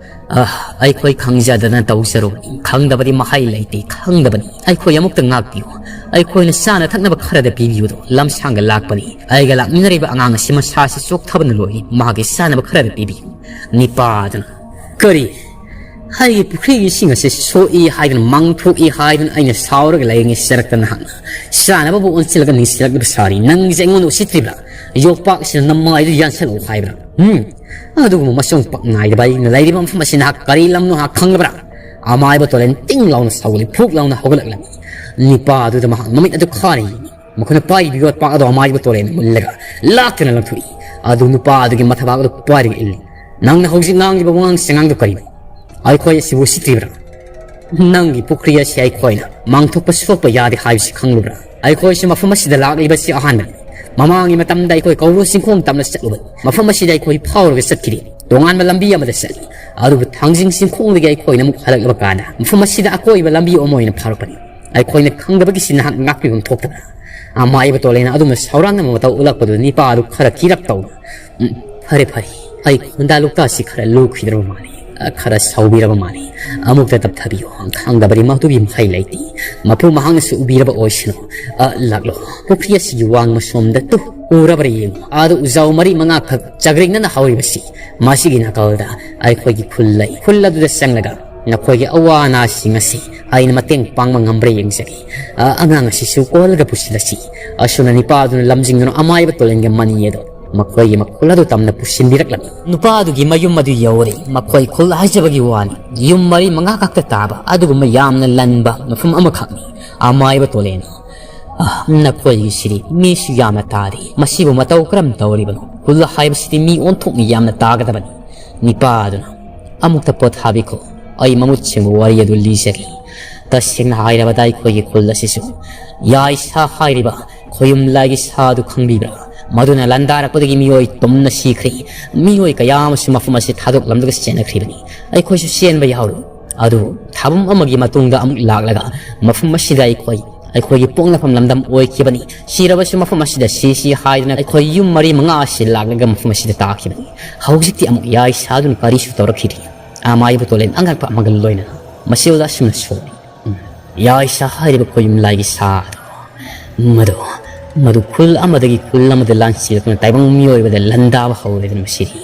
"ꯑ, ꯑꯩꯈꯣꯏ ꯈꯪꯖꯗꯅ ꯇꯧꯖꯔꯨꯕꯅꯤ꯫ ꯈꯪꯗꯕꯗꯤ ꯃꯍꯩ ꯂꯩꯇꯦ꯫ ꯈꯪꯗꯕꯅꯤ꯫ ꯑꯩꯈꯣꯏ ꯑꯃꯨꯛꯇ ꯉꯥꯛꯄꯤꯌꯨ꯫ ꯑꯩꯈꯣꯏꯅ ꯆꯥꯅ ꯊꯛꯅꯕ ꯈꯔꯗ ꯄꯤꯕꯤꯌꯨꯗꯣ꯫ ꯂꯝꯁꯥꯡꯗ ꯂꯥꯛꯄꯅꯤ꯫ ꯑꯩꯒ ꯂꯥꯛꯃꯤꯟꯅꯔꯤꯕ ꯑꯉꯥꯡ ꯑꯁꯤ ꯃꯁꯥꯁꯤ ꯆꯣꯛꯊꯕꯅ ꯂꯣꯏꯔꯤ꯫ ꯃꯍꯥꯛꯀꯤ ꯆꯥꯅꯕ ꯈꯔꯗ ꯄꯤꯕꯤꯌꯨ꯫" ꯅꯤꯄꯥ ꯑꯗꯨꯅ, "ꯀꯔꯤ? ꯑꯩꯒꯤ ꯄꯨꯈ꯭ꯔꯤꯒꯤ ꯏꯁꯤꯡ ꯑꯁꯤ ꯁꯣꯛꯏ ꯍꯥꯏꯗꯨꯅ, ꯃꯥꯡꯊꯣꯛꯏ ꯍꯥꯏꯗꯨꯅ ꯑꯩꯅ ꯁꯥꯎꯔꯒ ꯂꯩꯔꯤꯉꯩ ꯆꯔꯛꯇ ꯅꯍꯥꯛꯅ ꯆꯥꯅꯕꯕꯨ ꯑꯣꯟꯁꯤꯜꯂꯒ ꯅꯤꯡꯁꯤꯜꯂꯛꯂꯤꯕ ꯁꯥꯔꯤ꯫ ꯅꯪꯒꯤꯁꯦ ꯑꯩꯉꯣꯟꯗ ꯎꯁꯤꯠꯇ꯭ꯔꯤꯕ꯭ꯔꯥ? ꯌꯣꯄꯥꯛꯁꯤꯅ ꯅꯃꯥꯏꯗꯨ ꯌꯥꯟꯁꯜꯂꯛꯎ ꯍꯥꯏꯕ꯭ꯔꯥ? ꯎꯝ? ꯑꯗꯨꯒꯨꯝꯕ ꯃꯁꯣꯡ ꯄꯛ ꯅꯥꯏꯗꯕ ꯑꯩꯅ ꯂꯩꯔꯤꯕ ꯃꯐꯝ ꯑꯁꯤ ꯅꯍꯥꯛ ꯀꯔꯤ ꯂꯝꯅꯣ ꯍꯥꯏ ꯈꯪꯂꯕ꯭ꯔꯥ?" ꯑꯃꯥꯏꯕ ꯇꯣꯂꯦꯟ ꯇꯤꯡ ꯂꯥꯎꯅ ꯁꯧꯒꯠꯂꯤ, ꯐꯨꯛ ꯂꯥꯎꯅ ꯍꯧꯒꯠꯂꯛꯂꯝꯃꯤ꯫ ꯅꯤꯄꯥ ꯑꯗꯨꯗ ꯃꯍꯥꯛ ꯃꯃꯤꯠ ꯑꯗꯨ ꯈꯥꯔꯤ꯫ ꯃꯈꯣꯏꯅ ꯄꯥꯏꯔꯤꯕ ꯌꯣꯠꯄꯥꯛ ꯑꯗꯨ ꯑꯃꯥꯏꯕ ꯇꯣꯔꯦꯟꯅ ꯃꯨꯜꯂꯒ ꯂꯥꯛꯇꯨꯅ ꯂꯪꯊꯣꯛꯏ꯫ ꯑꯗꯨ ꯅꯨꯄꯥ ꯑꯗꯨꯒꯤ ꯃꯊꯕꯥꯛ ꯑꯗꯨ ꯄꯥꯏꯔꯒ ꯏꯜꯂꯤ꯫ "ꯅꯪꯅ ꯍꯧꯖꯤꯛ ꯉꯥꯡꯂꯤꯕ ꯋꯥꯉꯥꯡ ꯁꯉꯥꯡꯗꯨ ꯀꯔꯤꯅꯣ? ꯑꯩꯈꯣꯏ ꯑꯁꯤꯕꯨ ꯎꯁꯤꯠꯇ꯭ꯔꯤꯕ꯭ꯔꯥ? ꯅꯪꯒꯤ ꯄꯨꯈ꯭ꯔꯤ ꯑꯁꯤ ꯑꯩꯈꯣꯏꯅ ꯃꯥꯡꯊꯣꯛꯄ ꯁꯣꯛꯄ ꯌꯥꯗꯦ ꯍꯥꯏꯕꯁꯤ ꯈꯪꯂꯨꯕ꯭ꯔꯥ? ꯑꯩꯈꯣꯏꯁꯨ ꯃꯐꯝ ꯑꯁꯤꯗ ꯂꯥꯛꯂꯤꯕꯁꯤ ꯑꯍꯥꯟꯕꯅꯤ꯫ ꯃꯃꯥꯡꯒꯤ ꯃꯇꯝꯗ ꯑꯩꯈꯣꯏ ꯀꯧꯕ꯭ꯔꯨ ꯆꯤꯡꯈꯣꯡ ꯇꯝꯅ ꯆꯠꯂꯨꯕꯅꯤ꯫ ꯃꯐꯝ ꯑꯁꯤꯗ ꯑꯩꯈꯣꯏ ꯐꯥꯎꯔꯒ ꯆꯠꯈꯤꯗꯦ꯫ ꯇꯣꯉꯥꯟꯕ ꯂꯝꯕꯤ ꯑꯃꯗ ꯆꯠꯂꯤ꯫ ꯑꯗꯨꯕꯨ ꯊꯥꯡꯖꯤꯡ ꯆꯤꯡꯈꯣꯡꯗꯒꯤ ꯑꯩꯈꯣꯏꯅ ꯑꯃꯨꯛ ꯍꯜꯂꯛꯂꯕ ꯀꯥꯟꯗ ꯃꯐꯝ ꯑꯁꯤꯗ ꯑꯀꯣꯏꯕ ꯂꯝꯕꯤ ꯑꯃ ꯑꯣꯏꯅ ꯐꯥꯔꯛꯄꯅꯤ꯫ ꯑꯩꯈꯣꯏꯅ ꯈꯪꯗꯕꯒꯤꯁꯤ ꯅꯍꯥꯛ ꯉꯥꯛꯄꯤꯐꯝ ꯊꯣꯛꯇꯕ꯭ꯔꯥ?" ꯑꯃꯥꯏꯕ ꯇꯣꯂꯦꯅ ꯑꯗꯨꯝꯅ ꯁꯥꯎꯔꯥꯟꯅꯕ ꯃꯇꯧ ꯎꯠꯂꯛꯄꯗꯨ ꯅꯤꯄꯥ ꯑꯗꯨ ꯈꯔ ꯀꯤꯔꯞ ꯇꯧꯅ, "ꯎꯝ, ꯐꯔꯦ, ꯐꯔꯦ, ꯑꯩ ꯈꯣꯟꯗꯥ ꯂꯣꯛꯇꯥꯛꯁꯤ ꯈꯔ ꯂꯨꯈꯤꯗ꯭ꯔꯕ ꯃꯥꯜꯂꯤ, ꯑ, ꯈꯔ ꯁꯥꯎꯕꯤꯔꯕ ꯃꯥꯜꯂꯤ꯫ ꯑꯃꯨꯛꯇ ꯇꯞꯊꯕꯤꯌꯨ, ꯈꯪꯗꯕꯗꯤ ꯃꯗꯨꯒꯤ ꯃꯍꯩ ꯂꯩꯇꯦ꯫ ꯃꯄꯨ ꯃꯍꯥꯛꯅꯁꯨ ꯎꯕꯤꯔꯕ ꯑꯣꯏꯁꯅꯨ꯫ ꯑ, ꯂꯥꯛꯂꯣ, ꯄꯨꯈ꯭ꯔꯤ ꯑꯁꯤꯒꯤ ꯋꯥꯡꯃ ꯁꯣꯝꯗ ꯇꯨ, ꯎꯔꯕ꯭ꯔꯥ ꯌꯦꯡꯉꯨ, ꯑꯥꯗ ꯎꯖꯥꯎ ꯃꯔꯤ ꯃꯉꯥꯈꯛ ꯆꯒ꯭ꯔꯤꯡꯅꯅ ꯍꯧꯔꯤꯕꯁꯤ, ꯃꯁꯤꯒꯤ ꯅꯥꯀꯜꯗ ꯑꯩꯈꯣꯏꯒꯤ ꯈꯨꯜ ꯂꯩ꯫ ꯈꯨꯜ ꯑꯗꯨꯗ ꯆꯪꯂꯒ ꯅꯈꯣꯏꯒꯤ ꯑꯋꯥ ꯑꯅꯥꯁꯤꯡ ꯑꯁꯤ ꯑꯩꯅ ꯃꯇꯦꯡ ꯄꯥꯡꯕ ꯉꯝꯕ꯭ꯔꯥ ꯌꯦꯡꯖꯒꯦ꯫ ꯑ, ꯑꯉꯥꯡ ꯑꯁꯤꯁꯨ ꯀꯣꯜꯂꯒ ꯄꯨꯁꯤꯜꯂꯁꯤ꯫" ꯑꯁꯨꯝꯅ ꯅꯤꯄꯥ ꯑꯗꯨꯅ ꯂꯝꯖꯤꯡꯗꯨꯅ ꯑꯃꯥꯏꯕ ꯇꯣꯂꯦꯟꯒꯤ ꯃꯅꯤ ꯑꯗꯨ ꯃꯈꯣꯏꯒꯤ ꯃꯈꯨꯜ ꯑꯗꯨ ꯇꯝꯅ ꯄꯨꯁꯤꯟꯕꯤꯔꯛꯂꯝꯃꯤ꯫ ꯅꯨꯄꯥ ꯑꯗꯨꯒꯤ ꯃꯌꯨꯝ ꯑꯗꯨ ꯌꯧꯔꯦ꯫ ꯃꯈꯣꯏ ꯈꯨꯜ ꯍꯥꯏꯖꯕꯒꯤ ꯋꯥꯅꯤ, ꯌꯨꯝ ꯃꯔꯤ ꯃꯉꯥ ꯈꯛꯇ ꯇꯥꯕ ꯑꯗꯨꯒꯨꯝꯕ ꯌꯥꯝꯅ ꯂꯟꯕ ꯃꯐꯝ ꯑꯃꯈꯛꯅꯤ꯫ ꯑꯃꯥꯏꯕ ꯇꯣꯂꯦꯟ, "ꯑ, ꯅꯈꯣꯏꯒꯤꯁꯤꯗꯤ ꯃꯤꯁꯨ ꯌꯥꯝꯅ ꯇꯥꯗꯦ꯫ ꯃꯁꯤꯕꯨ ꯃꯇꯧ ꯀꯔꯝ ꯇꯧꯔꯤꯕꯅꯣ? ꯈꯨꯜ ꯍꯥꯏꯕꯁꯤꯗꯤ ꯃꯤ ꯑꯣꯟꯊꯣꯛꯅ ꯌꯥꯝꯅ ꯇꯥꯒꯗꯕꯅꯤ꯫" ꯅꯤꯄꯥ ꯑꯗꯨꯅ, "ꯑꯃꯨꯛꯇ ꯄꯣꯊꯥꯕꯤꯈꯣ, ꯑꯩ ꯃꯃꯨꯠ ꯁꯦꯡꯕ ꯋꯥꯔꯤ ꯑꯗꯨ ꯂꯤꯖꯒꯦ꯫ ꯇꯁꯦꯡꯅ ꯍꯥꯏꯔꯕꯗ ꯑꯩꯈꯣꯏꯒꯤ ꯈꯨꯜ ꯑꯁꯤꯁꯨ ꯌꯥꯏꯁꯥ ꯍꯥꯏꯔꯤꯕ ꯈꯣꯌꯨꯝ ꯂꯥꯏꯒꯤ ꯁꯥ ꯑꯗꯨ ꯈꯪꯕꯤꯕ꯭ꯔꯥ? ꯃꯗꯨꯅ ꯂꯥꯟꯗꯥꯔꯛꯄꯗꯒꯤ ꯃꯤꯑꯣꯏ ꯇꯨꯝꯅ ꯁꯤꯈ꯭ꯔꯦ꯫ ꯃꯤꯑꯣꯏ ꯀꯌꯥ ꯑꯃꯁꯨ ꯃꯐꯝ ꯑꯁꯤ ꯊꯥꯗꯣꯛꯂꯝꯂꯒ ꯆꯦꯟꯅꯈ꯭ꯔꯤꯕꯅꯤ꯫ ꯑꯩꯈꯣꯏꯁꯨ ꯆꯦꯟꯕ ꯌꯥꯎꯔꯨ꯫ ꯑꯗꯨꯕꯨ ꯊꯥꯕꯨꯝ ꯑꯃꯒꯤ ꯃꯇꯨꯡꯗ ꯑꯃꯨꯛ ꯂꯥꯛꯂꯒ ꯃꯐꯝ ꯑꯁꯤꯗ ꯑꯩꯈꯣꯏ ꯑꯩꯈꯣꯏꯒꯤ ꯄꯣꯛꯅꯐꯝ ꯂꯝꯗꯝ ꯑꯣꯏꯈꯤꯕꯅꯤ꯫ ꯁꯤꯔꯕꯁꯨ ꯃꯐꯝ ꯑꯁꯤꯗ ꯁꯤꯁꯤ ꯍꯥꯏꯗꯨꯅ ꯑꯩꯈꯣꯏ ꯌꯨꯝ ꯃꯔꯤ ꯃꯉꯥ ꯑꯁꯤ ꯂꯥꯛꯂꯒ ꯃꯐꯝ ꯑꯁꯤꯗ ꯇꯥꯈꯤꯕꯅꯤ꯫ ꯍꯧꯖꯤꯛꯇꯤ ꯑꯃꯨꯛ ꯌꯥꯏ ꯁꯥꯗꯨꯅ ꯀꯔꯤꯁꯨ ꯇꯧꯔꯛꯈꯤꯗ꯭ꯔꯤ꯫ ꯑꯃꯥꯏꯕ ꯇꯣꯂꯦꯟ ꯑꯉꯛꯄ ꯑꯃꯒ ꯂꯣꯏꯅꯅ ꯃꯁꯤꯗ ꯑꯁꯨꯝꯅ ꯁꯣꯜꯂꯤ꯫ ꯎꯝ꯫ ꯌꯥꯏꯁꯥ ꯍꯥꯏꯔꯤꯕ ꯈꯣꯏꯌꯨꯝ ꯂꯥꯏꯒꯤ ꯁꯥ ꯑꯗꯣ, ꯃꯗꯨ, ꯃꯗꯨ ꯈꯨꯜ ꯑꯃꯗꯒꯤ ꯈꯨꯜ ꯑꯃꯗ ꯂꯥꯟꯁꯤꯜꯂꯛꯇꯨꯅ ꯇꯥꯏꯕꯪ ꯃꯤꯑꯣꯏꯕꯗ ꯂꯥꯟꯗꯥꯕ ꯍꯧꯔꯦꯗꯅ ꯃꯁꯤꯗꯤ꯫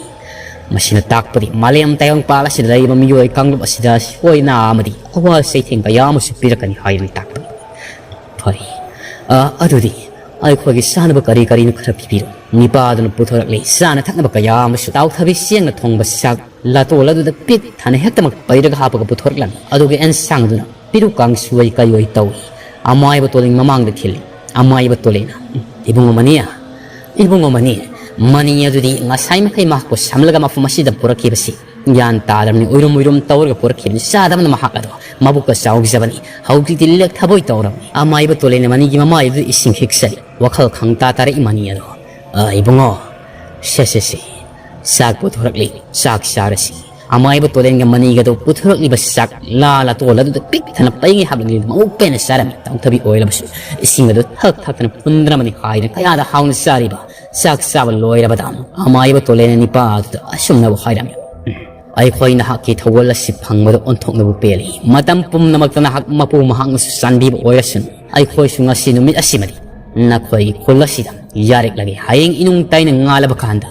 ꯃꯁꯤꯅ ꯇꯥꯛꯄꯗꯤ ꯃꯥꯂꯦꯝ ꯇꯥꯏꯕꯪꯄꯥꯜ ꯑꯁꯤꯗ ꯂꯩꯔꯤꯕ ꯃꯤꯑꯣꯏ ꯀꯥꯡꯂꯨꯞ ꯑꯁꯤꯗ ꯁꯣꯏ ꯅꯥ ꯑꯃꯗꯤ ꯑꯋꯥ ꯆꯩꯊꯦꯡ ꯀꯌꯥ ꯑꯃꯁꯨ ꯄꯤꯔꯛꯀꯅꯤ ꯍꯥꯏꯗꯨꯅ ꯇꯥꯛꯄꯅꯤ꯫ ꯐꯔꯦ꯫ ꯑ, ꯑꯗꯨꯗꯤ ꯑꯩꯈꯣꯏꯒꯤ ꯆꯥꯅꯕ ꯀꯔꯤ ꯀꯔꯤꯅꯣ ꯈꯔ ꯄꯤꯕꯤꯔꯣ꯫ ꯅꯤꯄꯥꯗꯨꯅ ꯄꯨꯊꯣꯔꯛꯂꯤ ꯆꯥꯅ ꯊꯛꯅꯕ ꯀꯌꯥ ꯑꯃꯁꯨ꯫ ꯇꯥꯎꯊꯕꯤ ꯆꯦꯡꯅ ꯊꯣꯡꯕ ꯆꯥꯛ ꯂꯥꯇꯣꯜ ꯑꯗꯨꯗ ꯄꯤꯛ ꯊꯟꯅ ꯍꯦꯛꯇꯃꯛ ꯄꯩꯔꯒ ꯍꯥꯞꯄꯒ ꯄꯨꯊꯣꯔꯛꯂꯝꯃꯤ꯫ ꯑꯗꯨꯒ ꯑꯦꯟꯁꯥꯡꯗꯨꯅ ꯄꯤꯔꯨꯀꯥꯡ ꯁꯨꯋꯩ ꯀꯩꯑꯣꯏ ꯇꯧꯏ꯫ ꯑꯃꯥꯏꯕ ꯇꯣꯂꯤꯡ ꯃꯃꯥꯡꯗ ꯊꯤꯜꯂꯤ꯫ ꯑꯃꯥꯏꯕ ꯇꯣꯂꯦꯅ, "ꯏꯕꯨꯡꯉꯣ ꯃꯅꯤ, ꯏꯕꯨꯡꯉꯣ ꯃꯅꯤ, ꯃꯅꯤ ꯑꯗꯨꯗꯤ ꯉꯁꯥꯏ ꯃꯈꯩ ꯃꯍꯥꯛꯄꯨ ꯁꯝꯂꯒ ꯃꯐꯝ ꯑꯁꯤꯗ ꯄꯨꯔꯛꯈꯤꯕꯁꯤ ꯒ꯭ꯌꯥꯟ ꯇꯥꯗ꯭ꯔꯕꯅꯤ, ꯎꯏꯔꯨꯝ ꯎꯏꯔꯨꯝ ꯇꯧꯔꯒ ꯄꯨꯔꯛꯈꯤꯕꯅꯤ꯫ ꯆꯥꯗꯕꯅ ꯃꯍꯥꯛ ꯑꯗꯣ ꯃꯕꯨꯛꯀ ꯆꯥꯎꯖꯕꯅꯤ꯫ ꯍꯧꯖꯤꯛꯇꯤ ꯂꯦꯛꯊꯕꯣꯏ ꯇꯧꯔꯕꯅꯤ꯫" ꯑꯃꯥꯏꯕ ꯇꯣꯂꯦꯅ ꯃꯅꯤꯒꯤ ꯃꯃꯥꯏꯗꯨꯗ ꯏꯁꯤꯡ ꯈꯤꯛꯆꯔꯤ꯫ ꯋꯥꯈꯜ ꯈꯪꯇꯥ ꯇꯥꯔꯛꯏ ꯃꯅꯤ ꯑꯗꯣ, "ꯑ, ꯏꯕꯨꯡꯉꯣ, ꯁꯦ, ꯁꯦ, ꯁꯦ, ꯆꯥꯛ ꯄꯨꯊꯣꯔꯛꯂꯤ, ꯆꯥꯛ ꯆꯥꯔꯁꯤ꯫" ꯑꯃꯥꯏꯕ ꯇꯣꯂꯦꯟꯒ ꯃꯅꯤꯒꯗꯨ ꯄꯨꯊꯣꯔꯛꯂꯤꯕ ꯆꯥꯛ ꯂꯥ ꯂꯥꯇꯣꯜ ꯑꯗꯨꯗ ꯄꯤꯛ ꯊꯟꯅ ꯄꯩꯉꯩ ꯍꯥꯞꯂꯛꯂꯤ꯫ ꯃꯕꯨꯛ ꯄꯦꯟꯅ ꯆꯥꯔꯝꯃꯤ꯫ ꯇꯥꯎꯊꯕꯤ ꯑꯣꯏꯔꯕꯁꯨ ꯏꯁꯤꯡ ꯑꯗꯨ ꯊꯛ ꯊꯛꯇꯅ ꯐꯨꯟꯗ꯭ꯔꯕꯅꯤ ꯍꯥꯏꯗꯅ ꯀꯌꯥꯗ ꯍꯥꯎꯅ ꯆꯥꯔꯤꯕ꯫ ꯆꯥꯛ ꯆꯥꯕ ꯂꯣꯏꯔꯕꯗ ꯑꯃꯥꯏꯕ ꯇꯣꯂꯦꯟꯅ ꯅꯤꯄꯥ ꯑꯗꯨꯗ ꯑꯁꯨꯝꯅꯕꯨ ꯍꯥꯏꯔꯝꯃꯤ: "ꯑꯩꯈꯣꯏ ꯅꯍꯥꯛꯀꯤ ꯊꯧꯒꯜ ꯑꯁꯤ ꯐꯪꯕꯗ ꯑꯣꯟꯊꯣꯛꯅꯕꯨ ꯄꯦꯜꯂꯤ꯫ ꯃꯇꯝ ꯄꯨꯝꯅꯃꯛꯇ ꯅꯍꯥꯛ ꯃꯄꯨ ꯃꯍꯥꯛꯅꯁꯨ ꯆꯥꯟꯕꯤꯕ ꯑꯣꯏꯔꯁꯅꯨ꯫ ꯑꯩꯈꯣꯏꯁꯨ ꯉꯁꯤ ꯅꯨꯃꯤꯠ ꯑꯁꯤꯃꯗꯤ ꯅꯈꯣꯏꯒꯤ ꯈꯨꯜ ꯑꯁꯤꯗ ꯌꯥꯔꯤꯛꯂꯒꯦ꯫ ꯍꯌꯦꯡ ꯏꯅꯨꯡ ꯇꯥꯏꯅ ꯉꯥꯜꯂꯕ ꯀꯥꯟꯗ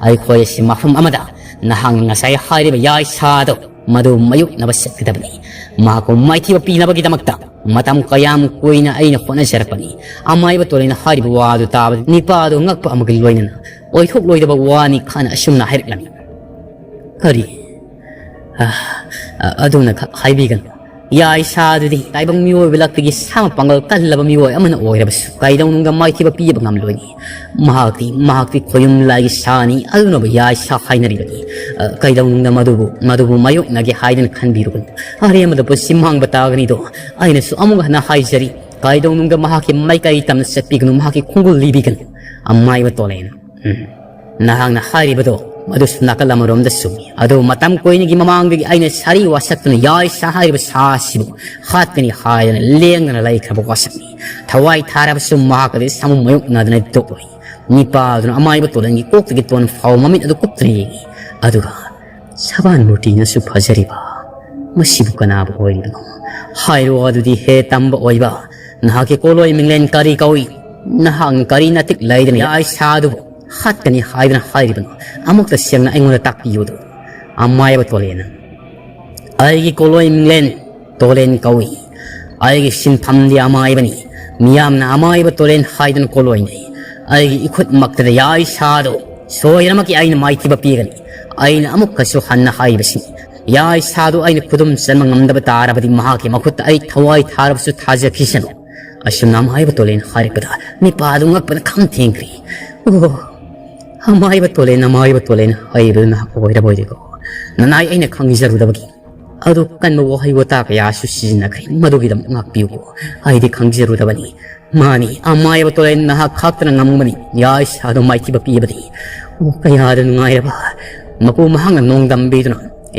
ꯑꯩꯈꯣꯏ ꯑꯁꯤ ꯃꯐꯝ ꯑꯃꯗ ꯅꯍꯥꯛꯅ ꯉꯁꯥꯏ ꯍꯥꯏꯔꯤꯕ ꯌꯥꯏ ꯁꯥꯗꯣ ꯃꯗꯨ ꯃꯥꯌꯣꯛꯅꯕ ꯆꯠꯀꯗꯕꯅꯤ꯫ ꯃꯍꯥꯛꯄꯨ ꯃꯥꯏꯊꯤꯕ ꯄꯤꯅꯕꯒꯤꯗꯃꯛꯇ ꯃꯇꯝ ꯀꯌꯥꯝ ꯀꯨꯏꯅ ꯑꯩꯅ ꯍꯣꯠꯅꯖꯔꯛꯄꯅꯤ꯫" ꯑꯃꯥꯏꯕ ꯇꯣꯂꯦꯅ ꯍꯥꯏꯔꯤꯕ ꯋꯥ ꯑꯗꯨ ꯇꯥꯕꯗ ꯅꯤꯄꯥ ꯑꯗꯨ ꯉꯛꯄ ꯑꯃꯒ ꯂꯣꯏꯅꯅ ꯑꯣꯏꯊꯣꯛꯂꯣꯏꯗꯕ ꯋꯥꯅꯤ ꯈꯟꯅ ꯑꯁꯨꯝꯅ ꯍꯥꯏꯔꯛꯂꯝꯃꯤ: "ꯀꯔꯤ? ꯑ, ꯑ, ꯑꯗꯨꯅ ꯈꯛ ꯍꯥꯏꯕꯤꯒꯅꯨ꯫ ꯌꯥꯏ ꯁꯥꯗꯨꯗꯤ ꯇꯥꯏꯕꯪ ꯃꯤꯑꯣꯏꯕ ꯂꯛꯇꯒꯤ ꯁꯥ ꯃꯄꯥꯡꯒꯜ ꯀꯜꯂꯕ ꯃꯤꯑꯣꯏ ꯑꯃꯅ ꯑꯣꯏꯔꯕꯁꯨ ꯀꯩꯗꯧꯅꯨꯡꯗ ꯃꯥꯏꯊꯤꯕ ꯄꯤꯕ ꯉꯝꯂꯣꯏꯅꯤ꯫ ꯃꯍꯥꯛꯇꯤ, ꯃꯍꯥꯛꯇꯤ ꯈꯣꯌꯨꯝ ꯂꯥꯏꯒꯤ ꯁꯥꯅꯤ, ꯑꯗꯨꯅꯕꯨ ꯌꯥꯏ ꯁꯥ ꯍꯥꯏꯅꯔꯤꯕꯅꯤ꯫ ꯑ, ꯀꯩꯗꯧꯅꯨꯡꯗ ꯃꯗꯨꯕꯨ, ꯃꯗꯨꯕꯨ ꯃꯥꯌꯣꯛꯅꯒꯦ ꯍꯥꯏꯗꯅ ꯈꯟꯕꯤꯔꯨꯒꯅꯨ꯫ ꯑꯔꯦꯝꯕꯗ ꯄꯨꯟꯁꯤ ꯃꯥꯡꯕ ꯇꯥꯒꯅꯤꯗꯣ꯫ ꯑꯩꯅꯁꯨ ꯑꯃꯨꯛ ꯍꯟꯅ ꯍꯥꯏꯖꯔꯤ, ꯀꯩꯗꯧꯅꯨꯡꯗ ꯃꯍꯥꯛꯀꯤ ꯃꯥꯏꯀꯩ ꯇꯝꯅ ꯆꯠꯄꯤꯒꯅꯨ, ꯃꯍꯥꯛꯀꯤ ꯈꯣꯡꯒꯨꯜ ꯂꯤꯕꯤꯒꯅꯨ꯫" ꯑꯃꯥꯏꯕ ꯇꯣꯂꯦꯅ, "ꯎꯝ, ꯅꯍꯥꯛꯅ ꯍꯥꯏꯔꯤꯕꯗꯣ ꯃꯗꯨꯁꯨ ꯅꯥꯀꯜ ꯑꯃꯔꯣꯝꯗ ꯆꯨꯝꯃꯤ꯫ ꯑꯗꯨꯕꯨ ꯃꯇꯝ ꯀꯨꯏꯅꯒꯤ ꯃꯃꯥꯡꯗꯒꯤ ꯑꯩꯅ ꯁꯥꯔꯤ ꯋꯥꯁꯛꯇꯨꯅ ꯌꯥꯏꯁꯥ ꯍꯥꯏꯔꯤꯕ ꯁꯥ ꯑꯁꯤꯕꯨ ꯍꯥꯠꯀꯅꯤ ꯍꯥꯏꯗꯅ ꯂꯦꯡꯗꯅ ꯂꯩꯈ꯭ꯔꯕ ꯋꯥꯁꯛꯅꯤ꯫ ꯊꯋꯥꯏ ꯊꯥꯔꯕꯁꯨ ꯃꯍꯥꯛ ꯑꯗꯨ ꯁꯥꯃꯨ ꯃꯥꯌꯣꯛꯅꯗꯅ ꯇꯣꯛꯂꯣꯏ꯫ ꯅꯤꯄꯥꯗꯨꯅ ꯑꯃꯥꯏꯕ ꯇꯣꯂꯦꯟꯒꯤ ꯀꯣꯛꯇꯒꯤ ꯇꯣꯟ ꯐꯥꯎ ꯃꯃꯤꯠ ꯑꯗꯨ ꯀꯨꯞꯇꯨꯅ ꯌꯦꯡꯏ꯫ ꯑꯗꯨꯒ, "ꯁꯕꯥꯟ ꯃꯨꯔꯇꯤꯅꯁꯨ ꯐꯖꯔꯤꯕ, ꯃꯁꯤꯕꯨ ꯀꯅꯥꯕꯨ ꯑꯣꯏꯔꯤꯕꯅꯣ? ꯍꯥꯏꯔꯣ ꯑꯗꯨꯗꯤ, ꯍꯦ ꯇꯝꯕ ꯑꯣꯏꯕ, ꯅꯍꯥꯛꯀꯤ ꯀꯣꯂꯣꯏ ꯃꯤꯡꯂꯦꯟ ꯀꯔꯤ ꯀꯧꯏ? ꯅꯍꯥꯛꯅ ꯀꯔꯤ ꯅꯇꯤꯛ ꯂꯩꯗꯅ ꯌꯥꯏꯁꯥꯗꯨꯕꯨ ꯍꯥꯠꯀꯅꯤ ꯍꯥꯏꯗꯨꯅ ꯍꯥꯏꯔꯤꯕꯅꯣ? ꯑꯃꯨꯛꯇ ꯁꯦꯡꯅ ꯑꯩꯉꯣꯟꯗ ꯇꯥꯛꯄꯤꯌꯨꯗꯣ꯫" ꯑꯃꯥꯏꯕ ꯇꯣꯂꯦꯟꯅ, "ꯑꯩꯒꯤ ꯀꯣꯂꯣꯏ ꯃꯤꯡꯂꯦꯟ ꯇꯣꯂꯦꯟ ꯀꯧꯏ꯫ ꯑꯩꯒꯤ ꯁꯤꯟꯐꯝꯗꯤ ꯑꯃꯥꯏꯕꯅꯤ꯫ ꯃꯤꯌꯥꯝꯅ ꯑꯃꯥꯏꯕ ꯇꯣꯂꯦꯟ ꯍꯥꯏꯗꯨꯅ ꯀꯣꯂꯣꯏꯅꯩ꯫ ꯑꯩꯒꯤ ꯏꯈꯨꯠꯃꯛꯇꯗ ꯌꯥꯏꯁꯥꯗꯣ ꯁꯣꯏꯗꯅꯃꯛꯀꯤ ꯑꯩꯅ ꯃꯥꯏꯊꯤꯕ ꯄꯤꯒꯅꯤ꯫ ꯑꯩꯅ ꯑꯃꯨꯛꯀꯁꯨ ꯍꯟꯅ ꯍꯥꯏꯔꯤꯕꯁꯤꯅꯤ, ꯌꯥꯏꯁꯥꯗꯣ ꯑꯩꯅ ꯈꯨꯗꯨꯝ ꯆꯟꯕ ꯉꯝꯗꯕ ꯇꯥꯔꯕꯗꯤ ꯃꯍꯥꯛꯀꯤ ꯃꯈꯨꯠꯇ ꯑꯩ ꯊꯋꯥꯏ ꯊꯥꯔꯕꯁꯨ ꯊꯥꯖꯈꯤꯁꯅꯨ꯫" ꯑꯁꯨꯝꯅ ꯑꯃꯥꯏꯕ ꯇꯣꯂꯦꯟ ꯍꯥꯏꯔꯛꯄꯗ ꯅꯤꯄꯥꯗꯨ ꯉꯛꯄꯅ ꯈꯝ ꯊꯦꯡꯈ꯭ꯔꯤ꯫ "ꯑꯣ, ꯑꯃꯥꯏꯕ ꯇꯣꯂꯦꯟ, ꯑꯃꯥꯏꯕ ꯇꯣꯂꯦꯟ ꯍꯥꯏꯔꯤꯕꯗꯨ ꯅꯍꯥꯛ ꯑꯣꯏꯔꯕꯣꯏꯔꯦꯀꯣ꯫ ꯅꯅꯥꯏ ꯑꯩꯅ ꯈꯪꯖꯔꯨꯗꯕꯒꯤ ꯑꯗꯨ ꯀꯟꯕ ꯋꯥꯍꯩ ꯋꯥꯇꯥ ꯀꯌꯥꯁꯨ ꯁꯤꯖꯤꯟꯅꯈ꯭ꯔꯦ꯫ ꯃꯗꯨꯒꯤꯗꯃꯛ ꯉꯥꯛꯄꯤꯌꯨꯀꯣ꯫ ꯑꯩꯗꯤ ꯈꯪꯖꯔꯨꯗꯕꯅꯤ꯫ ꯃꯥꯅꯤ, ꯑꯃꯥꯏꯕ ꯇꯣꯂꯦꯟ ꯅꯍꯥꯛ ꯈꯥꯛꯇꯅ ꯉꯝꯒꯅꯤ꯫ ꯌꯥꯏꯁꯥꯗꯨ ꯃꯥꯏꯊꯤꯕ ꯄꯤꯕꯗꯤ꯫ ꯑꯣ, ꯀꯌꯥꯗ ꯅꯨꯡꯉꯥꯏꯔꯕ!" ꯃꯀꯨ ꯃꯍꯥꯛꯅ ꯅꯣꯡꯗꯝꯕꯤꯗꯨꯅ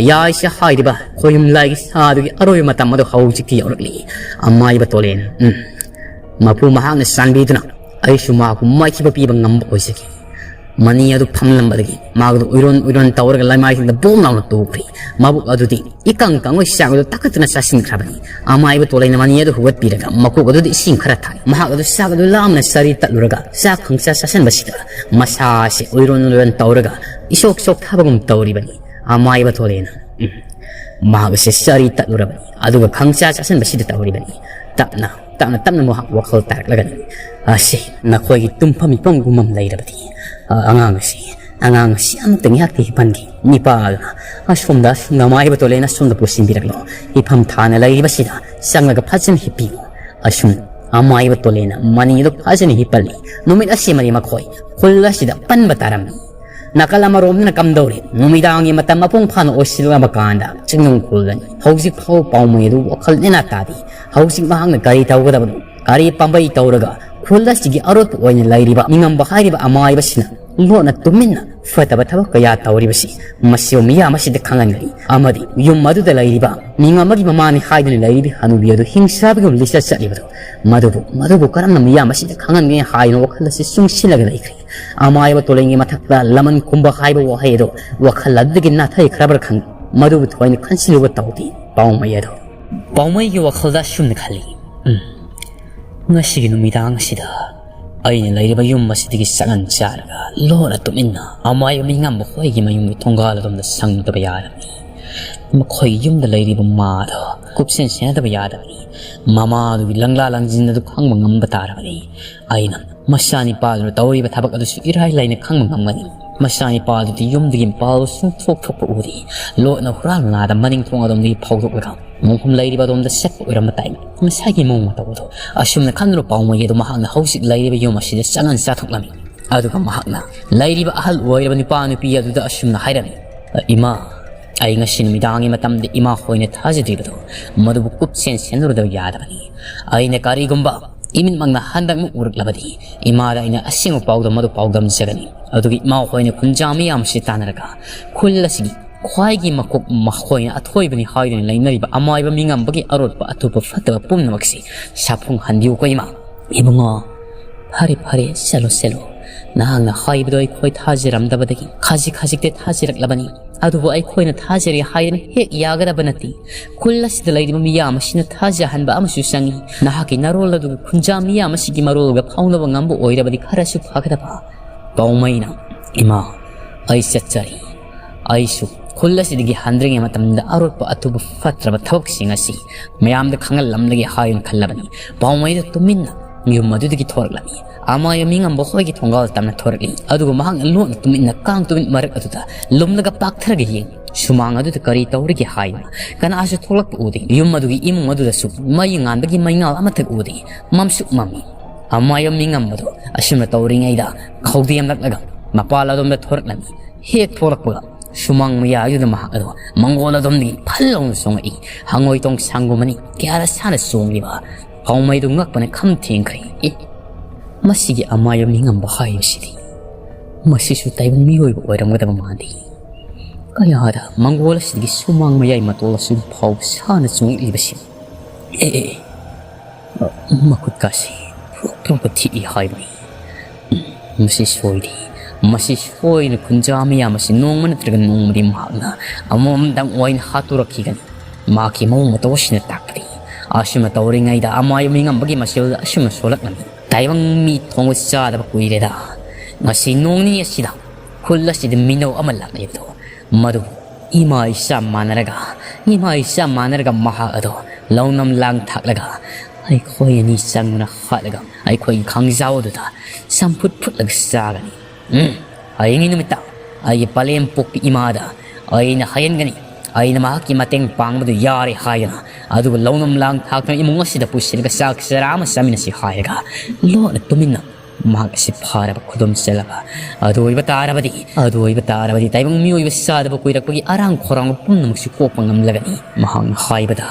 ꯌꯥꯏꯁꯥ ꯍꯥꯏꯔꯤꯕ ꯈꯣꯌꯨꯝ ꯂꯥꯏꯒꯤ ꯁꯥꯗꯨꯒꯤ ꯑꯔꯣꯏꯕ ꯃꯇꯝ ꯑꯗꯨ ꯍꯧꯖꯤꯛꯇꯤ ꯌꯧꯔꯛꯂꯤ꯫ ꯑꯃꯥꯏꯕ ꯇꯣꯂꯦꯟ, ꯎꯝ, ꯃꯄꯨ ꯃꯍꯥꯛꯅ ꯆꯥꯟꯕꯤꯗꯨꯅ ꯑꯩꯁꯨ ꯃꯍꯥꯛꯄꯨ ꯃꯥꯏꯊꯤꯕ ꯄꯤꯕ ꯉꯝꯕ ꯑꯣꯏꯖꯒꯦ꯫ ꯃꯅꯤ ꯑꯗꯨ ꯐꯝꯂꯝꯕꯗꯒꯤ ꯃꯍꯥꯛ ꯑꯗꯨ ꯎꯏꯔꯣꯟ ꯎꯏꯔꯣꯟ ꯇꯧꯔꯒ ꯂꯩꯃꯥꯏꯁꯤꯡꯗ ꯕꯣꯝ ꯂꯥꯎꯅ ꯇꯨꯈ꯭ꯔꯦ꯫ ꯃꯕꯨꯛ ꯑꯗꯨꯗꯤ ꯏꯀꯪ ꯀꯪꯉꯣꯏ ꯆꯥꯛ ꯑꯗꯨ ꯇꯛꯈꯠꯇꯅ ꯆꯥꯁꯤꯟꯈ꯭ꯔꯕꯅꯤ꯫ ꯑꯃꯥꯏꯕ ꯇꯣꯂꯩꯅ ꯃꯅꯤ ꯑꯗꯨ ꯍꯨꯒꯠꯄꯤꯔꯒ ꯃꯀꯣꯛ ꯑꯗꯨꯗ ꯏꯁꯤꯡ ꯈꯔ ꯊꯥꯏ꯫ ꯃꯍꯥꯛ ꯑꯗꯨ ꯆꯥꯛ ꯑꯗꯨ ꯂꯥꯝꯅ ꯆꯥꯔꯤ ꯇꯠꯂꯨꯔꯒ ꯆꯥꯛ ꯈꯪꯆꯥ ꯆꯥꯁꯤꯟꯕꯁꯤꯗ ꯃꯁꯥ ꯑꯁꯤ ꯎꯏꯔꯣꯟ ꯎꯏꯔꯣꯟ ꯇꯧꯔꯒ ꯏꯁꯣꯛ ꯁꯣꯛ ꯊꯥꯕꯒꯨꯝ ꯇꯧꯔꯤꯕꯅꯤ꯫ ꯑꯃꯥꯏꯕ ꯇꯣꯂꯩꯅ, ꯎꯝ, ꯃꯍꯥꯛ ꯑꯁꯤ ꯆꯥꯔꯤ ꯇꯠꯂꯨꯔꯕꯅꯤ꯫ ꯑꯗꯨꯒ ꯈꯪꯆꯥ ꯆꯥꯁꯤꯟꯕꯁꯤꯗ ꯇꯧꯔꯤꯕꯅꯤ꯫ ꯇꯞꯅ ꯇꯞꯅ ꯇꯞꯅ ꯃꯍꯥꯛ ꯋꯥꯈꯜ ꯇꯥꯔꯛꯂꯒꯅꯤ꯫ ꯑꯁꯤ ꯅꯈꯣꯏꯒꯤ ꯇꯨꯝꯐꯝ ꯃꯤꯐꯝꯒꯨꯝ ꯑꯃ ꯂꯩꯔꯕꯗꯤ, ꯑ, ꯑꯉꯥꯡ ꯑꯁꯤ, ꯑꯉꯥꯡ ꯑꯁꯤ ꯑꯃꯨꯛꯇ ꯉꯥꯏꯍꯥꯛꯇꯤ ꯍꯤꯞꯍꯟꯒꯦ꯫ ꯅꯤꯄꯥ ꯑꯗꯨꯅ ꯑꯁꯣꯝꯗ, ꯑꯁꯣꯝꯗ ꯑꯃꯥꯏꯕ ꯇꯣꯂꯦꯟ ꯑꯁꯣꯝꯗ ꯄꯨꯁꯤꯟꯕꯤꯔꯛꯂꯣ꯫ ꯍꯤꯞꯐꯝ ꯊꯥꯅ ꯂꯩꯔꯤꯕꯁꯤꯗ ꯆꯪꯂꯒ ꯐꯖꯅ ꯍꯤꯞꯄꯤꯌꯨ꯫ ꯑꯁꯨꯝ ꯑꯃꯥꯏꯕ ꯇꯣꯂꯦꯟꯅ ꯃꯅꯤ ꯑꯗꯨ ꯐꯖꯅ ꯍꯤꯞꯍꯜꯂꯤ꯫ ꯅꯨꯃꯤꯠ ꯑꯁꯤꯃꯗꯤ ꯃꯈꯣꯏ ꯈꯨꯜ ꯑꯁꯤꯗ ꯄꯟꯕ ꯇꯥꯔꯝꯃꯤ꯫ ꯅꯥꯀꯜ ꯑꯃꯔꯣꯝꯗꯅ ꯀꯝꯗꯧꯔꯤ? ꯅꯨꯃꯤꯗꯥꯡꯒꯤ ꯃꯇꯝ ꯃꯄꯨꯡ ꯐꯥꯅ ꯑꯣꯏꯁꯤꯜꯂꯛꯂꯕ ꯀꯥꯟꯗ ꯆꯤꯡꯅꯨꯡ ꯈꯨꯜꯗꯅꯤ꯫ ꯍꯧꯖꯤꯛ ꯐꯥꯎꯕ ꯄꯥꯎꯃꯩ ꯑꯗꯨ ꯋꯥꯈꯜ ꯅꯦꯅꯥ ꯇꯥꯗꯦ꯫ ꯍꯧꯖꯤꯛ ꯃꯍꯥꯛꯅ ꯀꯔꯤ ꯇꯧꯒꯗꯕꯅꯣ? ꯀꯔꯤ ꯄꯥꯝꯕꯩ ꯇꯧꯔꯒ ꯈꯨꯜ ꯑꯁꯤꯒꯤ ꯑꯔꯣꯠꯄ ꯑꯣꯏꯅ ꯂꯩꯔꯤꯕ ꯅꯤꯡꯉꯝꯕ ꯍꯥꯏꯔꯤꯕ ꯑꯃꯥꯏꯕꯁꯤꯅ ꯂꯣꯠꯅ ꯇꯨꯃꯤꯟꯅ ꯐꯠꯇꯕ ꯊꯕꯛ ꯀꯌꯥ ꯇꯧꯔꯤꯕꯁꯤ ꯃꯁꯤꯕꯨ ꯃꯤꯌꯥꯝ ꯑꯁꯤꯗ ꯈꯪꯍꯟꯒꯅꯤ꯫ ꯑꯃꯗꯤ ꯌꯨꯝ ꯑꯗꯨꯗ ꯂꯩꯔꯤꯕ ꯃꯤꯉꯝ ꯑꯃꯒꯤ ꯃꯃꯥꯅꯤ ꯍꯥꯏꯗꯨꯅ ꯂꯩꯔꯤꯕꯤ ꯍꯅꯨꯕꯤ ꯑꯗꯨ ꯍꯤꯡꯆꯥꯕꯤꯒꯨꯝ ꯂꯤꯆꯠ ꯆꯠꯂꯤꯕꯗꯨ, ꯃꯗꯨꯕꯨ, ꯃꯗꯨꯕꯨ ꯀꯔꯝꯅ ꯃꯤꯌꯥꯝ ꯑꯁꯤꯗ ꯈꯪꯍꯟꯒꯅꯤ ꯍꯥꯏꯗꯨꯅ ꯋꯥꯈꯜ ꯑꯁꯤ ꯆꯨꯡꯁꯤꯜꯂꯒ ꯂꯩꯈ꯭ꯔꯦ꯫ ꯑꯃꯥꯏꯕ ꯇꯣꯂꯦꯟꯒꯤ ꯃꯊꯛꯇ ꯂꯃꯟ ꯈꯨꯝꯕ ꯍꯥꯏꯕ ꯋꯥꯍꯩ ꯑꯗꯨ ꯋꯥꯈꯜ ꯑꯗꯨꯗꯒꯤ ꯅꯥꯊꯩꯈ꯭ꯔꯕ꯭ꯔꯥ ꯈꯪꯗꯦ꯫ ꯃꯗꯨꯕꯨ ꯊꯣꯏꯅ ꯈꯟꯖꯤꯜꯂꯨꯕ ꯇꯧꯗꯦ ꯄꯥꯎꯃꯩ ꯑꯗꯨ꯫ ꯄꯥꯎꯃꯩꯒꯤ ꯋꯥꯈꯜꯗ ꯑꯁꯨꯝꯅ ꯈꯜꯂꯤ, "ꯎꯝ, ꯉꯁꯤꯒꯤ ꯅꯨꯃꯤꯗꯥꯡ ꯑꯁꯤꯗ ꯑꯩꯅ ꯂꯩꯔꯤꯕ ꯌꯨꯝ ꯑꯁꯤꯗꯒꯤ ꯆꯪꯍꯟ ꯆꯥꯔꯒ ꯂꯣꯟꯅ ꯇꯨꯃꯤꯟꯅ ꯑꯃꯥꯏꯕ ꯃꯤꯉꯝꯕ ꯍꯣꯏꯒꯤ ꯃꯌꯨꯝꯒꯤ ꯊꯣꯡꯒꯥꯜ ꯑꯗꯣꯝꯗ ꯆꯪꯗꯕ ꯌꯥꯔꯕꯅꯤ꯫ ꯃꯈꯣꯏ ꯌꯨꯝꯗ ꯂꯩꯔꯤꯕ ꯃꯥꯗꯣ ꯀꯨꯞꯁꯦꯟ ꯁꯦꯟꯅꯗꯕ ꯌꯥꯗꯕꯅꯤ꯫ ꯃꯃꯥꯗꯨꯒꯤ ꯂꯪꯂꯥ ꯂꯪꯖꯤꯟ ꯑꯗꯨ ꯈꯪꯕ ꯉꯝꯕ ꯇꯥꯔꯕꯅꯤ꯫ ꯑꯩꯅ ꯃꯆꯥꯅꯤꯄꯥꯗꯨꯅ ꯇꯧꯔꯤꯕ ꯊꯕꯛ ꯑꯗꯨꯁꯨ ꯏꯔꯥꯏ ꯂꯥꯏꯅ ꯈꯪꯕ ꯉꯝꯒꯅꯤ꯫ ꯃꯆꯥꯅꯤꯄꯥꯗꯨꯗꯤ ꯌꯨꯝꯗꯒꯤ ꯃꯄꯥꯟ ꯁꯨꯡꯊꯣꯛ ꯊꯣꯛꯄ ꯎꯗꯦ꯫ ꯂꯣꯠꯅ ꯍꯨꯔꯥꯟ ꯂꯥꯗ ꯃꯅꯤꯡ ꯊꯣꯡ ꯑꯗꯣꯝꯗꯒꯤ ꯐꯥꯎꯗꯣꯛꯂꯒ ꯃꯣꯡꯐꯝ ꯂꯩꯔꯤꯕ ꯑꯗꯣꯝꯗ ꯆꯠꯄ ꯑꯣꯏꯔꯝꯕ ꯇꯥꯏ꯫ ꯉꯁꯥꯏꯒꯤ ꯃꯑꯣꯡ ꯃꯇꯧ ꯑꯗꯣ ꯑꯁꯨꯝꯅ ꯈꯟꯗꯨꯅ ꯄꯥꯎꯃꯩ ꯑꯗꯨ ꯃꯍꯥꯛꯅ ꯍꯧꯖꯤꯛ ꯂꯩꯔꯤꯕ ꯌꯨꯝ ꯑꯁꯤꯗ ꯆꯪꯍꯟ ꯆꯥꯊꯣꯛꯂꯝꯃꯤ꯫ ꯑꯗꯨꯒ ꯃꯍꯥꯛꯅ ꯂꯩꯔꯤꯕ ꯑꯍꯜ ꯑꯣꯏꯔꯕ ꯅꯨꯄꯥ ꯅꯨꯄꯤ ꯑꯗꯨꯗ ꯑꯁꯨꯝꯅ ꯍꯥꯏꯔꯝꯃꯤ, "ꯏꯃꯥ, ꯑꯩ ꯉꯁꯤ ꯅꯨꯃꯤꯗꯥꯡꯒꯤ ꯃꯇꯝꯗ ꯏꯃꯥ ꯍꯣꯏꯅ ꯊꯥꯖꯗ꯭ꯔꯤꯕꯗꯣ ꯃꯗꯨꯕꯨ ꯀꯨꯞꯁꯦꯟ ꯁꯦꯟꯅꯔꯨꯗꯕ ꯌꯥꯗꯕꯅꯤ꯫ ꯑꯩꯅ ꯀꯔꯤꯒꯨꯝꯕ ꯏꯃꯤꯠꯃꯛꯅ ꯍꯟꯗꯛꯃꯛ ꯎꯔꯛꯂꯕꯗꯤ ꯏꯃꯥꯗ ꯑꯩꯅ ꯑꯁꯦꯡꯕ ꯄꯥꯎꯗꯣ ꯃꯗꯨ ꯄꯥꯎꯗꯝꯖꯒꯅꯤ꯫ ꯑꯗꯨꯒ ꯏꯃꯥ ꯍꯣꯏꯅ ꯈꯨꯟꯖꯥ ꯃꯤꯌꯥꯝꯁꯤ ꯇꯥꯟꯅꯔꯒ ꯈꯨꯜ ꯑꯁꯤꯒꯤ ꯈ꯭ꯋꯥꯏꯒꯤ ꯃꯀꯣꯛ ꯃꯈꯣꯏꯅ ꯑꯊꯣꯏꯕꯅꯤ ꯍꯥꯏꯗꯨꯅ ꯂꯩꯅꯔꯤꯕ ꯑꯃꯥꯏꯕ ꯃꯤꯉꯝꯕꯒꯤ ꯑꯔꯣꯠꯄ ꯑꯊꯨꯞꯄ ꯐꯠꯇꯕ ꯄꯨꯝꯅꯃꯛꯁꯤ ꯁꯥꯐꯨꯡ ꯍꯟꯕꯤꯌꯨꯀꯣ ꯏꯃꯥ꯫" "ꯏꯕꯨꯡꯉꯣ, ꯐꯔꯦ ꯐꯔꯦ, ꯆꯠꯂꯣ ꯆꯠꯂꯣ꯫ ꯅꯍꯥꯛꯅ ꯍꯥꯏꯕꯗꯣ ꯑꯩꯈꯣꯏ ꯊꯥꯖꯔꯝꯗꯕꯗꯒꯤ ꯈꯖꯤꯛ ꯈꯖꯤꯛꯇꯤ ꯊꯥꯖꯔꯛꯂꯕꯅꯤ꯫ ꯑꯗꯨꯕꯨ ꯑꯩꯈꯣꯏꯅ ꯊꯥꯖꯔꯦ ꯍꯥꯏꯗꯨꯅ ꯍꯦꯛ ꯌꯥꯒꯗꯕ ꯅꯠꯇꯦ꯫ ꯈꯨꯜ ꯑꯁꯤꯗ ꯂꯩꯔꯤꯕ ꯃꯤꯌꯥꯝ ꯑꯁꯤꯅ ꯊꯥꯖꯍꯟꯕ ꯑꯃꯁꯨ ꯆꯪꯏ꯫ ꯅꯍꯥꯛꯀꯤ ꯅꯔꯣꯜ ꯑꯗꯨꯒ ꯈꯨꯟꯖꯥ ꯃꯤꯌꯥꯝ ꯑꯁꯤꯒꯤ ꯃꯔꯣꯜꯒ ꯐꯥꯎꯅꯕ ꯉꯝꯕ ꯑꯣꯏꯔꯕꯗꯤ ꯈꯔꯁꯨ ꯐꯒꯗꯕ꯫" ꯄꯥꯎꯃꯩꯅ, "ꯏꯃꯥ, ꯑꯩ ꯆꯠꯆꯔꯤ꯫ ꯑꯩꯁꯨ ꯈꯨꯜ ꯑꯁꯤꯗꯒꯤ ꯍꯟꯗ꯭ꯔꯤꯉꯩ ꯃꯇꯝꯗ ꯑꯔꯣꯠꯄ ꯑꯊꯨꯕ ꯐꯠꯇ꯭ꯔꯕ ꯊꯕꯛꯁꯤꯡ ꯑꯁꯤ ꯃꯌꯥꯝꯗ ꯈꯪꯍꯜꯂꯝꯂꯒꯦ ꯍꯥꯏꯅ ꯈꯜꯂꯕꯅꯤ꯫" ꯄꯥꯎꯃꯩꯗ ꯇꯨꯃꯤꯟꯅ ꯌꯨꯝ ꯑꯗꯨꯗꯒꯤ ꯊꯣꯔꯛꯂꯝꯃꯤ꯫ ꯑꯃꯥꯏꯕ ꯃꯤꯉꯝꯕ ꯍꯣꯏꯒꯤ ꯊꯣꯡꯒꯥꯜ ꯇꯝꯅ ꯊꯣꯔꯛꯂꯤ꯫ ꯑꯗꯨꯒ ꯃꯍꯥꯛꯅ ꯂꯣꯟꯅ ꯇꯨꯃꯤꯟꯅ ꯀꯥꯡ ꯇꯨꯃꯤꯟ ꯃꯔꯛ ꯑꯗꯨꯗ ꯂꯨꯝꯂꯒ ꯄꯥꯛꯊꯔꯒ ꯌꯦꯡꯉꯤ꯫ ꯁꯨꯃꯥꯡ ꯑꯗꯨꯗ ꯀꯔꯤ ꯇꯧꯔꯤꯒꯦ ꯍꯥꯏꯅ ꯀꯅꯥꯁꯨ ꯊꯣꯛꯂꯛꯄ ꯎꯗꯦ꯫ ꯌꯨꯝ ꯑꯗꯨꯒꯤ ꯏꯃꯨꯡ ꯑꯗꯨꯗꯁꯨ ꯃꯩ ꯉꯥꯟꯕꯒꯤ ꯃꯩꯉꯥꯜ ꯑꯃꯠꯇ ꯎꯗꯦ꯫ ꯃꯝꯁꯨ ꯃꯝꯃꯤ꯫ ꯑꯃꯥꯏꯕ ꯃꯤꯉꯝꯕꯗꯣ ꯑꯁꯨꯝꯅ ꯇꯧꯔꯤꯉꯩꯗ ꯈꯧꯗꯦꯝꯂꯛꯂꯒ ꯃꯄꯥꯜ ꯑꯗꯣꯝꯗ ꯊꯣꯔꯛꯂꯝꯃꯤ꯫ ꯍꯦꯛ ꯊꯣꯛꯂꯛꯄꯒ ꯁꯨꯃꯥꯡ ꯃꯌꯥꯏꯗꯨꯗ ꯃꯍꯥꯛ ꯑꯗꯣ ꯃꯪꯒꯣꯜ ꯑꯗꯣꯝꯗꯒꯤ ꯐꯜ ꯂꯥꯎꯅ ꯆꯣꯡꯉꯛꯏ꯫ ꯍꯪꯉꯣꯏ ꯇꯣꯡ ꯁꯪꯒꯨꯝꯕꯅꯤ ꯀꯌꯥꯔ ꯁꯥꯅ ꯆꯣꯡꯂꯤꯕ ꯄꯥꯎꯃꯩꯗꯨ ꯉꯛꯄꯅ ꯈꯝ ꯊꯦꯡꯈ꯭ꯔꯦ꯫ "ꯑꯦ, ꯃꯁꯤꯒꯤ ꯑꯃꯥꯏꯕ ꯃꯤꯉꯝꯕ ꯍꯥꯏꯕꯁꯤꯗꯤ ꯃꯁꯤꯁꯨ ꯇꯥꯏꯕꯪ ꯃꯤꯑꯣꯏꯕ ꯑꯣꯏꯔꯝꯒꯗꯕ ꯃꯥꯜꯂꯤ꯫ ꯀꯌꯥꯗ ꯃꯪꯒꯣꯜ ꯑꯁꯤꯗꯒꯤ ꯁꯨꯃꯥꯡ ꯃꯌꯥꯏ ꯃꯇꯣꯜ ꯑꯁꯤ ꯐꯥꯎ ꯁꯥꯅ ꯆꯨꯡꯉꯛꯂꯤꯕꯁꯤ꯫ ꯑꯦ, ꯑꯦ, ꯑꯦ꯫ ꯃꯈꯨꯠꯀꯥꯁꯤ ꯄ꯭ꯔꯣꯛ ꯄ꯭ꯔꯣꯛꯀ ꯊꯤꯛꯏ ꯍꯥꯏꯕꯅꯤ꯫ ꯃꯁꯤ ꯁꯣꯏꯗꯦ꯫ ꯃꯁꯤ ꯁꯣꯏꯗꯅ ꯈꯨꯟꯖꯥ ꯃꯌꯥꯝ ꯑꯁꯤ ꯅꯣꯡꯃ ꯅꯠꯇ꯭ꯔꯒ ꯅꯣꯡꯃꯗꯤ ꯃꯍꯥꯛꯅ ꯑꯃꯃꯝꯗꯪ ꯑꯣꯏꯅ ꯍꯥꯠꯇꯣꯔꯛꯈꯤꯒꯅꯤ꯫ ꯃꯍꯥꯛꯀꯤ ꯃꯑꯣꯡ ꯃꯇꯧ ꯑꯁꯤꯅ ꯇꯥꯛꯄꯗꯤ ꯑꯁꯨꯝꯅ ꯇꯧꯔꯤꯉꯩꯗ ꯑꯃꯥꯏꯕ ꯃꯤꯉꯝꯕꯒꯤ ꯃꯁꯦꯜꯗ ꯑꯁꯨꯝꯅ ꯁꯣꯜꯂꯛꯂꯝꯃꯤ꯫ ꯇꯥꯏꯕꯪ ꯃꯤ ꯊꯣꯡꯕ ꯆꯥꯗꯕ ꯀꯨꯏꯔꯦꯗ꯫ ꯉꯁꯤ ꯅꯣꯡ ꯅꯤꯅꯤ ꯑꯁꯤꯗ ꯈꯨꯜ ꯑꯁꯤꯗ ꯃꯤꯅꯧ ꯑꯃ ꯂꯥꯛꯂꯤꯕꯗꯣ, ꯃꯗꯨꯕꯨ ꯏꯃꯥ ꯏꯆꯥ ꯃꯥꯟꯅꯔꯒ, ꯏꯃꯥ ꯏꯆꯥ ꯃꯥꯟꯅꯔꯒ ꯃꯍꯥꯛ ꯑꯗꯣ ꯂꯧꯅꯝ ꯂꯥꯡ ꯊꯥꯛꯂꯒ ꯑꯩꯈꯣꯏ ꯑꯅꯤ ꯆꯪꯗꯨꯅ ꯍꯥꯠꯂꯒ ꯑꯩꯈꯣꯏꯒꯤ ꯈꯥꯡꯖꯥꯎ ꯑꯗꯨꯗ ꯆꯝꯐꯨꯠ ꯐꯨꯠꯂꯒ ꯆꯥꯒꯅꯤ꯫ ꯎꯝ, ꯍꯌꯦꯡꯒꯤ ꯅꯨꯃꯤꯠꯇ ꯑꯩꯒꯤ ꯄꯂꯦꯝ ꯄꯣꯛꯄꯤ ꯏꯃꯥꯗ ꯑꯩꯅ ꯍꯥꯏꯍꯟꯒꯅꯤ꯫ ꯑꯩꯅ ꯃꯍꯥꯛꯀꯤ ꯃꯇꯦꯡ ꯄꯥꯡꯕꯗꯨ ꯌꯥꯔꯦ ꯍꯥꯏꯗꯅ, ꯑꯗꯨꯒ ꯂꯧꯅꯝ ꯂꯥꯡ ꯊꯥꯛꯇꯨꯅ ꯏꯃꯨꯡ ꯑꯁꯤꯗ ꯄꯨꯁꯤꯜꯂꯒ ꯆꯥꯛ ꯆꯔꯥ ꯑꯃ ꯆꯥꯃꯤꯟꯅꯁꯤ ꯍꯥꯏꯔꯒ ꯂꯣꯟꯅ ꯇꯨꯃꯤꯟꯅ ꯃꯍꯥꯛ ꯑꯁꯤ ꯐꯥꯔꯕ ꯈꯨꯗꯣꯝ ꯆꯜꯂꯕ꯫ ꯑꯗꯨ ꯑꯣꯏꯕ ꯇꯥꯔꯕꯗꯤ, ꯑꯗꯨ ꯑꯣꯏꯕ ꯇꯥꯔꯕꯗꯤ ꯇꯥꯏꯕꯪ ꯃꯤꯑꯣꯏꯕ ꯆꯥꯗꯕ ꯀꯨꯏꯔꯛꯄꯒꯤ ꯑꯔꯥꯡ ꯈꯧꯔꯥꯡꯕ ꯄꯨꯝꯅꯃꯛꯁꯨ ꯀꯣꯛꯄ ꯉꯝꯂꯒꯅꯤ꯫ ꯃꯍꯥꯛꯅ ꯍꯥꯏꯕꯗ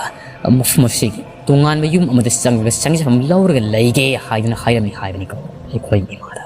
ꯃꯐꯝ ꯑꯁꯤꯒꯤ ꯇꯣꯉꯥꯟꯕ ꯌꯨꯝ ꯑꯃꯗ ꯆꯪꯂꯒ ꯆꯪꯖꯐꯝ ꯂꯧꯔꯒ ꯂꯩꯒꯦ ꯍꯥꯏꯗꯨꯅ ꯍꯥꯏꯔꯝꯃꯤ ꯍꯥꯏꯕꯅꯤꯀꯣ ꯑꯩꯈꯣꯏ ꯏꯃꯥꯗ꯫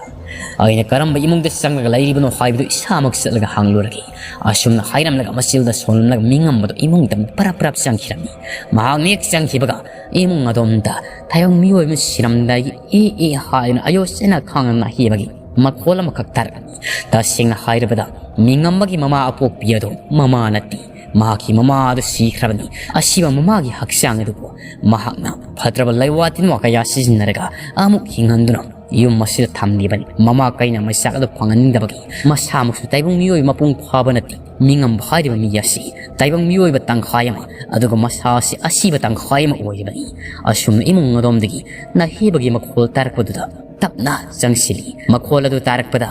ꯑꯩꯅ ꯀꯔꯝꯕ ꯏꯃꯨꯡꯗ ꯆꯪꯂꯒ ꯂꯩꯔꯤꯕꯅꯣ ꯍꯥꯏꯕꯗꯨ ꯏꯁꯥꯃꯛ ꯆꯠꯂꯒ ꯍꯪꯂꯨꯔꯒꯦ꯫ ꯑꯁꯨꯝꯅ ꯍꯥꯏꯔꯝꯂꯒ ꯃꯆꯤꯜꯗ ꯁꯣꯜꯂꯝꯂꯒ ꯃꯤꯉꯝꯕꯗꯣ ꯏꯃꯨꯡꯗ ꯄꯔꯞ ꯄꯔꯞ ꯆꯪꯈꯤꯔꯝꯃꯤ꯫ ꯃꯍꯥꯛꯅ ꯍꯦꯛ ꯆꯪꯈꯤꯕꯒ ꯏꯃꯨꯡ ꯑꯗꯣꯝꯗ ꯇꯥꯏꯕꯪ ꯃꯤꯑꯣꯏ ꯑꯃ ꯁꯤꯔꯝꯗꯥꯏꯒꯤ ꯑꯦ ꯑꯦ ꯍꯥꯏꯗꯨꯅ ꯑꯌꯣ ꯆꯦꯅ ꯈꯥꯡꯅ ꯅꯥꯍꯦꯕꯒꯤ ꯃꯈꯣꯜ ꯑꯃꯈꯛ ꯇꯥꯔꯛꯂꯝꯃꯤ꯫ ꯇꯁꯦꯡꯅ ꯍꯥꯏꯔꯕꯗ ꯃꯤꯉꯝꯕꯒꯤ ꯃꯃꯥ ꯑꯄꯣꯛꯄꯤ ꯑꯗꯣ ꯃꯃꯥ ꯅꯠꯇꯦ꯫ ꯃꯍꯥꯛꯀꯤ ꯃꯃꯥ ꯑꯗꯨ ꯁꯤꯈ꯭ꯔꯕꯅꯤ꯫ ꯑꯁꯤꯕ ꯃꯃꯥꯒꯤ ꯍꯛꯆꯥꯡ ꯑꯗꯨꯕꯨ ꯃꯍꯥꯛꯅ ꯐꯠꯇ꯭ꯔꯕ ꯂꯩꯋꯥ ꯇꯤꯟꯋꯥ ꯀꯌꯥ ꯁꯤꯖꯤꯟꯅꯔꯒ ꯑꯃꯨꯛ ꯍꯤꯡꯍꯟꯗꯨꯅ ꯌꯨꯝ ꯑꯁꯤꯗ ꯊꯝꯂꯤꯕꯅꯤ꯫ ꯃꯃꯥ ꯀꯩꯅ ꯃꯩꯆꯥꯛ ꯑꯗꯨ ꯐꯪꯍꯟꯅꯤꯡꯗꯕꯒꯤ ꯃꯁꯥꯃꯛꯁꯨ ꯇꯥꯏꯕꯪ ꯃꯤꯑꯣꯏ ꯃꯄꯨꯡ ꯐꯥꯕ ꯅꯠꯇꯦ꯫ ꯃꯤꯉꯝꯕ ꯍꯥꯏꯔꯤꯕ ꯃꯤ ꯑꯁꯤ ꯇꯥꯏꯕꯪ ꯃꯤꯑꯣꯏꯕ ꯇꯪꯈꯥꯏ ꯑꯃ, ꯑꯗꯨꯒ ꯃꯁꯥ ꯑꯁꯤ ꯑꯁꯤꯕ ꯇꯪꯈꯥꯏ ꯑꯃ ꯑꯣꯏꯔꯤꯕꯅꯤ꯫ ꯑꯁꯨꯝꯅ ꯏꯃꯨꯡ ꯑꯗꯣꯝꯗꯒꯤ ꯅꯥꯍꯦꯕꯒꯤ ꯃꯈꯣꯜ ꯇꯥꯔꯛꯄꯗꯨꯗ ꯇꯞꯅ ꯆꯪꯁꯤꯜꯂꯤ꯫ ꯃꯈꯣꯜ ꯑꯗꯨ ꯇꯥꯔꯛꯄꯗ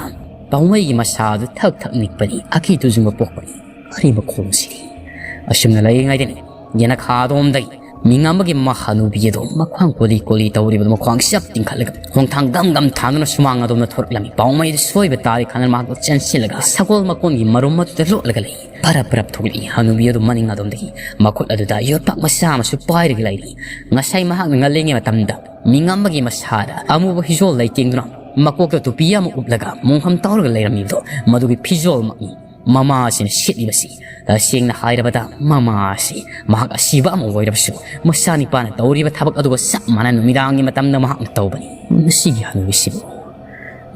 ꯄꯥꯎꯃꯩꯒꯤ ꯃꯁꯥ ꯑꯗꯨ ꯊꯛ ꯊꯛ ꯅꯤꯛꯄꯅꯤ꯫ ꯑꯀꯤ ꯇꯨꯖꯨꯡꯕ ꯄꯣꯛꯄꯅꯤ꯫ ꯀꯔꯤ ꯃꯈꯣꯜꯅꯣ ꯁꯤꯗꯤ? ꯑꯁꯨꯝꯅ ꯂꯩꯔꯤꯉꯩꯗꯅꯤ ꯌꯦꯅꯈꯥꯗꯣꯝꯗꯒꯤ ꯃꯤꯉꯝꯕꯒꯤ ꯃꯍꯥꯅꯨꯕꯤ ꯑꯗꯨ ꯃꯈ꯭ꯋꯥꯡ ꯀꯣꯂꯤ ꯀꯣꯂꯤ ꯇꯧꯔꯤꯕꯗꯨ ꯃꯈ꯭ꯋꯥꯡ ꯆꯞ ꯇꯤꯡꯈꯠꯂꯒ ꯈꯣꯡꯊꯥꯡ ꯒꯝ ꯒꯝ ꯊꯥꯡꯗꯨꯅ ꯁꯨꯃꯥꯡ ꯑꯗꯣꯝꯗ ꯊꯣꯔꯛꯂꯝꯃꯤ꯫ ꯄꯥꯎꯃꯩ ꯑꯗꯨ ꯁꯣꯏꯕ ꯇꯥꯔꯦ ꯈꯟꯗꯨꯅ ꯃꯍꯥꯛꯇꯣ ꯆꯦꯟꯁꯤꯜꯂꯒ ꯁꯒꯣꯜ ꯃꯀꯣꯟꯒꯤ ꯃꯔꯨꯝ ꯑꯗꯨꯗ ꯂꯣꯠꯂꯒ ꯂꯩ꯫ ꯐꯔꯞ ꯐꯔꯞ ꯊꯣꯛꯂꯛꯏ꯫ ꯍꯅꯨꯕꯤ ꯑꯗꯨ ꯃꯅꯤꯡ ꯑꯗꯣꯝꯗꯒꯤ ꯃꯈꯨꯠ ꯑꯗꯨꯗ ꯌꯣꯠꯄꯥꯛ ꯃꯆꯥ ꯑꯃꯁꯨ ꯄꯥꯏꯔꯒ ꯂꯩꯔꯤ꯫ ꯉꯁꯥꯏ ꯃꯍꯥꯛꯅ ꯉꯜꯂꯤꯉꯩ ꯃꯇꯝꯗ ꯃꯤꯉꯝꯕꯒꯤ ꯃꯁꯥꯗ ꯑꯃꯨꯕ ꯍꯤꯖꯣꯜ ꯂꯩꯇꯦꯡꯗꯨꯅ ꯃꯀꯣꯛꯇ ꯇꯨꯄꯤ ꯑꯃ ꯎꯞꯂꯒ ꯃꯣꯡꯐꯝ ꯇꯧꯔꯒ ꯂꯩꯔꯝꯃꯤꯕꯗꯣ ꯃꯗꯨꯒꯤ ꯐꯤꯖꯣꯜꯃꯛꯅꯤ ꯃꯃꯥꯁꯤꯅ ꯁꯦꯠꯂꯤꯕꯁꯤ꯫ ꯇꯁꯦꯡꯅ ꯍꯥꯏꯔꯕꯗ ꯃꯃꯥ ꯑꯁꯤ ꯃꯍꯥꯛ ꯑꯁꯤꯕ ꯑꯃ ꯑꯣꯏꯔꯕꯁꯨ ꯃꯆꯥꯅꯤꯄꯥꯅ ꯇꯧꯔꯤꯕ ꯊꯕꯛ ꯑꯗꯨꯒ ꯆꯞ ꯃꯥꯟꯅ ꯅꯨꯃꯤꯗꯥꯡꯒꯤ ꯃꯇꯝꯗ ꯃꯍꯥꯛꯅ ꯇꯧꯕꯅꯤ꯫ ꯃꯁꯤꯒꯤ ꯍꯅꯨꯕꯤꯁꯤꯕꯨ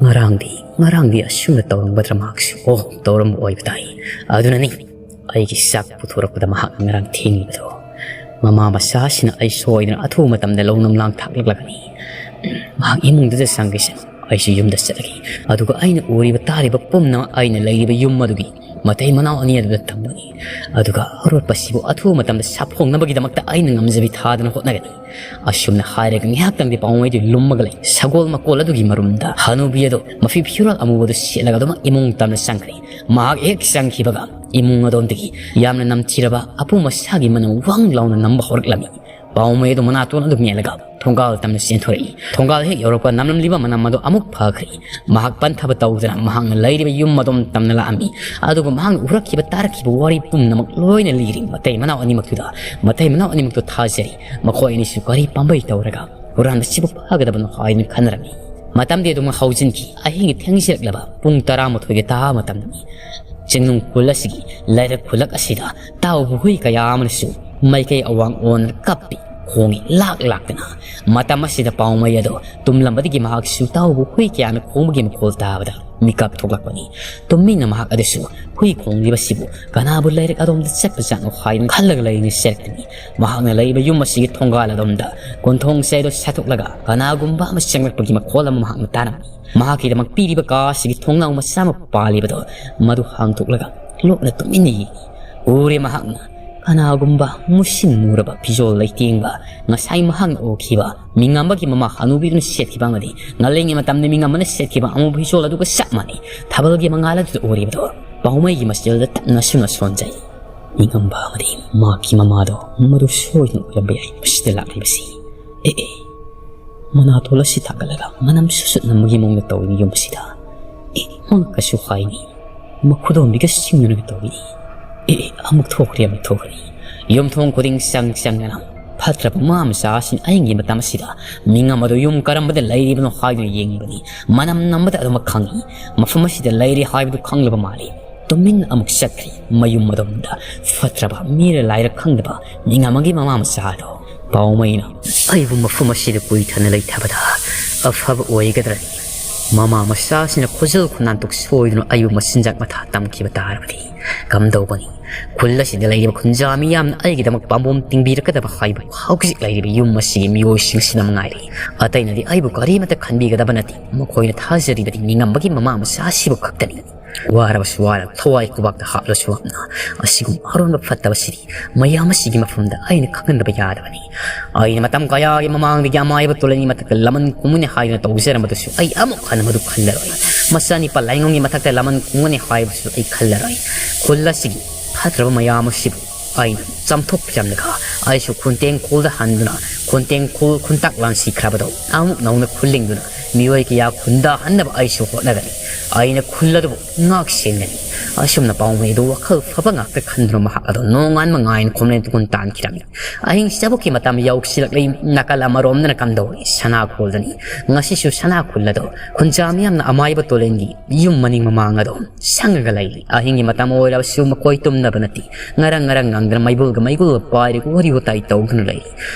ꯉꯔꯥꯡꯗꯤ, ꯉꯔꯥꯡꯗꯤ ꯑꯁꯨꯝꯅ ꯇꯧꯔꯝꯒꯗ꯭ꯔꯥ ꯃꯍꯥꯛꯁꯨ? ꯑꯣ, ꯇꯧꯔꯝꯕ ꯑꯣꯏꯕ ꯇꯥꯏ꯫ ꯑꯗꯨꯅꯅꯤ ꯑꯩꯒꯤ ꯆꯥꯛ ꯄꯨꯊꯣꯔꯛꯄꯗ ꯃꯍꯥꯛꯅ ꯉꯔꯥꯡ ꯊꯦꯡꯂꯤꯕꯗꯣ꯫ ꯃꯃꯥ ꯃꯆꯥꯁꯤꯅ ꯑꯩ ꯁꯣꯏꯗꯅ ꯑꯊꯨꯕ ꯃꯇꯝꯗ ꯂꯧꯅꯝ ꯂꯥꯡ ꯊꯥꯛꯂꯛꯂꯒꯅꯤ꯫ ꯃꯍꯥꯛ ꯏꯃꯨꯡꯗꯨꯗ ꯆꯪꯈꯤꯁꯅꯨ꯫ ꯑꯩꯁꯨ ꯌꯨꯝꯗ ꯆꯠꯂꯒꯦ꯫ ꯑꯗꯨꯒ ꯑꯩꯅ ꯎꯔꯤꯕ ꯇꯥꯔꯤꯕ ꯄꯨꯝꯅꯃꯛ ꯑꯩꯅ ꯂꯩꯔꯤꯕ ꯌꯨꯝ ꯑꯗꯨꯒꯤ ꯃꯇꯩ ꯃꯅꯥꯎ ꯑꯅꯤ ꯑꯗꯨꯗ ꯇꯝꯒꯅꯤ꯫ ꯑꯗꯨꯒ ꯑꯔꯣꯠꯄꯁꯤꯕꯨ ꯑꯊꯨꯕ ꯃꯇꯝꯗ ꯁꯥꯐꯣꯡꯅꯕꯒꯤꯗꯃꯛꯇ ꯑꯩꯅ ꯉꯝꯖꯕꯤ ꯊꯥꯗꯅ ꯍꯣꯠꯅꯒꯅꯤ꯫ ꯑꯁꯨꯝꯅ ꯍꯥꯏꯔꯒ ꯉꯥꯏꯍꯥꯛꯇꯪꯗꯤ ꯄꯥꯎꯃꯩꯗꯨ ꯂꯨꯝꯃꯒ ꯂꯩ꯫ ꯁꯒꯣꯜ ꯃꯀꯣꯜ ꯑꯗꯨꯒꯤ ꯃꯔꯨꯝꯗ ꯍꯅꯨꯕꯤ ꯑꯗꯨ ꯃꯐꯤ ꯐꯤꯔꯣꯜ ꯑꯃꯨꯕꯗꯨ ꯁꯦꯠꯂꯒ ꯑꯗꯨꯃꯛ ꯏꯃꯨꯡ ꯇꯝꯅ ꯆꯪꯈ꯭ꯔꯦ꯫ ꯃꯍꯥꯛ ꯍꯦꯛ ꯆꯪꯈꯤꯕꯒ ꯏꯃꯨꯡ ꯑꯗꯣꯝꯗꯒꯤ ꯌꯥꯝꯅ ꯅꯝꯊꯤꯔꯕ ꯑꯄꯨꯝ ꯑꯁꯥꯒꯤ ꯃꯅꯝ ꯋꯥꯡ ꯂꯥꯎꯅ ꯅꯝꯕ ꯍꯧꯔꯛꯂꯝꯃꯤ꯫ ꯄꯥꯎꯃꯩ ꯑꯗꯨ ꯃꯅꯥꯇꯣꯟ ꯑꯗꯨ ꯃꯦꯜꯂꯒ ꯊꯣꯡꯒꯥꯜ ꯇꯝꯅ ꯆꯦꯟꯊꯣꯔꯛꯏ꯫ ꯊꯣꯡꯒꯥꯜ ꯍꯦꯛ ꯌꯧꯔꯛꯄ ꯅꯝꯂꯝꯂꯤꯕ ꯃꯅꯝ ꯑꯗꯨ ꯑꯃꯨꯛ ꯐꯈ꯭ꯔꯦ꯫ ꯃꯍꯥꯛ ꯄꯟꯊꯕ ꯇꯧꯗꯅ ꯃꯍꯥꯛꯅ ꯂꯩꯔꯤꯕ ꯌꯨꯝ ꯑꯗꯣꯝ ꯇꯝꯅ ꯂꯥꯛꯑꯝꯃꯤ꯫ ꯑꯗꯨꯒ ꯃꯍꯥꯛꯅ ꯎꯔꯛꯈꯤꯕ ꯇꯥꯔꯛꯈꯤꯕ ꯋꯥꯔꯤ ꯄꯨꯝꯅꯃꯛ ꯂꯣꯏꯅ ꯂꯤꯔꯤ꯫ ꯃꯇꯩ ꯃꯅꯥꯎ ꯑꯅꯤꯃꯛꯇꯨꯗ ꯃꯇꯩ ꯃꯅꯥꯎ ꯑꯅꯤꯃꯛꯇꯨ ꯊꯥꯖꯔꯤ꯫ ꯃꯈꯣꯏ ꯑꯅꯤꯁꯨ ꯀꯔꯤ ꯄꯥꯝꯕꯩ ꯇꯧꯔꯒ ꯍꯨꯔꯥꯟꯕꯁꯤꯕꯨ ꯐꯥꯒꯗꯕꯅꯣ ꯍꯥꯏꯗꯨꯅ ꯈꯟꯅꯔꯝꯃꯤ꯫ ꯃꯇꯝꯗꯤ ꯑꯗꯨꯝ ꯍꯧꯖꯤꯟꯈꯤ꯫ ꯑꯍꯤꯡꯒꯤ ꯊꯦꯡꯖꯤꯜꯂꯛꯂꯕ ꯄꯨꯡ ꯇꯔꯥꯃꯥꯊꯣꯏꯒ ꯇꯥꯕ ꯃꯇꯝꯗꯅꯤ꯫ ꯆꯤꯡꯅꯨꯡ ꯈꯨꯜ ꯑꯁꯤꯒꯤ ꯂꯩꯔꯛ ꯈꯨꯜꯂꯛ ꯑꯁꯤꯗ ꯇꯥꯎꯕ ꯍꯨꯏ ꯀꯌꯥ ꯑꯃꯅꯁꯨ ꯃꯥꯏꯀꯩ ꯑꯋꯥꯡ ꯑꯣꯟꯗꯨꯅ ꯀꯞꯄꯤ ꯈꯣꯡꯏ ꯂꯥꯛ ꯂꯥꯛꯇꯅ꯫ ꯃꯇꯝ ꯑꯁꯤꯗ ꯄꯥꯎꯃꯩ ꯑꯗꯣ ꯇꯨꯝꯂꯝꯕꯗꯒꯤ ꯃꯍꯥꯛꯁꯨ ꯇꯥꯎꯕ ꯍꯨꯏ ꯀꯌꯥꯅ ꯈꯣꯡꯕꯒꯤ ꯃꯈꯣꯜ ꯇꯥꯕꯗ ꯃꯤꯀꯞ ꯊꯣꯛꯂꯛꯄꯅꯤ꯫ ꯇꯨꯃꯤꯟꯅ ꯃꯍꯥꯛ ꯑꯗꯨꯁꯨ ꯍꯨꯏ ꯈꯣꯡꯂꯤꯕꯁꯤꯕꯨ ꯀꯅꯥꯕꯨ ꯂꯩꯔꯛ ꯑꯗꯣꯝꯗ ꯆꯠꯄꯖꯥꯠꯅꯣ ꯍꯥꯏꯗꯨꯅ ꯈꯜꯂꯒ ꯂꯩꯅ ꯆꯦꯜꯂꯛꯄꯅꯤ꯫ ꯃꯍꯥꯛꯅ ꯂꯩꯕ ꯌꯨꯝ ꯑꯁꯤꯒꯤ ꯊꯣꯡꯒꯥꯜ ꯑꯗꯣꯝꯗ ꯀꯣꯟꯊꯣꯡ ꯆꯩꯗꯣ ꯁꯠꯇꯣꯛꯂꯒ ꯀꯅꯥꯒꯨꯝꯕ ꯑꯃ ꯆꯪꯂꯛꯄꯒꯤ ꯃꯈꯣꯜ ꯑꯃ ꯃꯍꯥꯛꯅ ꯇꯥꯔꯝꯃꯤ꯫ ꯃꯍꯥꯛꯀꯤꯗꯃꯛ ꯄꯤꯔꯤꯕ ꯀꯥ ꯑꯁꯤꯒꯤ ꯊꯣꯡꯅꯥꯎ ꯃꯆꯥ ꯑꯃ ꯄꯥꯜꯂꯤꯕꯗꯣ ꯃꯗꯨ ꯍꯥꯡꯗꯣꯛꯂꯒ ꯂꯣꯠꯅ ꯇꯨꯃꯤꯟꯅ ꯌꯦꯡꯉꯤ꯫ ꯎꯔꯦ ꯃꯍꯥꯛꯅ ꯀꯅꯥꯒꯨꯝꯕ ꯃꯨꯁꯤꯟ ꯃꯨꯔꯕ ꯐꯤꯖꯣꯜ ꯂꯩꯇꯦꯡꯕ, ꯉꯁꯥꯏ ꯃꯍꯥꯛꯅ ꯎꯈꯤꯕ ꯃꯤꯉꯝꯕꯒꯤ ꯃꯃꯥ ꯍꯅꯨꯕꯤꯗꯨꯅ ꯁꯦꯠꯈꯤꯕ ꯑꯃꯗꯤ ꯉꯜꯂꯤꯉꯩ ꯃꯇꯝꯗ ꯃꯤꯉꯝꯕꯅ ꯁꯦꯠꯈꯤꯕ ꯑꯃꯨꯕ ꯐꯤꯖꯣꯜ ꯑꯗꯨꯒ ꯆꯞ ꯃꯥꯟꯅꯩ꯫ ꯊꯥꯕꯜꯒꯤ ꯃꯉꯥꯜ ꯑꯗꯨꯗ ꯎꯔꯤꯕꯗꯣ ꯄꯥꯎꯃꯩꯒꯤ ꯃꯆꯤꯜꯗ ꯇꯞꯅ ꯁꯨꯅ ꯁꯣꯟꯖꯩ꯫ ꯃꯤꯉꯝꯕ ꯑꯃꯗꯤ ꯃꯍꯥꯛꯀꯤ ꯃꯃꯥꯗꯣ ꯃꯗꯨ ꯁꯣꯏꯗꯅ ꯑꯣꯏꯔꯝꯕ ꯌꯥꯏ ꯃꯁꯤꯗ ꯂꯥꯛꯂꯤꯕꯁꯤ꯫ ꯑꯦ ꯑꯦ, ꯃꯅꯥꯇꯣꯜ ꯑꯁꯤ ꯊꯥꯡꯒꯠꯂꯒ ꯃꯅꯝ ꯁꯨꯠ ꯁꯨꯠ ꯅꯝꯕꯒꯤ ꯃꯑꯣꯡꯗ ꯇꯧꯔꯤꯕ ꯌꯨꯝ ꯑꯁꯤꯗ꯫ ꯑꯦ, ꯃꯉꯛꯀꯁꯨ ꯍꯥꯏꯅꯤ꯫ ꯃꯈꯨꯗꯣꯝꯕꯤꯒ ꯆꯤꯡꯅꯔꯒ ꯇꯧꯔꯤꯅꯤ꯫ ꯑꯦ ꯑꯦ, ꯑꯃꯨꯛ ꯊꯣꯛꯈ꯭ꯔꯦ, ꯑꯃꯨꯛ ꯊꯣꯛꯈ꯭ꯔꯦ꯫ ꯌꯨꯝꯊꯣꯡ ꯈꯨꯗꯤꯡ ꯆꯪ ꯆꯪꯗꯅ ꯐꯠꯇ꯭ꯔꯕ ꯃꯃꯥ ꯃꯆꯥꯁꯤꯡ ꯑꯍꯤꯡꯒꯤ ꯃꯇꯝ ꯑꯁꯤꯗ ꯃꯤꯉꯝ ꯑꯗꯨ ꯌꯨꯝ ꯀꯔꯝꯕꯗ ꯂꯩꯔꯤꯕꯅꯣ ꯍꯥꯏꯗꯨꯅ ꯌꯦꯡꯕꯅꯤ꯫ ꯃꯅꯝ ꯅꯝꯕꯗ ꯑꯗꯨꯃꯛ ꯈꯪꯏ꯫ ꯃꯐꯝ ꯑꯁꯤꯗ ꯂꯩꯔꯤ ꯍꯥꯏꯕꯗꯨ ꯈꯪꯂꯕ ꯃꯥꯜꯂꯤ꯫ ꯇꯨꯃꯤꯟꯅ ꯑꯃꯨꯛ ꯆꯠꯈ꯭ꯔꯤ꯫ ꯃꯌꯨꯝ ꯑꯗꯣꯝꯗ ꯐꯠꯇ꯭ꯔꯕ ꯃꯤꯔ ꯂꯥꯏꯔ ꯈꯪꯗꯕ ꯃꯤꯉꯝ ꯑꯃꯒꯤ ꯃꯃꯥ ꯃꯆꯥ ꯑꯗꯣ ꯄꯥꯎꯃꯩꯅ ꯑꯩꯕꯨ ꯃꯐꯝ ꯑꯁꯤꯗ ꯀꯨꯏꯊꯅ ꯂꯩꯊꯕꯗ ꯑꯐꯕ ꯑꯣꯏꯒꯗ꯭ꯔꯅꯤ? ꯃꯃꯥ ꯃꯆꯥꯁꯤꯡꯅ ꯈꯨꯖꯜ ꯈꯨꯅꯥꯟꯇꯨꯛ ꯁꯣꯏꯗꯨꯅ ꯑꯩꯕꯨ ꯃꯆꯤꯟꯖꯥꯛ ꯃꯊꯥ ꯇꯝꯈꯤꯕ ꯇꯥꯔꯕꯗꯤ ꯀꯝꯗꯧꯒꯅꯤ? ꯈꯨꯜ ꯑꯁꯤꯗ ꯂꯩꯔꯤꯕ ꯈꯨꯟꯖꯥ ꯃꯤꯌꯥꯝꯅ ꯑꯩꯒꯤꯗꯃꯛ ꯄꯥꯝꯕꯣꯝ ꯇꯤꯡꯕꯤꯔꯛꯀꯗꯕ ꯍꯥꯏꯕꯨ ꯍꯧꯖꯤꯛ ꯂꯩꯔꯤꯕ ꯌꯨꯝ ꯑꯁꯤꯒꯤ ꯃꯤꯑꯣꯏꯁꯤꯡꯁꯤꯅ ꯃꯉꯥꯏꯔꯦ꯫ ꯑꯇꯩꯅꯗꯤ ꯑꯩꯕꯨ ꯀꯔꯤꯃꯠꯇ ꯈꯟꯕꯤꯒꯗꯕ ꯅꯠꯇꯦ꯫ ꯃꯈꯣꯏꯅ ꯊꯥꯖꯔꯤꯕꯗꯤ ꯅꯤꯡꯉꯝꯕꯒꯤ ꯃꯃꯥ ꯃꯆꯥ ꯑꯁꯤꯕꯨ ꯈꯛꯇꯅꯤ꯫ ꯋꯥꯔꯕꯁꯨ ꯋꯥꯅ ꯊꯋꯥꯏ ꯈꯨꯕꯥꯛꯇ ꯍꯥꯞꯂꯁꯨ ꯍꯥꯞꯅ ꯑꯁꯤꯒꯨꯝꯕ ꯑꯔꯣꯟꯕ ꯐꯠꯇꯕꯁꯤꯗꯤ ꯃꯌꯥꯝ ꯑꯁꯤꯒꯤ ꯃꯐꯝꯗ ꯑꯩꯅ ꯈꯪꯍꯟꯗꯕ ꯌꯥꯗꯕꯅꯤ꯫ ꯑꯩꯅ ꯃꯇꯝ ꯀꯌꯥꯒꯤ ꯃꯃꯥꯡꯗꯒꯤ ꯑꯃꯥꯏꯕ ꯇꯣꯂꯦꯟꯒꯤ ꯃꯊꯛꯇ ꯂꯃꯟ ꯈꯨꯝꯒꯅꯤ ꯍꯥꯏꯗꯨꯅ ꯇꯧꯖꯔꯝꯕꯗꯨꯁꯨ ꯑꯩ ꯑꯃꯨꯛ ꯍꯟꯅ ꯃꯗꯨ ꯈꯜꯂꯔꯣꯏ꯫ ꯃꯆꯥꯅꯤꯄꯥ ꯂꯥꯏꯉꯣꯝꯒꯤ ꯃꯊꯛꯇ ꯂꯃꯟ ꯈꯨꯝꯒꯅꯤ ꯍꯥꯏꯕꯁꯨ ꯑꯩ ꯈꯜꯂꯔꯣꯏ꯫ ꯈꯨꯜ ꯑꯁꯤꯒꯤ ꯐꯠꯇ꯭ꯔꯕ ꯃꯌꯥꯝ ꯑꯁꯤꯕꯨ ꯑꯩꯅ ꯆꯥꯝꯊꯣꯛꯄꯤꯔꯝꯂꯒ ꯑꯩꯁꯨ ꯈꯨꯟꯇꯦꯡ ꯈꯨꯜꯗ ꯍꯟꯗꯨꯅ ꯈꯨꯟꯇꯦꯡ ꯈꯨꯜ ꯈꯨꯟꯇꯥꯛ ꯂꯥꯟꯁꯤꯈ꯭ꯔꯕꯗꯣ ꯑꯃꯨꯛ ꯅꯧꯅ ꯈꯨꯜꯂꯤꯡꯗꯨꯅ ꯃꯤꯑꯣꯏ ꯀꯌꯥ ꯈꯨꯟꯗꯥꯍꯟꯅꯕ ꯑꯩꯁꯨ ꯍꯣꯠꯅꯒꯅꯤ꯫ ꯑꯩꯅ ꯈꯨꯜ ꯑꯗꯨꯕꯨ ꯉꯥꯛ ꯁꯦꯟꯒꯅꯤ꯫ ꯑꯁꯨꯝꯅ ꯄꯥꯎꯃꯩ ꯑꯗꯨ ꯋꯥꯈꯜ ꯐꯕ ꯉꯥꯛꯇ ꯈꯟꯗꯨꯅ ꯃꯍꯥꯛ ꯑꯗꯣ ꯅꯣꯡꯉꯥꯟꯕ ꯉꯥꯏꯅ ꯈꯣꯝꯂꯦꯟ ꯇꯨꯒꯨꯟ ꯇꯥꯟꯈꯤꯔꯝꯃꯤ꯫ ꯑꯍꯤꯡ ꯆꯥꯕꯛꯀꯤ ꯃꯇꯝ ꯌꯧꯁꯤꯜꯂꯛꯂꯤ꯫ ꯅꯥꯀꯜ ꯑꯃꯔꯣꯝꯗꯅ ꯀꯝꯗꯧꯔꯤ? ꯁꯅꯥ ꯈꯨꯜꯗꯅꯤ꯫ ꯉꯁꯤꯁꯨ ꯁꯅꯥ ꯈꯨꯜ ꯑꯗꯣ ꯈꯨꯟꯖꯥ ꯃꯤꯌꯥꯝꯅ ꯑꯃꯥꯏꯕ ꯇꯣꯂꯦꯟꯒꯤ ꯌꯨꯝ ꯃꯅꯤꯡ ꯃꯃꯥꯡ ꯑꯗꯣ ꯁꯪꯉꯒ ꯂꯩꯔꯤ꯫ ꯑꯍꯤꯡꯒꯤ ꯃꯇꯝ ꯑꯣꯏꯔꯕꯁꯨ ꯃꯈꯣꯏ ꯇꯨꯝꯅꯕ ꯅꯠꯇꯦ꯫ ꯉꯔꯪ ꯉꯔꯪ ꯉꯪꯗꯅ ꯃꯩꯕꯨꯜꯒ ꯃꯩꯒꯨꯜꯒ ꯄꯥꯏꯔꯒ ꯋꯥꯔꯤ ꯋꯥꯇꯥꯏ ꯇꯧꯗꯨꯅ ꯂꯩꯔꯤ꯫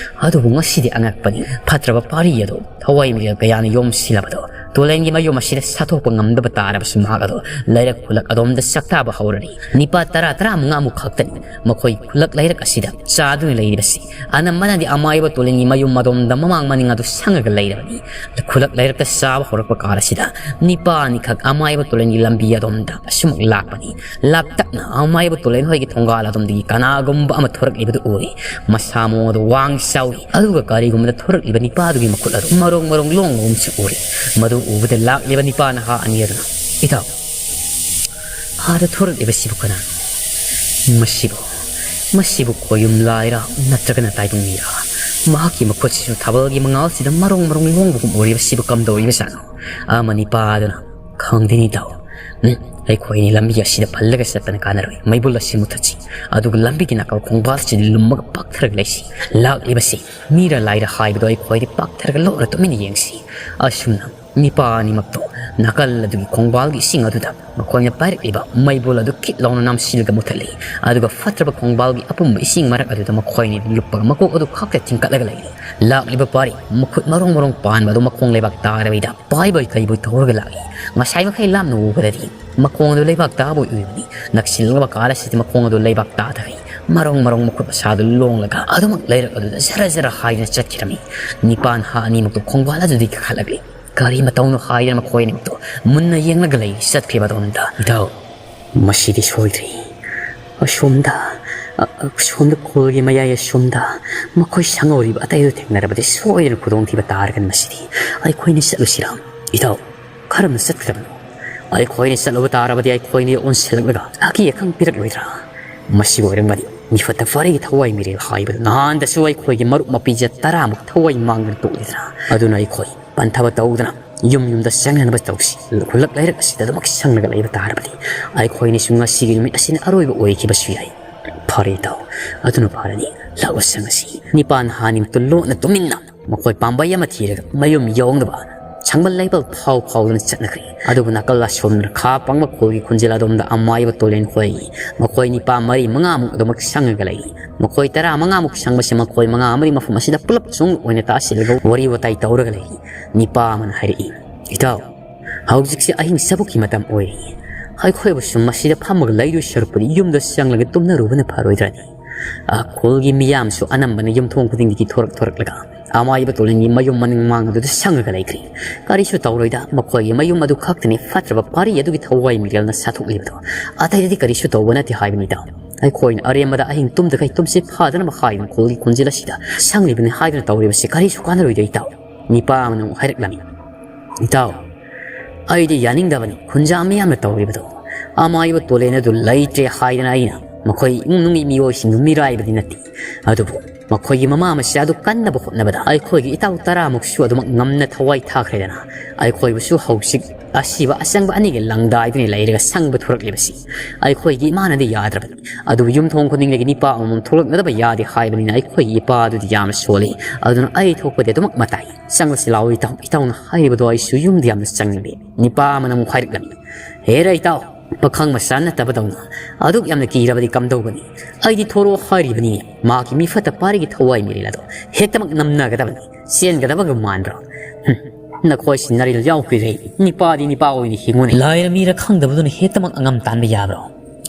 ꯑꯗꯨꯕꯨ ꯉꯁꯤꯗꯤ ꯑꯉꯛꯄꯅꯤ꯫ ꯐꯠꯇ꯭ꯔꯕ ꯄꯥꯔꯤ ꯑꯗꯣ ꯊꯋꯥꯏ ꯃꯤꯔꯦꯜ ꯀꯌꯥꯅ ꯌꯣꯝꯁꯤꯜꯂꯕꯗꯣ ꯇꯣꯂꯦꯟꯒꯤ ꯃꯌꯨꯝ ꯑꯁꯤꯗ ꯁꯥꯊꯣꯛꯄ ꯉꯝꯗꯕ ꯇꯥꯔꯕꯁꯨ ꯃꯍꯥꯛ ꯑꯗꯣ ꯂꯩꯔꯛ ꯈꯨꯜꯂꯛ ꯑꯗꯣꯝꯗ ꯆꯥꯛꯇꯥꯕ ꯍꯧꯔꯅꯤ꯫ ꯅꯤꯄꯥ ꯇꯔꯥ ꯇꯔꯥꯃꯉꯥꯃꯨꯛ ꯈꯛꯇꯅꯤ ꯃꯈꯣꯏ ꯈꯨꯜꯂꯛ ꯂꯩꯔꯛ ꯑꯁꯤꯗ ꯆꯥꯗꯨꯅ ꯂꯩꯔꯤꯕꯁꯤ꯫ ꯑꯅꯝꯕꯅꯗꯤ ꯑꯃꯥꯏꯕ ꯇꯣꯂꯦꯟꯒꯤ ꯃꯌꯨꯝ ꯑꯗꯣꯝꯗ ꯃꯃꯥꯡ ꯃꯅꯤꯡ ꯑꯗꯨ ꯁꯪꯉꯒ ꯂꯩꯔꯕꯅꯤ꯫ ꯈꯨꯜꯂꯛ ꯂꯩꯔꯛꯇ ꯆꯥꯕ ꯍꯧꯔꯛꯄ ꯀꯥꯟ ꯑꯁꯤꯗ ꯅꯤꯄꯥ ꯑꯅꯤꯈꯛ ꯑꯃꯥꯏꯕ ꯇꯣꯂꯦꯟꯒꯤ ꯂꯝꯕꯤ ꯑꯗꯣꯝꯗ ꯑꯁꯨꯃꯛ ꯂꯥꯛꯄꯅꯤ꯫ ꯂꯥꯞꯇꯛꯅ ꯑꯃꯥꯏꯕ ꯇꯣꯂꯦꯟ ꯍꯣꯏꯒꯤ ꯊꯣꯡꯒꯥꯜ ꯑꯗꯣꯝꯗꯒꯤ ꯀꯅꯥꯒꯨꯝꯕ ꯑꯃ ꯊꯣꯔꯛꯂꯤꯕꯗꯨ ꯎꯔꯦ꯫ ꯃꯁꯥ ꯃꯑꯣꯡ ꯑꯗꯨ ꯋꯥꯡ ꯆꯥꯎꯏ꯫ ꯑꯗꯨꯒ ꯀꯔꯤꯒꯨꯝꯕꯗ ꯊꯣꯔꯛꯂꯤꯕ ꯅꯤꯄꯥꯗꯨꯒꯤ ꯃꯈꯨꯠ ꯑꯗꯨ ꯃꯔꯣꯡ ꯃꯔꯣꯡ ꯂꯣꯡꯕꯒꯨꯝꯁꯨ ꯎꯔꯦ꯫ ꯃꯗꯨ ꯎꯕꯗ ꯂꯥꯛꯂꯤꯕ ꯅꯤꯄꯥ ꯅꯍꯥ ꯑꯅꯤ ꯑꯗꯨꯅ, "ꯏꯇꯥꯎ, ꯑꯥꯗ ꯊꯣꯔꯛꯂꯤꯕꯁꯤꯕꯨ ꯀꯅꯥꯅꯣ? ꯃꯁꯤꯕꯨ, ꯃꯁꯤꯕꯨ ꯈꯣꯌꯨꯝ ꯂꯥꯏꯔ ꯅꯠꯇ꯭ꯔꯒꯅ ꯇꯥꯏꯕꯪ ꯃꯤꯔ? ꯃꯍꯥꯛꯀꯤ ꯃꯈꯨꯠꯁꯤꯁꯨ ꯊꯥꯕꯜꯒꯤ ꯃꯉꯥꯜꯁꯤꯗ ꯃꯔꯣꯡ ꯃꯔꯣꯡ ꯂꯣꯡꯕꯒꯨꯝ ꯎꯔꯤꯕꯁꯤꯕꯨ ꯀꯝꯗꯧꯔꯤꯕꯖꯥꯠꯅꯣ?" ꯑꯃ ꯅꯤꯄꯥꯗꯨꯅ, "ꯈꯪꯗꯦꯅꯦ ꯏꯇꯥꯎ꯫ ꯎꯝ, ꯑꯩꯈꯣꯏ ꯑꯅꯤ ꯂꯝꯕꯤ ꯑꯁꯤꯗ ꯄꯜꯂꯒ ꯆꯠꯄꯅ ꯀꯥꯟꯅꯔꯣꯏ꯫ ꯃꯩꯕꯨꯜ ꯑꯁꯤ ꯃꯨꯊꯠꯁꯤ, ꯑꯗꯨꯒ ꯂꯝꯕꯤꯒꯤ ꯅꯥꯀꯜ ꯈꯣꯡꯕꯥꯜꯁꯤꯗ ꯂꯨꯝꯃꯒ ꯄꯥꯛꯊꯔꯒ ꯂꯩꯁꯤ꯫ ꯂꯥꯛꯂꯤꯕꯁꯤ ꯃꯤꯔ ꯂꯥꯏꯔ ꯍꯥꯏꯕꯗꯣ ꯑꯩꯈꯣꯏꯗꯤ ꯄꯥꯛꯊꯔꯒ ꯂꯣꯠꯅ ꯇꯨꯃꯤꯟꯅ ꯌꯦꯡꯁꯤ꯫ ꯑꯁꯨꯝꯅ ꯅꯤꯄꯥ ꯑꯅꯤꯃꯛꯇꯣ ꯅꯥꯀꯜ ꯑꯗꯨꯒꯤ ꯈꯣꯡꯕꯥꯜꯒꯤ ꯏꯁꯤꯡ ꯑꯗꯨꯗ ꯃꯈꯣꯏꯅ ꯄꯥꯏꯔꯛꯂꯤꯕ ꯃꯩꯕꯨꯜ ꯑꯗꯨ ꯈꯤꯠ ꯂꯥꯎꯅ ꯅꯝꯁꯤꯜꯂꯒ ꯃꯨꯊꯠꯂꯤ꯫ ꯑꯗꯨꯒ ꯐꯠꯇ꯭ꯔꯕ ꯈꯣꯡꯕꯥꯜꯒꯤ ꯑꯄꯨꯝꯕ ꯏꯁꯤꯡ ꯃꯔꯛ ꯑꯗꯨꯗ ꯃꯈꯣꯏꯅꯤ ꯂꯨꯞꯄꯒ ꯃꯀꯣꯛ ꯑꯗꯨ ꯈꯛꯇ ꯆꯤꯡꯈꯠꯂꯒ ꯂꯩꯔꯤ꯫ ꯂꯥꯛꯂꯤꯕ ꯄꯥꯔꯤ ꯃꯈꯨꯠ ꯃꯔꯣꯡ ꯃꯔꯣꯡ ꯄꯥꯟꯕ ꯑꯗꯨ ꯃꯈꯣꯡ ꯂꯩꯕꯥꯛ ꯇꯥꯔꯕꯩꯗ ꯄꯥꯏꯕꯣꯏ ꯀꯩꯕꯣꯏ ꯇꯧꯔꯒ ꯂꯥꯛꯏ꯫ ꯉꯁꯥꯏ ꯃꯈꯩ ꯂꯥꯞꯅ ꯎꯕꯗꯗꯤ ꯃꯈꯣꯡ ꯑꯗꯨ ꯂꯩꯕꯥꯛ ꯇꯥꯕꯣꯏ ꯎꯏꯕꯅꯤ꯫ ꯅꯛꯁꯤꯜꯂꯕ ꯀꯥꯜ ꯑꯁꯤꯗꯤ ꯃꯈꯣꯡ ꯑꯗꯨ ꯂꯩꯕꯥꯛ ꯇꯥꯗꯈꯩ ꯃꯔꯣꯡ ꯃꯔꯣꯡ ꯃꯈꯨꯠ ꯃꯁꯥꯗꯨ ꯂꯣꯡꯂꯒ ꯑꯗꯨꯃꯛ ꯂꯩꯔꯛ ꯑꯗꯨꯗ ꯖꯔ ꯖꯔ ꯍꯥꯏꯗꯨꯅ ꯆꯠꯈꯤꯔꯝꯃꯤ꯫ ꯅꯤꯄꯥ ꯅꯍꯥ ꯑꯅꯤꯃꯛꯇꯨ ꯈꯣꯡꯕꯥꯜ ꯑꯗꯨꯗꯒꯤ ꯀꯥꯈꯠꯂꯛꯂꯤ꯫ ꯀꯔꯤ ꯃꯇꯧꯅꯣ ꯍꯥꯏꯗꯅ ꯃꯈꯣꯏ ꯑꯅꯤꯃꯛꯇꯨ ꯃꯨꯟꯅ ꯌꯦꯡꯂꯒ ꯂꯩ꯫ ꯆꯠꯈꯤꯕ ꯑꯗꯣꯝꯗ, "ꯏꯇꯥꯎ, ꯃꯁꯤꯗꯤ ꯁꯣꯏꯗ꯭ꯔꯦ꯫ ꯑꯁꯣꯝꯗ, ꯑ, ꯑ, ꯁꯣꯝꯗ ꯈꯨꯜꯒꯤ ꯃꯌꯥꯏ ꯑꯁꯣꯝꯗ ꯃꯈꯣꯏ ꯁꯪꯍꯧꯔꯤꯕ ꯑꯇꯩꯗꯨ ꯊꯦꯡꯅꯔꯕꯗꯤ ꯁꯣꯏꯗꯅ ꯈꯨꯗꯣꯡꯊꯤꯕ ꯇꯥꯔꯒꯅꯤ꯫ ꯃꯁꯤꯗꯤ ꯑꯩꯈꯣꯏꯅ ꯆꯠꯂꯨꯁꯤꯔꯥ? ꯏꯇꯥꯎ, ꯀꯔꯝꯅ ꯆꯠꯀꯗꯕꯅꯣ? ꯑꯩꯈꯣꯏꯅ ꯆꯠꯂꯨꯕ ꯇꯥꯔꯕꯗꯤ ꯑꯩꯈꯣꯏꯅ ꯑꯣꯟꯁꯤꯜꯂꯛꯂꯒ ꯑꯀꯤ ꯑꯈꯪ ꯄꯤꯔꯛꯂꯣꯏꯗ꯭ꯔꯥ? ꯃꯁꯤꯕꯨ ꯑꯣꯏꯔꯝꯒꯅꯤ ꯃꯤꯐꯠꯇ ꯐꯔꯦꯒꯤ ꯊꯋꯥꯏ ꯃꯤꯔꯦꯜ ꯍꯥꯏꯕꯗꯨ꯫ ꯅꯍꯥꯟꯗꯁꯨ ꯑꯩꯈꯣꯏꯒꯤ ꯃꯔꯨꯞ ꯃꯄꯤꯖ ꯇꯔꯥꯃꯨꯛ ꯊꯋꯥꯏ ꯃꯥꯡꯗꯅ ꯇꯣꯛꯂꯤꯗꯅ꯫ ꯑꯗꯨꯅ ꯑꯩꯈꯣꯏ ꯄꯟꯊꯕ ꯇꯧꯗꯅ ꯌꯨꯝ ꯌꯨꯝꯗ ꯆꯪꯅꯅꯕ ꯇꯧꯁꯤ꯫ ꯈꯨꯜꯂꯛ ꯂꯩꯔꯛ ꯑꯁꯤꯗ ꯑꯗꯨꯃꯛ ꯁꯪꯂꯒ ꯂꯩꯕ ꯇꯥꯔꯕꯗꯤ ꯑꯩꯈꯣꯏꯅꯤꯁꯨ ꯉꯁꯤꯒꯤ ꯅꯨꯃꯤꯠ ꯑꯁꯤꯅ ꯑꯔꯣꯏꯕ ꯑꯣꯏꯈꯤꯕꯁꯨ ꯌꯥꯏ꯫ ꯐꯔꯦ ꯏꯇꯥꯎ, ꯑꯗꯨꯅ ꯐꯔꯅꯤ꯫ ꯂꯥꯛꯑꯣ ꯆꯪꯉꯁꯤ꯫" ꯅꯤꯄꯥ ꯅꯍꯥ ꯑꯅꯤꯃꯛꯇꯨ ꯂꯣꯟꯅ ꯇꯨꯃꯤꯟꯅ ꯃꯈꯣꯏ ꯄꯥꯝꯕꯩ ꯑꯃ ꯊꯤꯔꯒ ꯃꯌꯨꯝ ꯌꯧꯅꯕ ꯁꯪꯕꯜ ꯂꯩꯕꯥꯛ ꯐꯥꯎ ꯐꯥꯎꯗꯨꯅ ꯆꯠꯅꯈ꯭ꯔꯦ꯫ ꯑꯗꯨꯕꯨ ꯅꯥꯀꯜ ꯑꯁꯣꯝꯗꯅ ꯈꯥ ꯄꯪꯕ ꯈꯨꯜꯒꯤ ꯈꯨꯟꯖꯦꯜ ꯑꯗꯣꯝꯗ ꯑꯃꯥꯏꯕ ꯇꯣꯂꯦꯟ ꯈꯣꯏ ꯃꯈꯣꯏ ꯅꯤꯄꯥ ꯃꯔꯤ ꯃꯉꯥꯃꯨꯛ ꯑꯗꯨꯃꯛ ꯁꯪꯉꯒ ꯂꯩꯔꯤ꯫ ꯃꯈꯣꯏ ꯇꯔꯥ ꯃꯉꯥꯃꯨꯛ ꯁꯪꯕꯁꯤ ꯃꯈꯣꯏ ꯃꯉꯥ ꯃꯔꯤ ꯃꯐꯝ ꯑꯁꯤꯗ ꯄꯨꯂꯞ ꯆꯨꯡ ꯑꯣꯏꯅ ꯇꯥꯁꯤꯜꯂꯒ ꯋꯥꯔꯤ ꯋꯥꯇꯥꯏ ꯇꯧꯔꯒ ꯂꯩꯔꯤ꯫ ꯅꯤꯄꯥ ꯑꯃꯅ ꯍꯥꯏꯔꯛꯏ, "ꯏꯇꯥꯎ, ꯍꯧꯖꯤꯛꯁꯦ ꯑꯍꯤꯡ ꯆꯕꯨꯛꯀꯤ ꯃꯇꯝ ꯑꯣꯏꯔꯤ꯫ ꯑꯩꯈꯣꯏꯕꯨꯁꯨ ꯃꯁꯤꯗ ꯐꯝꯃꯒ ꯂꯩꯗꯣꯏ ꯁꯔꯨꯛꯄꯨꯗꯤ ꯌꯨꯝꯗ ꯆꯪꯂꯒ ꯇꯨꯝꯅꯔꯨꯕꯅ ꯐꯔꯣꯏꯗ꯭ꯔꯅꯤ? ꯑ, ꯈꯨꯜꯒꯤ ꯃꯤꯌꯥꯝꯁꯨ ꯑꯅꯝꯕꯅ ꯌꯨꯝꯊꯣꯡ ꯈꯨꯗꯤꯡꯗꯒꯤ ꯊꯣꯔꯛ ꯊꯣꯔꯛꯂꯒ ꯑꯃꯥꯏꯕ ꯇꯣꯂꯦꯟꯒꯤ ꯃꯌꯨꯝ ꯃꯅꯤꯡ ꯃꯥꯡ ꯑꯗꯨꯗ ꯁꯪꯉꯒ ꯂꯩꯈ꯭ꯔꯤ꯫ ꯀꯔꯤꯁꯨ ꯇꯧꯔꯣꯏꯗ, ꯃꯈꯣꯏꯒꯤ ꯃꯌꯨꯝ ꯑꯗꯨ ꯈꯛꯇꯅꯤ ꯐꯠꯇ꯭ꯔꯕ ꯄꯥꯔꯤ ꯑꯗꯨꯒꯤ ꯊꯋꯥꯏ ꯃꯤꯔꯦꯜꯅ ꯁꯥꯊꯣꯛꯂꯤꯕꯗꯣ꯫ ꯑꯇꯩꯗꯗꯤ ꯀꯔꯤꯁꯨ ꯇꯧꯕ ꯅꯠꯇꯦ ꯍꯥꯏꯕꯅꯤꯗ꯫ ꯑꯩꯈꯣꯏꯅ ꯑꯔꯦꯝꯕꯗ ꯑꯍꯤꯡ ꯇꯨꯝꯗꯈꯩ ꯇꯨꯝꯁꯤꯠ ꯐꯥꯗꯅꯕ ꯍꯥꯏꯗꯨꯅ ꯈꯨꯜꯒꯤ ꯈꯨꯟꯖꯦꯜ ꯑꯁꯤꯗ ꯁꯪꯂꯤꯕꯅꯤ ꯍꯥꯏꯗꯨꯅ ꯇꯧꯔꯤꯕꯁꯤ ꯀꯔꯤꯁꯨ ꯀꯥꯟꯅꯔꯣꯏꯗ ꯏꯇꯥꯎ꯫" ꯅꯤꯄꯥ ꯑꯃꯅ ꯑꯃꯨꯛ ꯍꯥꯏꯔꯛꯂꯝꯃꯤ, "ꯏꯇꯥꯎ, ꯑꯩꯗꯤ ꯌꯥꯅꯤꯡꯗꯕꯅꯤ ꯈꯨꯟꯖꯥ ꯃꯤꯌꯥꯝꯅ ꯇꯧꯔꯤꯕꯗꯨ꯫ ꯑꯃꯥꯏꯕ ꯇꯣꯂꯦꯟ ꯑꯗꯨ ꯂꯩꯇ꯭ꯔꯦ ꯍꯥꯏꯗꯅ ꯑꯩꯅ ꯃꯈꯣꯏ ꯏꯃꯨꯡ ꯃꯅꯨꯡꯒꯤ ꯃꯤꯑꯣꯏꯁꯤꯡꯗꯨ ꯃꯤꯔꯥꯏꯕꯗꯤ ꯅꯠꯇꯦ꯫ ꯑꯗꯨꯕꯨ ꯃꯈꯣꯏꯒꯤ ꯃꯃꯥ ꯃꯆꯥꯗꯨ ꯀꯟꯅꯕ ꯍꯣꯠꯅꯕꯗ ꯑꯩꯈꯣꯏꯒꯤ ꯏꯇꯥꯎ ꯇꯔꯥꯃꯨꯛꯁꯨ ꯑꯗꯨꯃꯛ ꯉꯝꯅ ꯊꯋꯥꯏ ꯊꯥꯈ꯭ꯔꯦꯗꯅ꯫ ꯑꯩꯈꯣꯏꯕꯨꯁꯨ ꯍꯧꯖꯤꯛ ꯑꯁꯤꯕ ꯑꯆꯪꯕ ꯑꯅꯤꯒꯤ ꯂꯪꯗꯥꯏꯗꯨꯅ ꯂꯩꯔꯒ ꯁꯪꯕ ꯊꯣꯔꯛꯂꯤꯕꯁꯤ꯫ ꯑꯩꯈꯣꯏꯒꯤ ꯏꯃꯥꯅꯗꯤ ꯌꯥꯗ꯭ꯔꯕꯅꯤ꯫ ꯑꯗꯨꯕꯨ ꯌꯨꯝꯊꯣꯡ ꯈꯨꯗꯤꯡꯗꯒꯤ ꯅꯤꯄꯥ ꯑꯃꯃꯝ ꯊꯣꯛꯂꯛꯅꯗꯕ ꯌꯥꯗꯦ ꯍꯥꯏꯕꯅꯤꯅ ꯑꯩꯈꯣꯏꯒꯤ ꯏꯄꯥꯗꯨꯗꯤ ꯌꯥꯝꯅ ꯁꯣꯜꯂꯤ꯫ ꯑꯗꯨꯅ ꯑꯩ ꯊꯣꯛꯄꯗꯤ ꯑꯗꯨꯃꯛ ꯃꯇꯥꯏ꯫ "ꯆꯪꯂꯁꯤ ꯂꯥꯛꯑꯣ ꯏꯇꯥꯎ, ꯏꯇꯥꯎꯅ ꯍꯥꯏꯔꯤꯕꯗꯣ ꯑꯩꯁꯨ ꯌꯨꯝꯗꯤ ꯌꯥꯝꯅ ꯆꯪꯅꯤꯡꯂꯦ꯫" ꯅꯤꯄꯥ ꯑꯃꯅ ꯑꯃꯨꯛ ꯍꯥꯏꯔꯛꯂꯝꯃꯤ, "ꯍꯦꯔꯥ ꯏꯇꯥꯎ, ꯄꯥꯈꯪ ꯃꯆꯥ ꯅꯠꯇꯕꯗꯧꯅ ꯑꯗꯨꯛ ꯌꯥꯝꯅ ꯀꯤꯔꯕꯗꯤ ꯀꯝꯗꯧꯒꯅꯤ? ꯑꯩꯗꯤ ꯊꯣꯔꯛꯑꯣ ꯍꯥꯏꯔꯤꯕꯅꯤ꯫ ꯃꯍꯥꯛꯀꯤ ꯃꯤꯐꯠꯇ ꯄꯥꯔꯤꯒꯤ ꯊꯋꯥꯏ ꯃꯤꯔꯦꯜ ꯑꯗꯣ ꯍꯦꯛꯇꯃꯛ ꯅꯝꯅꯒꯗꯕꯅꯤ꯫ ꯆꯦꯟꯒꯗꯕꯒ ꯃꯥꯟꯕ꯭ꯔꯣ? ꯍꯨꯝ, ꯅꯈꯣꯏ ꯁꯤꯟꯅꯔꯤꯗꯨ ꯌꯥꯎꯈꯤꯔꯦ꯫ ꯅꯤꯄꯥꯗꯤ ꯅꯤꯄꯥ ꯑꯣꯏꯅ ꯍꯤꯡꯉꯨꯅꯦ꯫ ꯂꯥꯏꯔ ꯃꯤꯔ ꯈꯪꯗꯕꯗꯨꯅ ꯍꯦꯛꯇꯃꯛ ꯑꯉꯝ ꯇꯥꯟꯕ ꯌꯥꯕ꯭ꯔꯣ?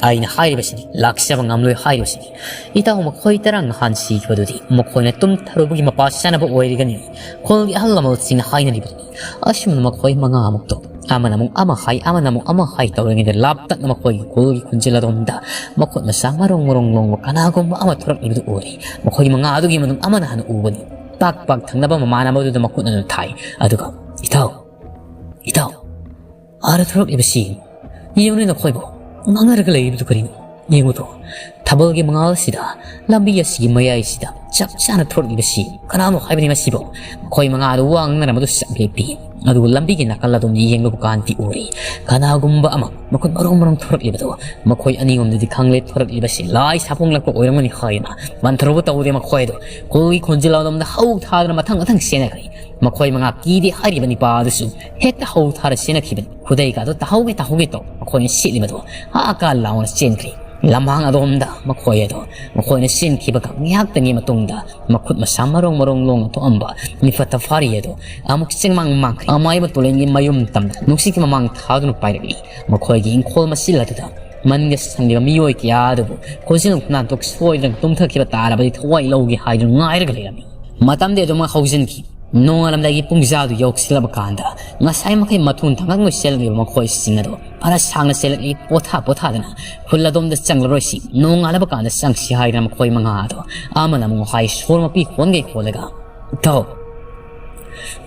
ꯑꯩꯅ ꯍꯥꯏꯔꯤꯕꯁꯤꯅꯤ, ꯂꯥꯛꯆꯕ ꯉꯝꯂꯣꯏ ꯍꯥꯏꯔꯤꯕꯁꯤꯅꯤ꯫ ꯏꯇꯥꯎ, ꯃꯈꯣꯏ ꯇꯔꯥ ꯅꯍꯥꯟ ꯁꯤꯈꯤꯕꯗꯨꯗꯤ ꯃꯈꯣꯏꯅ ꯇꯨꯝꯊꯔꯨꯕꯒꯤ ꯃꯄꯥ ꯆꯥꯅꯕ ꯑꯣꯏꯔꯒꯅꯤ꯫ ꯈꯨꯜꯒꯤ ꯑꯍꯜ ꯂꯃꯟꯁꯤꯡꯅ ꯍꯥꯏꯅꯔꯤꯕꯗꯨꯅꯤ꯫ ꯑꯁꯨꯝꯅ ꯃꯈꯣꯏ ꯃꯉꯥꯃꯨꯛꯇꯣ ꯑꯃꯅ ꯑꯃꯨꯛ ꯑꯃ ꯍꯥꯏ, ꯑꯃꯅ ꯑꯃꯨꯛ ꯑꯃ ꯍꯥꯏ ꯇꯧꯔꯤꯉꯩꯗ ꯂꯥꯞꯇꯛꯅ ꯃꯈꯣꯏꯒꯤ ꯈꯨꯜꯒꯤ ꯈꯨꯟꯖꯤꯜ ꯑꯗꯣꯝꯗ ꯃꯈꯨꯠ ꯃꯁꯥ ꯃꯔꯣꯡ ꯃꯔꯣꯡ ꯂꯣꯡꯕ ꯀꯅꯥꯒꯨꯝꯕ ꯑꯃ ꯊꯣꯔꯛꯂꯤꯕꯗꯨ ꯎꯔꯦ꯫ ꯃꯈꯣꯏꯒꯤ ꯃꯉꯥ ꯑꯗꯨꯒꯤ ꯃꯅꯨꯡ ꯑꯃꯅ ꯍꯥꯟꯅ ꯎꯕꯅꯤ꯫ ꯄꯥꯛ ꯄꯥꯛ ꯊꯪꯅꯕ ꯃꯃꯥꯟꯅꯕꯗꯨꯗ ꯃꯈꯨꯠ ꯑꯗꯨ ꯊꯥꯏ꯫ ꯑꯗꯨꯒ, "ꯏꯇꯥꯎ, ꯏꯇꯥꯎ, ꯑꯥꯗ ꯊꯣꯔꯛꯂꯤꯕꯁꯤ ꯌꯦꯡꯉꯨꯅꯦ ꯅꯈꯣꯏꯕꯨ꯫ ꯉꯥꯡꯅꯔꯒ ꯂꯩꯔꯤꯕꯗꯨ ꯀꯔꯤꯅꯣ? ꯌꯦꯡꯉꯨꯗꯣ, ꯊꯥꯕꯜꯒꯤ ꯃꯉꯥꯜꯁꯤꯗ, ꯂꯝꯕꯤ ꯑꯁꯤꯒꯤ ꯃꯌꯥꯏꯁꯤꯗ ꯆꯞ ꯆꯥꯅ ꯊꯣꯔꯛꯂꯤꯕꯁꯤ ꯀꯅꯥꯅꯣ ꯍꯥꯏꯕꯅꯤ ꯃꯁꯤꯕꯨ?" ꯃꯈꯣꯏ ꯃꯉꯥꯗꯨ ꯋꯥ ꯉꯥꯡꯅꯔꯝꯕꯗꯨ ꯆꯞ ꯂꯦꯞꯄꯤ꯫ ꯑꯗꯨꯕꯨ ꯂꯝꯕꯤꯒꯤ ꯅꯥꯀꯜ ꯑꯗꯣꯝꯗ ꯌꯦꯡꯂꯨꯕ ꯀꯥꯟꯗꯤ ꯎꯔꯤ꯫ ꯀꯅꯥꯒꯨꯝꯕ ꯑꯃ ꯃꯈꯨꯠ ꯃꯔꯣꯡ ꯃꯔꯣꯡ ꯊꯣꯔꯛꯂꯤꯕꯗꯨ꯫ ꯃꯈꯣꯏ ꯑꯅꯤꯔꯣꯝꯗꯗꯤ ꯈꯪꯂꯦ ꯊꯣꯔꯛꯂꯤꯕꯁꯤ ꯂꯥꯏ ꯁꯥꯐꯣꯡꯂꯛꯄ ꯑꯣꯏꯔꯝꯒꯅꯤ ꯍꯥꯏꯅ꯫ ꯃꯟꯊꯔꯨꯕ ꯇꯧꯗꯦ ꯃꯈꯣꯏ ꯑꯗꯨ꯫ ꯈꯨꯜꯒꯤ ꯈꯣꯟꯖꯦꯜ ꯑꯗꯣꯝꯗ ꯍꯧ ꯊꯥꯗꯨꯅ ꯃꯊꯪ ꯃꯊꯪ ꯆꯦꯟꯅꯈ꯭ꯔꯦ꯫ ꯃꯈꯣꯏ ꯃꯉꯥ ꯀꯤꯗꯦ ꯍꯥꯏꯔꯤꯕ ꯅꯤꯄꯥ ꯑꯗꯨꯁꯨ ꯍꯦꯛꯇ ꯍꯧ ꯊꯥꯔ ꯆꯦꯟꯅꯈꯤꯕꯅꯤ꯫ ꯈꯨꯗꯩꯒ ꯑꯗꯨ ꯇꯥꯍꯧꯒꯦ ꯇꯥꯍꯧꯒꯦ ꯇꯧ ꯃꯈꯣꯏꯅ ꯁꯦꯠꯂꯤꯕꯗꯣ ꯑꯥ ꯀꯥ ꯂꯥꯎꯅ ꯆꯦꯟꯈ꯭ꯔꯦ꯫ ꯂꯝꯍꯥꯡ ꯑꯗꯣꯝꯗ ꯃꯈꯣꯏ ꯑꯗꯣ ꯃꯈꯣꯏꯅ ꯆꯦꯟꯈꯤꯕꯒ ꯉꯥꯏꯍꯥꯛꯇꯪꯒꯤ ꯃꯇꯨꯡꯗ ꯃꯈꯨꯠ ꯃꯁꯥ ꯃꯔꯣꯡ ꯃꯔꯣꯡ ꯂꯣꯡꯅ ꯊꯣꯛꯑꯝꯕ ꯃꯤꯐꯠꯇ ꯐꯥꯔꯤ ꯑꯗꯣ ꯑꯃꯨꯛ ꯆꯦꯡꯃꯥꯡ ꯃꯥꯡꯈ꯭ꯔꯦ꯫ ꯑꯃꯥꯏꯕ ꯇꯨꯔꯦꯜꯒꯤ ꯃꯌꯨꯝ ꯇꯝꯗ ꯅꯨꯡꯁꯤꯠꯀꯤ ꯃꯃꯥꯡ ꯊꯥꯗꯨꯅ ꯄꯥꯏꯔꯛꯂꯤ꯫ ꯃꯈꯣꯏꯒꯤ ꯏꯪꯈꯣꯜ ꯃꯆꯤꯜ ꯑꯗꯨꯗ ꯃꯅꯤꯡꯗ ꯁꯪꯂꯤꯕ ꯃꯤꯑꯣꯏ ꯀꯌꯥ ꯑꯗꯨꯕꯨ ꯈꯣꯟꯖꯦꯜ ꯈꯨꯅꯥꯟꯊꯣꯛ ꯁꯣꯏꯗꯅ ꯇꯨꯝꯊꯈꯤꯕ ꯇꯥꯔꯕꯗꯤ ꯊꯋꯥꯏ ꯂꯧꯒꯦ ꯍꯥꯏꯗꯨꯅ ꯉꯥꯏꯔꯒ ꯂꯩꯔꯝꯃꯤ꯫ ꯃꯇꯝꯗꯤ ꯑꯗꯨꯃꯛ ꯍꯧꯖꯤꯟꯈꯤ꯫ ꯅꯣꯡꯉꯥꯜꯂꯝꯗꯥꯏꯒꯤ ꯄꯨꯡꯖꯥꯗꯨ ꯌꯧꯁꯤꯜꯂꯕ ꯀꯥꯟꯗ ꯉꯁꯥꯏ ꯃꯈꯩ ꯃꯊꯣꯟ ꯊꯥꯡꯒꯠ ꯂꯣꯏꯁꯤꯜꯂꯛꯂꯤꯕ ꯃꯈꯣꯏꯁꯤꯡ ꯑꯗꯣ ꯐꯅ ꯁꯥꯡꯅ ꯆꯦꯜꯂꯛꯂꯤ꯫ ꯄꯣꯊꯥ ꯄꯣꯊꯥꯗꯅ ꯈꯨꯜ ꯑꯗꯣꯝꯗ ꯆꯪꯂꯔꯣꯏꯁꯤ, ꯅꯣꯡꯉꯥꯜꯂꯕ ꯀꯥꯟꯗ ꯆꯪꯁꯤ ꯍꯥꯏꯗꯅ ꯃꯈꯣꯏ ꯃꯉꯥ ꯑꯗꯣ ꯑꯃꯅ ꯑꯃꯨꯛ ꯍꯥꯏ ꯁꯣꯔ ꯃꯄꯤ ꯍꯣꯟꯒꯩ ꯍꯣꯜꯂꯒ, "ꯏꯇꯥꯎ,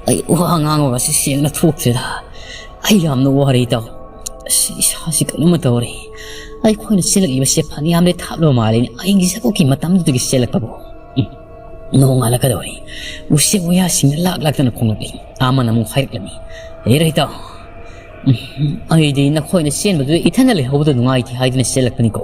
ꯑꯩ ꯋꯥ ꯉꯥꯡꯕꯒꯁꯤ ꯁꯦꯡꯅ ꯊꯣꯛꯇ꯭ꯔꯦꯗ꯫ ꯑꯩ ꯌꯥꯝꯅ ꯋꯥꯔꯦ ꯏꯇꯥꯎ꯫ ꯑꯁ, ꯏꯁꯥꯁꯤ ꯀꯩꯅꯣꯝꯃ ꯇꯧꯔꯦ꯫ ꯑꯩꯈꯣꯏꯅ ꯆꯦꯜꯂꯛꯂꯤꯕꯁꯦ ꯐꯅꯌꯥꯝꯗꯤ ꯊꯥꯞꯂꯕ ꯃꯥꯜꯂꯦꯅꯦ꯫ ꯑꯩꯒꯤ ꯖꯒꯣꯠꯀꯤ ꯃꯇꯝꯗꯨꯗꯒꯤ ꯆꯦꯜꯂꯛꯄꯕꯨ꯫ ꯎꯝ, ꯅꯣꯡꯉꯥꯜꯂꯛꯀꯗꯧꯔꯦ꯫" ꯎꯆꯦꯛ ꯋꯥꯌꯥꯁꯤꯡꯅ ꯂꯥꯛ ꯂꯥꯛꯇꯅ ꯈꯣꯡꯂꯛꯂꯤ꯫ ꯑꯃꯅ ꯑꯃꯨꯛ ꯍꯥꯏꯔꯛꯂꯝꯃꯤ, "ꯍꯦꯔꯥ ꯏꯇꯥꯎ, "ꯑꯩꯗꯤ ꯅꯈꯣꯏꯅ ꯆꯦꯟꯕꯗꯨꯗ ꯏꯊꯟꯗ ꯂꯩꯍꯧꯕꯗ ꯅꯨꯡꯉꯥꯏꯇꯦ ꯍꯥꯏꯗꯨꯅ ꯆꯦꯜꯂꯛꯄꯅꯤꯀꯣ꯫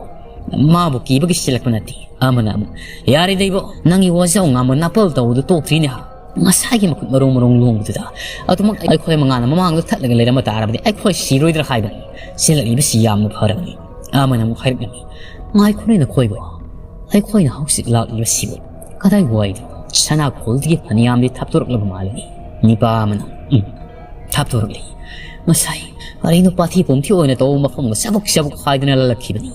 ꯃꯥꯕꯨ ꯀꯤꯕꯒꯤ ꯆꯦꯜꯂꯛꯄ ꯅꯠꯇꯦ꯫" ꯑꯃꯅ ꯑꯃꯨꯛ, "ꯌꯥꯔꯦꯗ ꯏꯕꯣ, ꯅꯪꯒꯤ ꯋꯥꯖꯥꯎ ꯉꯥꯡꯕ ꯅꯥꯄꯜ ꯇꯧꯕꯗꯨ ꯇꯣꯛꯇ꯭ꯔꯤꯅꯦ ꯍꯥ꯫ ꯉꯁꯥꯏꯒꯤ ꯃꯈꯨꯠ ꯃꯔꯣꯡ ꯃꯔꯣꯡ ꯂꯣꯡꯕꯗꯨꯗ ꯑꯗꯨꯃꯛ ꯑꯩꯈꯣꯏ ꯃꯉꯥꯅ ꯃꯃꯥꯡꯗ ꯊꯠꯂꯒ ꯂꯩꯔꯝꯕ ꯇꯥꯔꯕꯗꯤ ꯑꯩꯈꯣꯏ ꯁꯤꯔꯣꯏꯗ꯭ꯔꯥ ꯍꯥꯏꯕꯅꯤ꯫ ꯆꯦꯜꯂꯛꯂꯤꯕꯁꯤ ꯌꯥꯝꯅ ꯐꯔꯕꯅꯤ꯫" ꯑꯃꯅ ꯑꯃꯨꯛ ꯍꯥꯏꯔꯛꯂꯝꯃꯤ, "ꯉꯥꯏꯈꯣꯅꯦ ꯅꯈꯣꯏꯕꯨ, ꯑꯩꯈꯣꯏꯅ ꯍꯧꯖꯤꯛ ꯂꯥꯛꯂꯤꯕꯁꯤꯕꯨ ꯀꯗꯥꯏ ꯋꯥꯏꯗ ꯁꯅꯥ ꯈꯣꯜꯗꯒꯤ ꯐꯅꯌꯥꯝꯗꯤ ꯊꯥꯞꯇꯣꯔꯛꯂꯕ ꯃꯥꯜꯂꯤ꯫" ꯅꯤꯄꯥ ꯑꯃꯅ, "ꯎꯝ, ꯊꯥꯞꯇꯣꯔꯛꯂꯤ꯫ ꯉꯁꯥꯏ ꯀꯔꯤꯅꯣ ꯄꯥꯊꯤ ꯄꯨꯝꯊꯤ ꯑꯣꯏꯅ ꯇꯧꯕ ꯃꯐꯝꯒ ꯆꯕꯨꯛ ꯆꯕꯨꯛ ꯍꯥꯏꯗꯨꯅ ꯂꯜꯂꯛꯈꯤꯕꯅꯤ꯫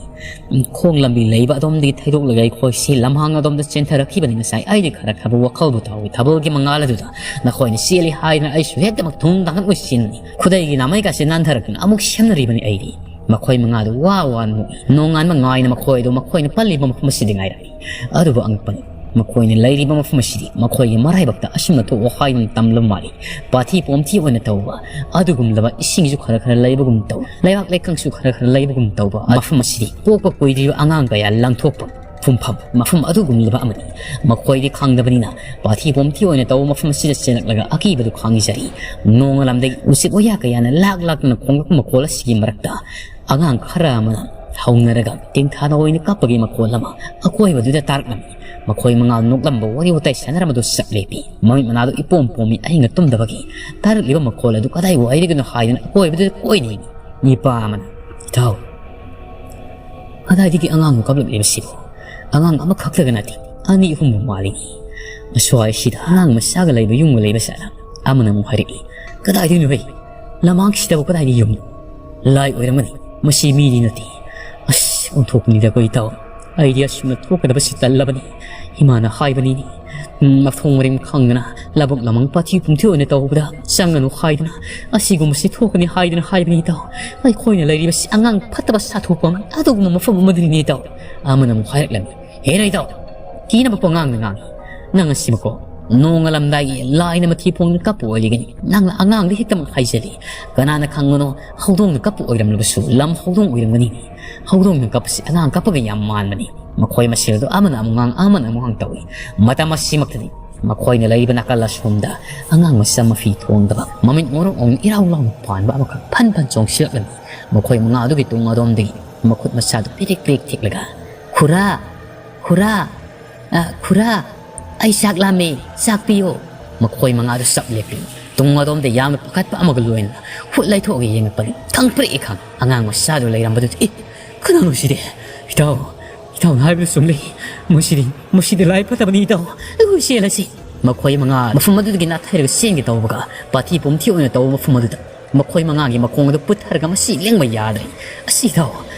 ꯎꯝ, ꯈꯣꯡ ꯂꯝꯕꯤ ꯂꯩꯕ ꯑꯗꯣꯝꯗꯒꯤ ꯊꯩꯗꯣꯛꯂꯒ ꯑꯩꯈꯣꯏꯁꯤ ꯂꯝꯍꯥꯡ ꯑꯗꯣꯝꯗ ꯆꯦꯟꯊꯔꯛꯈꯤꯕꯅꯤ꯫ ꯉꯁꯥꯏ ꯑꯩꯗꯤ ꯈꯔ ꯈꯔꯕꯨ ꯋꯥꯈꯜꯕꯨ ꯇꯥꯎꯏ꯫ ꯊꯥꯕꯜꯒꯤ ꯃꯉꯥꯜ ꯑꯗꯨꯗ ꯅꯈꯣꯏꯅ ꯆꯦꯜꯂꯤ ꯍꯥꯏꯗꯨꯅ ꯑꯩꯁꯨ ꯍꯦꯛꯇꯃꯛ ꯊꯨꯝ ꯊꯥꯡꯒꯠ ꯑꯣꯏꯁꯤꯟꯕꯅꯤ꯫ ꯈꯨꯗꯩꯒꯤ ꯅꯥꯃꯩꯀꯥꯁꯦ ꯅꯥꯟꯊꯔꯛꯇꯨꯅ ꯑꯃꯨꯛ ꯁꯦꯝꯅꯔꯤꯕꯅꯤ ꯑꯩꯗꯤ꯫" ꯃꯈꯣꯏ ꯃꯉꯥꯗꯨ ꯋꯥ ꯋꯥ ꯅꯣꯛꯏ꯫ ꯅꯣꯡꯉꯥꯟꯕ ꯉꯥꯏꯅ ꯃꯈꯣꯏꯗꯨ ꯃꯈꯣꯏꯅ ꯄꯜꯂꯤꯕ ꯃꯐꯝ ꯑꯁꯤꯗ ꯉꯥꯏꯔꯛꯏ꯫ ꯑꯗꯨꯕꯨ ꯑꯉꯛꯄꯅꯤ, ꯃꯈꯣꯏꯅ ꯂꯩꯔꯤꯕ ꯃꯐꯝ ꯑꯁꯤꯗꯤ ꯃꯈꯣꯏꯒꯤ ꯃꯔꯥꯏꯕꯛꯇ ꯑꯁꯨꯝꯅ ꯊꯣꯛꯑꯣ ꯍꯥꯏꯗꯨꯅ ꯇꯝꯂꯕ ꯃꯥꯜꯂꯤ꯫ ꯄꯥꯊꯤ ꯄꯣꯝꯊꯤ ꯑꯣꯏꯅ ꯇꯧꯕ ꯑꯗꯨꯒꯨꯝꯂꯕ, ꯏꯁꯤꯡꯁꯨ ꯈꯔ ꯈꯔ ꯂꯩꯕꯒꯨꯝ ꯇꯧ, ꯂꯩꯕꯥꯛ ꯂꯩꯀꯪꯁꯨ ꯈꯔ ꯈꯔ ꯂꯩꯕꯒꯨꯝ ꯇꯧꯕ ꯃꯐꯝ ꯑꯁꯤꯗꯤ ꯄꯣꯛꯄ ꯀꯨꯏꯗ꯭ꯔꯤꯕ ꯑꯉꯥꯡ ꯀꯌꯥ ꯂꯪꯊꯣꯛꯄ ꯐꯨꯝꯐꯝ ꯃꯐꯝ ꯑꯗꯨꯒꯨꯝꯂꯕ ꯑꯃꯅꯤ꯫ ꯃꯈꯣꯏꯗꯤ ꯈꯪꯗꯕꯅꯤꯅ ꯄꯥꯊꯤ ꯄꯣꯝꯊꯤ ꯑꯣꯏꯅ ꯇꯧꯕ ꯃꯐꯝ ꯑꯁꯤꯗ ꯆꯦꯜꯂꯛꯂꯒ ꯑꯀꯤꯕꯗꯨ ꯈꯥꯡꯖꯔꯤ꯫ ꯅꯣꯡꯉꯥꯂꯝꯗꯒꯤ ꯎꯆꯦꯛ ꯋꯥꯌꯥ ꯀꯌꯥꯅ ꯂꯥꯛ ꯂꯥꯛꯇꯨꯅ ꯈꯣꯡꯂꯛꯄ ꯃꯈꯣꯜ ꯑꯁꯤꯒꯤ ꯃꯔꯛꯇ ꯑꯉꯥꯡ ꯈꯔ ꯑꯃꯅ ꯍꯧꯅꯔꯒ ꯇꯦꯡꯊꯥꯅ ꯑꯣꯏꯅ ꯀꯞꯄꯒꯤ ꯃꯈꯣꯜ ꯑꯃ ꯑꯀꯣꯏꯕꯗꯨꯗ ꯇꯥꯔꯛꯂꯝꯃꯤ꯫ ꯃꯈꯣꯏ ꯃꯉꯥ ꯅꯣꯛꯂꯝꯕ, ꯋꯥꯔꯤ ꯋꯥꯇꯥꯏ ꯁꯥꯟꯅꯔꯝꯕꯗꯨ ꯆꯞ ꯂꯦꯞꯄꯤ꯫ ꯃꯃꯤꯠ ꯃꯅꯥꯗꯨ ꯏꯄꯣꯝ ꯄꯣꯝꯃꯤ꯫ ꯑꯍꯤꯡꯅ ꯇꯨꯝꯗꯕꯒꯤ ꯇꯥꯔꯛꯂꯤꯕ ꯃꯈꯣꯜ ꯑꯗꯨ ꯀꯗꯥꯏ ꯋꯥꯏꯗꯒꯤꯅꯣ ꯍꯥꯏꯗꯨꯅ ꯑꯀꯣꯏꯕꯗꯨꯗ ꯀꯣꯏꯅꯩ꯫ ꯅꯤꯄꯥ ꯑꯃꯅ, "ꯏꯇꯥꯎ, ꯀꯗꯥꯏꯗꯒꯤ ꯑꯉꯥꯡꯅꯣ ꯀꯞꯂꯛꯂꯤꯕꯁꯤꯕꯨ? ꯑꯉꯥꯡ ꯑꯃꯈꯛꯇꯒ ꯅꯠꯇꯦ, ꯑꯅꯤ ꯑꯍꯨꯝꯕꯨ ꯃꯥꯜꯂꯤꯅꯤ꯫ ꯑꯁ꯭ꯋꯥꯏꯁꯤꯗ ꯑꯉꯥꯡ ꯃꯆꯥꯒ ꯂꯩꯕ ꯌꯨꯝꯒ ꯂꯩꯕ ꯖꯥꯠꯂꯥ?" ꯑꯃꯅ ꯑꯃꯨꯛ ꯍꯥꯏꯔꯛꯏ, "ꯀꯗꯥꯏꯗꯒꯤꯅꯣ ꯍꯩ? ꯂꯝꯍꯥꯡꯁꯤꯗꯕꯨ ꯀꯗꯥꯏꯗ ꯌꯨꯝꯅꯣ? ꯂꯥꯏ ꯑꯣꯏꯔꯝꯒꯅꯤ, ꯃꯁꯤ ꯃꯤꯗꯤ ꯅꯠꯇꯦ꯫ ꯑꯁ, ꯑꯣꯟꯊꯣꯛꯄꯅꯤꯗꯀꯣ ꯏꯇꯥꯎ꯫ ꯑꯩꯗꯤ ꯑꯁꯨꯝꯅ ꯊꯣꯛꯀꯗꯕꯁꯤ ꯇꯜꯂꯕꯅꯤ꯫ ꯏꯃꯥꯅ ꯍꯥꯏꯕꯅꯤꯅꯦ, ꯎꯝ, ꯃꯊꯣꯡ ꯃꯔꯤꯡ ꯈꯪꯗꯅ ꯂꯧꯕꯨꯛ ꯂꯝꯍꯥꯡ ꯄꯥꯊꯤ ꯄꯨꯝꯊꯤ ꯑꯣꯏꯅ ꯇꯧꯕꯗ ꯆꯪꯒꯅꯨ ꯍꯥꯏꯗꯅ, ꯑꯁꯤꯒꯨꯝꯕꯁꯤ ꯊꯣꯛꯀꯅꯤ ꯍꯥꯏꯗꯅ ꯍꯥꯏꯕꯅꯤ ꯏꯇꯥꯎ꯫ ꯑꯩꯈꯣꯏꯅ ꯂꯩꯔꯤꯕꯁꯤ ꯑꯉꯥꯡ ꯐꯠꯇꯕ ꯁꯥꯊꯣꯛꯄ ꯑꯃ, ꯑꯗꯨꯒꯨꯝꯕ ꯃꯐꯝ ꯑꯃꯗꯅꯤꯅꯦ ꯏꯇꯥꯎ꯫" ꯑꯃꯅ ꯑꯃꯨꯛ ꯍꯥꯏꯔꯛꯂꯝꯃꯤ, "ꯍꯦꯔꯥ ꯏꯇꯥꯎ, ꯀꯤꯅꯕ ꯄꯉꯥꯡꯗ ꯉꯥꯡꯉꯤ꯫ ꯅꯪ ꯑꯁꯤꯃꯀꯣ ꯅꯣꯡꯉꯥꯜꯂꯝꯗꯥꯏꯒꯤ ꯂꯥꯏꯅ ꯃꯊꯤ ꯐꯣꯡꯗꯨꯅ ꯀꯞꯄ ꯑꯣꯏꯔꯤꯒꯅꯤ꯫ ꯅꯪꯅ ꯑꯉꯥꯡꯗ ꯍꯦꯛꯇꯃꯛ ꯍꯥꯏꯖꯜꯂꯤ꯫ ꯀꯅꯥꯅ ꯈꯪꯕꯅꯣ, ꯍꯧꯗꯣꯡꯅ ꯀꯞꯄ ꯑꯣꯏꯔꯝꯂꯕꯁꯨ ꯂꯝ ꯍꯧꯗꯣꯡ ꯑꯣꯏꯔꯝꯒꯅꯤ꯫ ꯍꯧꯗꯣꯡꯅ ꯀꯞꯄꯁꯤ ꯑꯉꯥꯡ ꯀꯞꯄꯒ ꯌꯥꯝ ꯃꯥꯟꯕꯅꯤ꯫" ꯃꯈꯣꯏ ꯃꯁꯦꯜꯗꯨ ꯑꯃꯅ ꯑꯃꯨꯛ ꯉꯥꯡ, ꯑꯃꯅ ꯑꯃꯨꯛ ꯉꯥꯡ ꯇꯧꯏ꯫ ꯃꯇꯝ ꯑꯁꯤꯃꯛꯇꯗꯤ ꯃꯈꯣꯏꯅ ꯂꯩꯔꯤꯕ ꯅꯥꯀꯜ ꯑꯁꯣꯝꯗ ꯑꯉꯥꯡ ꯃꯆꯥ ꯃꯐꯤ ꯊꯣꯡꯗꯕ, ꯃꯃꯤꯠ ꯉꯧꯔꯣꯛ ꯉꯧꯅ ꯏꯔꯥꯎ ꯂꯥꯎꯅ ꯄꯥꯟꯕ ꯑꯃꯈꯛ ꯐꯟ ꯐꯟ ꯆꯣꯡꯁꯤꯜꯂꯛꯂꯝꯃꯤ꯫ ꯃꯈꯣꯏ ꯃꯉꯥ ꯑꯗꯨꯒꯤ ꯇꯨꯡ ꯑꯗꯣꯝꯗꯒꯤ ꯃꯈꯨꯠ ꯃꯁꯥꯗꯨ ꯄꯤꯔꯤꯛ ꯄꯤꯔꯤꯛ ꯊꯦꯛꯂꯒ, "ꯈꯨꯔꯥ! ꯈꯨꯔꯥ! ꯑ, ꯈꯨꯔꯥ! ꯑꯩ ꯆꯥꯛ ꯂꯥꯝꯃꯦ, ꯆꯥꯛ ꯄꯤꯌꯣ!" ꯃꯈꯣꯏ ꯃꯉꯥꯗꯨ ꯆꯞ ꯂꯦꯞꯂꯤ꯫ ꯇꯨꯡ ꯑꯗꯣꯝꯗ ꯌꯥꯝꯅ ꯄꯥꯈꯠꯄ ꯑꯃꯒ ꯂꯣꯏꯅꯅ ꯍꯨꯠ ꯂꯩꯊꯣꯛꯑꯒ ꯌꯦꯡꯉꯛꯄꯅꯤ꯫ ꯊꯪ ꯄ꯭ꯔꯤꯛ ꯏꯈꯪ ꯑꯉꯥꯡ ꯃꯆꯥꯗꯨ ꯂꯩꯔꯝꯕꯗꯨꯗ, "ꯑꯦ, ꯀꯅꯥꯅꯣ ꯁꯤꯗꯤ? ꯏꯇꯥꯎ, ꯏꯇꯥꯎꯅ ꯍꯥꯏꯕꯗꯨ ꯆꯨꯝꯂꯤ꯫ ꯃꯁꯤꯗꯤ, ꯃꯁꯤꯗꯤ ꯂꯥꯏ ꯐꯠꯇꯕꯅꯤ ꯏꯇꯥꯎ꯫ ꯑꯩꯈꯣꯏ ꯆꯦꯜꯂꯁꯤ!" ꯃꯈꯣꯏ ꯃꯉꯥ ꯃꯐꯝ ꯑꯗꯨꯗꯒꯤ ꯅꯥꯊꯩꯔꯒ ꯆꯦꯟꯒꯦ ꯇꯧꯕꯒ, ꯄꯥꯊꯤ ꯄꯨꯝꯊꯤ ꯑꯣꯏꯅ ꯇꯧꯕ ꯃꯐꯝ ꯑꯗꯨꯗ ꯃꯈꯣꯏ ꯃꯉꯥꯒꯤ ꯃꯈꯣꯡ ꯑꯗꯨ ꯄꯨꯊꯔꯒ ꯃꯁꯤ ꯂꯦꯡꯕ ꯌꯥꯗ꯭ꯔꯦ꯫ "ꯑꯁꯤ ꯏꯇꯥꯎ,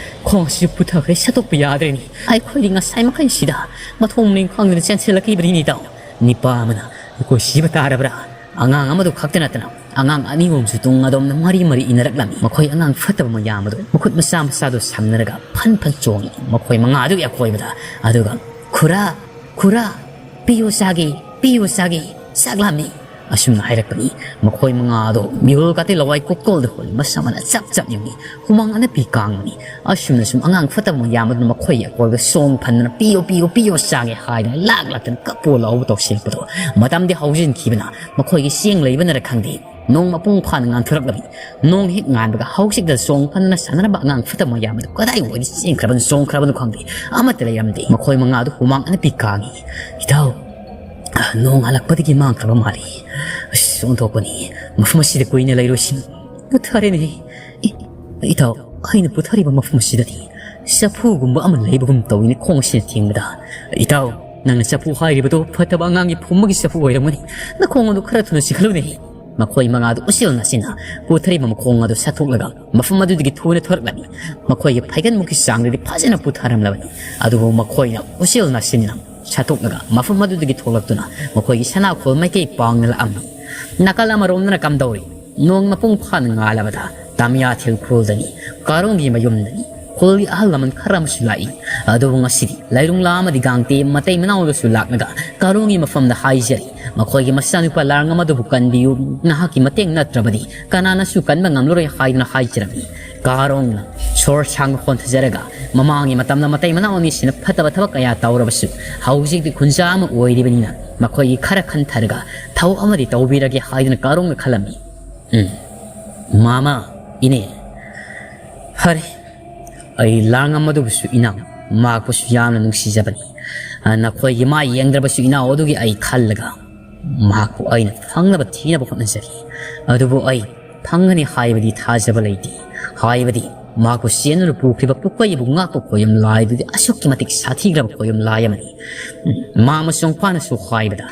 ꯈꯣꯡ ꯑꯁꯤꯁꯨ ꯄꯨꯊꯈ꯭ꯔꯦ, ꯁꯠꯇꯣꯛꯄ ꯌꯥꯗ꯭ꯔꯦꯅꯦ꯫ ꯑꯩꯈꯣꯏꯗꯤ ꯉꯁꯥꯏ ꯃꯈꯩꯁꯤꯗ ꯃꯊꯣꯡ ꯃꯔꯤ ꯈꯪꯗꯅ ꯆꯦꯟꯁꯤꯜꯂꯛꯈꯤꯕꯅꯤꯅꯦ ꯏꯇꯥꯎ꯫ ꯅꯤꯄꯥ ꯑꯃꯅ ꯑꯩꯈꯣꯏ ꯁꯤꯕ ꯇꯥꯔꯕ꯭ꯔꯥ?" ꯑꯉꯥꯡ ꯑꯃꯗꯨ ꯈꯛꯇ ꯅꯠꯇꯅ ꯑꯉꯥꯡ ꯑꯅꯤ ꯑꯍꯨꯝꯁꯨ ꯇꯨꯡ ꯑꯗꯣꯝꯗ ꯃꯔꯤ ꯃꯔꯤ ꯏꯟꯅꯔꯛꯂꯝꯃꯤ꯫ ꯃꯈꯣꯏ ꯑꯉꯥꯡ ꯐꯠꯇꯕ ꯃꯌꯥꯝ ꯑꯗꯨ ꯃꯈꯨꯠ ꯃꯆꯥ ꯃꯆꯥꯗꯨ ꯁꯝꯅꯔꯒ ꯐꯟ ꯐꯟ ꯆꯣꯡꯉꯤ ꯃꯈꯣꯏ ꯃꯉꯥ ꯑꯗꯨꯒꯤ ꯑꯀꯣꯏꯕꯗ꯫ ꯑꯗꯨꯒ, "ꯈꯨꯔꯥ! ꯈꯨꯔꯥ! ꯄꯤꯌꯨ ꯆꯥꯒꯦ! ꯄꯤꯌꯨ ꯆꯥꯒꯦ! ꯆꯥꯛ ꯂꯥꯝꯃꯤ!" ꯑꯁꯨꯝꯅ ꯍꯥꯏꯔꯛꯄꯅꯤ꯫ ꯃꯈꯣꯏ ꯃꯉꯥ ꯑꯗꯨ ꯃꯤꯍꯨꯜ ꯀꯥꯇꯤ ꯂꯋꯥꯏ ꯀꯣꯛꯇꯣꯜꯗ ꯍꯨꯜꯂꯤ, ꯃꯁꯝ ꯑꯅ ꯆꯞ ꯆꯞ ꯌꯨꯡꯉꯤ, ꯍꯨꯃꯥꯡ ꯑꯅꯞꯄꯤ ꯀꯥꯡꯕꯅꯤ꯫ ꯑꯁꯨꯝꯅ ꯁꯨꯝ ꯑꯉꯥꯡ ꯐꯠꯇꯕ ꯃꯌꯥꯝ ꯑꯗꯨꯅ ꯃꯈꯣꯏꯒꯤ ꯑꯀꯣꯏꯕꯗ ꯆꯣꯡ ꯐꯟꯗꯨꯅ, "ꯄꯤꯌꯨ, ꯄꯤꯌꯨ, ꯄꯤꯌꯨ ꯆꯥꯒꯦ" ꯍꯥꯏꯗꯨꯅ ꯂꯥꯛ ꯂꯥꯛꯇꯅ ꯀꯞꯄꯣ ꯂꯥꯎꯕ ꯇꯧꯁꯤꯜꯂꯛꯄꯗꯣ ꯃꯇꯝꯗꯤ ꯍꯧꯖꯤꯟꯈꯤꯕꯅ ꯃꯈꯣꯏꯒꯤ ꯆꯦꯡ ꯂꯩꯕꯅꯔ ꯈꯪꯗꯦ, ꯅꯣꯡ ꯃꯄꯨꯡ ꯐꯥꯅ ꯉꯥꯟꯊꯣꯔꯛꯂꯕꯤ꯫ ꯅꯣꯡ ꯍꯦꯛ ꯉꯥꯟꯕꯒ ꯍꯧꯖꯤꯛꯇ ꯆꯣꯡ ꯐꯟꯗꯅ ꯁꯥꯟꯅꯔꯝꯕ ꯑꯉꯥꯡ ꯐꯠꯇꯕ ꯃꯌꯥꯝ ꯑꯗꯨ ꯀꯗꯥꯏ ꯋꯥꯏꯗ ꯆꯦꯟꯈ꯭ꯔꯕꯅꯣ, ꯆꯣꯡꯈ꯭ꯔꯕꯅꯣ ꯈꯪꯗꯦ꯫ ꯑꯃꯠꯇ ꯂꯩꯔꯝꯗꯦ꯫ ꯃꯈꯣꯏ ꯃꯉꯥ ꯑꯗꯨ ꯍꯨꯃꯥꯡ ꯑꯅꯞꯄꯤ ꯀꯥꯡꯉꯤ꯫ "ꯏꯇꯥꯎ, ꯅꯣꯡ ꯉꯥꯜꯂꯛꯄꯗꯒꯤ ꯃꯥꯡꯈ꯭ꯔꯕ ꯃꯥꯜꯂꯤ꯫ ꯑꯁ, ꯑꯣꯟꯊꯣꯛꯄꯅꯤ꯫ ꯃꯐꯝ ꯑꯁꯤꯗ ꯀꯨꯏꯅ ꯂꯩꯔꯣꯏꯁꯤ꯫ ꯄꯨꯊꯔꯦꯅꯦ꯫ ꯏ-, ꯏꯇꯥꯎ, ꯑꯩꯅ ꯄꯨꯊꯔꯤꯕ ꯃꯐꯝ ꯑꯁꯤꯗꯗꯤ ꯆꯐꯨꯒꯨꯝꯕ ꯑꯃ ꯂꯩꯕꯒꯨꯝ ꯇꯧꯏꯅꯦ ꯈꯣꯡ ꯑꯁꯤꯅ ꯊꯦꯡꯕꯗ꯫ ꯏꯇꯥꯎ, ꯅꯪꯅ ꯆꯐꯨ ꯍꯥꯏꯔꯤꯕꯗꯣ ꯐꯠꯇꯕ ꯑꯉꯥꯡꯒꯤ ꯐꯨꯝꯕꯒꯤ ꯆꯐꯨ ꯑꯣꯏꯔꯝꯒꯅꯤ꯫ ꯅꯈꯣꯡ ꯑꯗꯨ ꯈꯔ ꯊꯨꯅ ꯆꯤꯛꯍꯜꯂꯨꯅꯦ꯫" ꯃꯈꯣꯏ ꯃꯉꯥꯗꯨ ꯎꯆꯦꯜ ꯅꯥꯆꯤꯟꯅ ꯄꯨꯊꯔꯤꯕ ꯃꯈꯣꯡ ꯑꯗꯨ ꯁꯠꯇꯣꯛꯂꯒ ꯃꯐꯝ ꯑꯗꯨꯗꯒꯤ ꯊꯨꯅ ꯊꯣꯔꯛꯂꯝꯃꯤ꯫ ꯃꯈꯣꯏꯒꯤ ꯐꯩꯒꯟꯃꯨꯛꯀꯤ ꯆꯥꯡꯗꯗꯤ ꯐꯖꯅ ꯄꯨꯊꯔꯝꯂꯕꯅꯤ꯫ ꯑꯗꯨꯕꯨ ꯃꯈꯣꯏꯅ ꯎꯆꯦꯜ ꯅꯥꯆꯤꯟꯅ ꯁꯠꯇꯣꯛꯂꯒ ꯃꯐꯝ ꯑꯗꯨꯗꯒꯤ ꯊꯣꯛꯂꯛꯇꯨꯅ ꯃꯈꯣꯏꯒꯤ ꯁꯅꯥꯈꯣꯜ ꯃꯥꯏꯀꯩ ꯄꯥꯡꯅ ꯂꯥꯛꯑꯝꯃꯤ꯫ ꯅꯥꯀꯜ ꯑꯃꯔꯣꯝꯗꯅ ꯀꯝꯗꯧꯔꯤ? ꯅꯣꯡ ꯃꯄꯨꯡ ꯐꯥꯅ ꯉꯥꯜꯂꯕꯗ ꯇꯥꯃꯤꯌꯥꯊꯤꯜ ꯈꯨꯜꯗꯅꯤ꯫ ꯀꯥꯔꯣꯡꯒꯤ ꯃꯌꯨꯝꯗꯅꯤ꯫ ꯈꯨꯜꯒꯤ ꯑꯍꯜ ꯂꯃꯟ ꯈꯔ ꯑꯃꯁꯨ ꯂꯥꯛꯏ꯫ ꯑꯗꯨꯕꯨ ꯉꯁꯤꯗꯤ ꯂꯥꯏꯔꯨꯡꯂꯥ ꯑꯃꯗꯤ ꯒꯥꯡꯇꯦ ꯃꯇꯩ ꯃꯅꯥꯎꯗꯁꯨ ꯂꯥꯛꯂꯒ ꯀꯥꯔꯣꯡꯒꯤ ꯃꯐꯝꯗ ꯍꯥꯏꯖꯔꯤ, "ꯃꯈꯣꯏꯒꯤ ꯃꯆꯥꯅꯨꯄꯥ ꯂꯥꯡ ꯑꯃꯗꯨꯕꯨ ꯀꯟꯕꯤꯌꯨ, ꯅꯍꯥꯛꯀꯤ ꯃꯇꯦꯡ ꯅꯠꯇ꯭ꯔꯕꯗꯤ ꯀꯅꯥꯅꯁꯨ ꯀꯟꯕ ꯉꯝꯂꯔꯣꯏ" ꯍꯥꯏꯗꯨꯅ ꯍꯥꯏꯖꯔꯝꯃꯤ꯫ ꯀꯥꯔꯣꯡꯅ ꯁꯣꯔ ꯁꯥꯡꯅ ꯍꯣꯟꯊꯖꯔꯒ, ꯃꯃꯥꯡꯒꯤ ꯃꯇꯝꯗ ꯃꯇꯩ ꯃꯅꯥꯎ ꯑꯅꯤꯁꯤꯅ ꯐꯠꯇꯕ ꯊꯕꯛ ꯀꯌꯥ ꯇꯧꯔꯕꯁꯨ, ꯍꯧꯖꯤꯛꯇꯤ ꯈꯨꯟꯖꯥ ꯑꯃ ꯑꯣꯏꯔꯤꯕꯅꯤꯅ ꯃꯈꯣꯏꯒꯤ ꯈꯔ ꯈꯟꯊꯔꯒ ꯊꯕꯛ ꯑꯃꯗꯤ ꯇꯧꯕꯤꯔꯒꯦ ꯍꯥꯏꯗꯨꯅ ꯀꯥꯔꯣꯡꯅ ꯈꯜꯂꯝꯃꯤ꯫ ꯎꯝ, ꯃꯥꯃ, ꯏꯅꯦ, ꯐꯔꯦ, ꯑꯩ ꯂꯥꯡꯉꯝꯃꯗꯨꯕꯨꯁꯨ ꯏꯅꯥꯎ, ꯃꯍꯥꯛꯄꯨꯁꯨ ꯌꯥꯝꯅ ꯅꯨꯡꯁꯤꯖꯕꯅꯤ꯫ ꯑ, ꯅꯈꯣꯏꯒꯤ ꯃꯥꯏ ꯌꯦꯡꯗ꯭ꯔꯕꯁꯨ ꯏꯅꯥꯎ ꯑꯗꯨꯒꯤ ꯑꯩ ꯈꯜꯂꯒ ꯃꯍꯥꯛꯄꯨ ꯑꯩꯅ ꯐꯪꯅꯕ ꯊꯤꯅꯕ ꯍꯣꯠꯅꯖꯔꯤ꯫ ꯑꯗꯨꯕꯨ ꯑꯩ ꯐꯪꯒꯅꯤ ꯍꯥꯏꯕꯗꯤ ꯊꯥꯖꯕ ꯂꯩꯇꯦ꯫ ꯍꯥꯏꯕꯗꯤ ꯃꯍꯥꯛꯄꯨ ꯆꯦꯟꯗꯨꯅ ꯄꯨꯈ꯭ꯔꯤꯕ ꯄꯨꯀꯩꯕꯨ ꯉꯥꯛꯄ ꯈꯣꯌꯨꯝ ꯂꯥꯏꯗꯨꯗꯤ ꯑꯁꯨꯛꯀꯤ ꯃꯇꯤꯛ ꯁꯥꯊꯤꯈ꯭ꯔꯕ ꯈꯣꯌꯨꯝ ꯂꯥꯏ ꯑꯃꯅꯤ꯫ ꯃꯥ ꯃꯆꯣꯡꯄꯥꯅꯁꯨ ꯍꯥꯏꯕꯗ,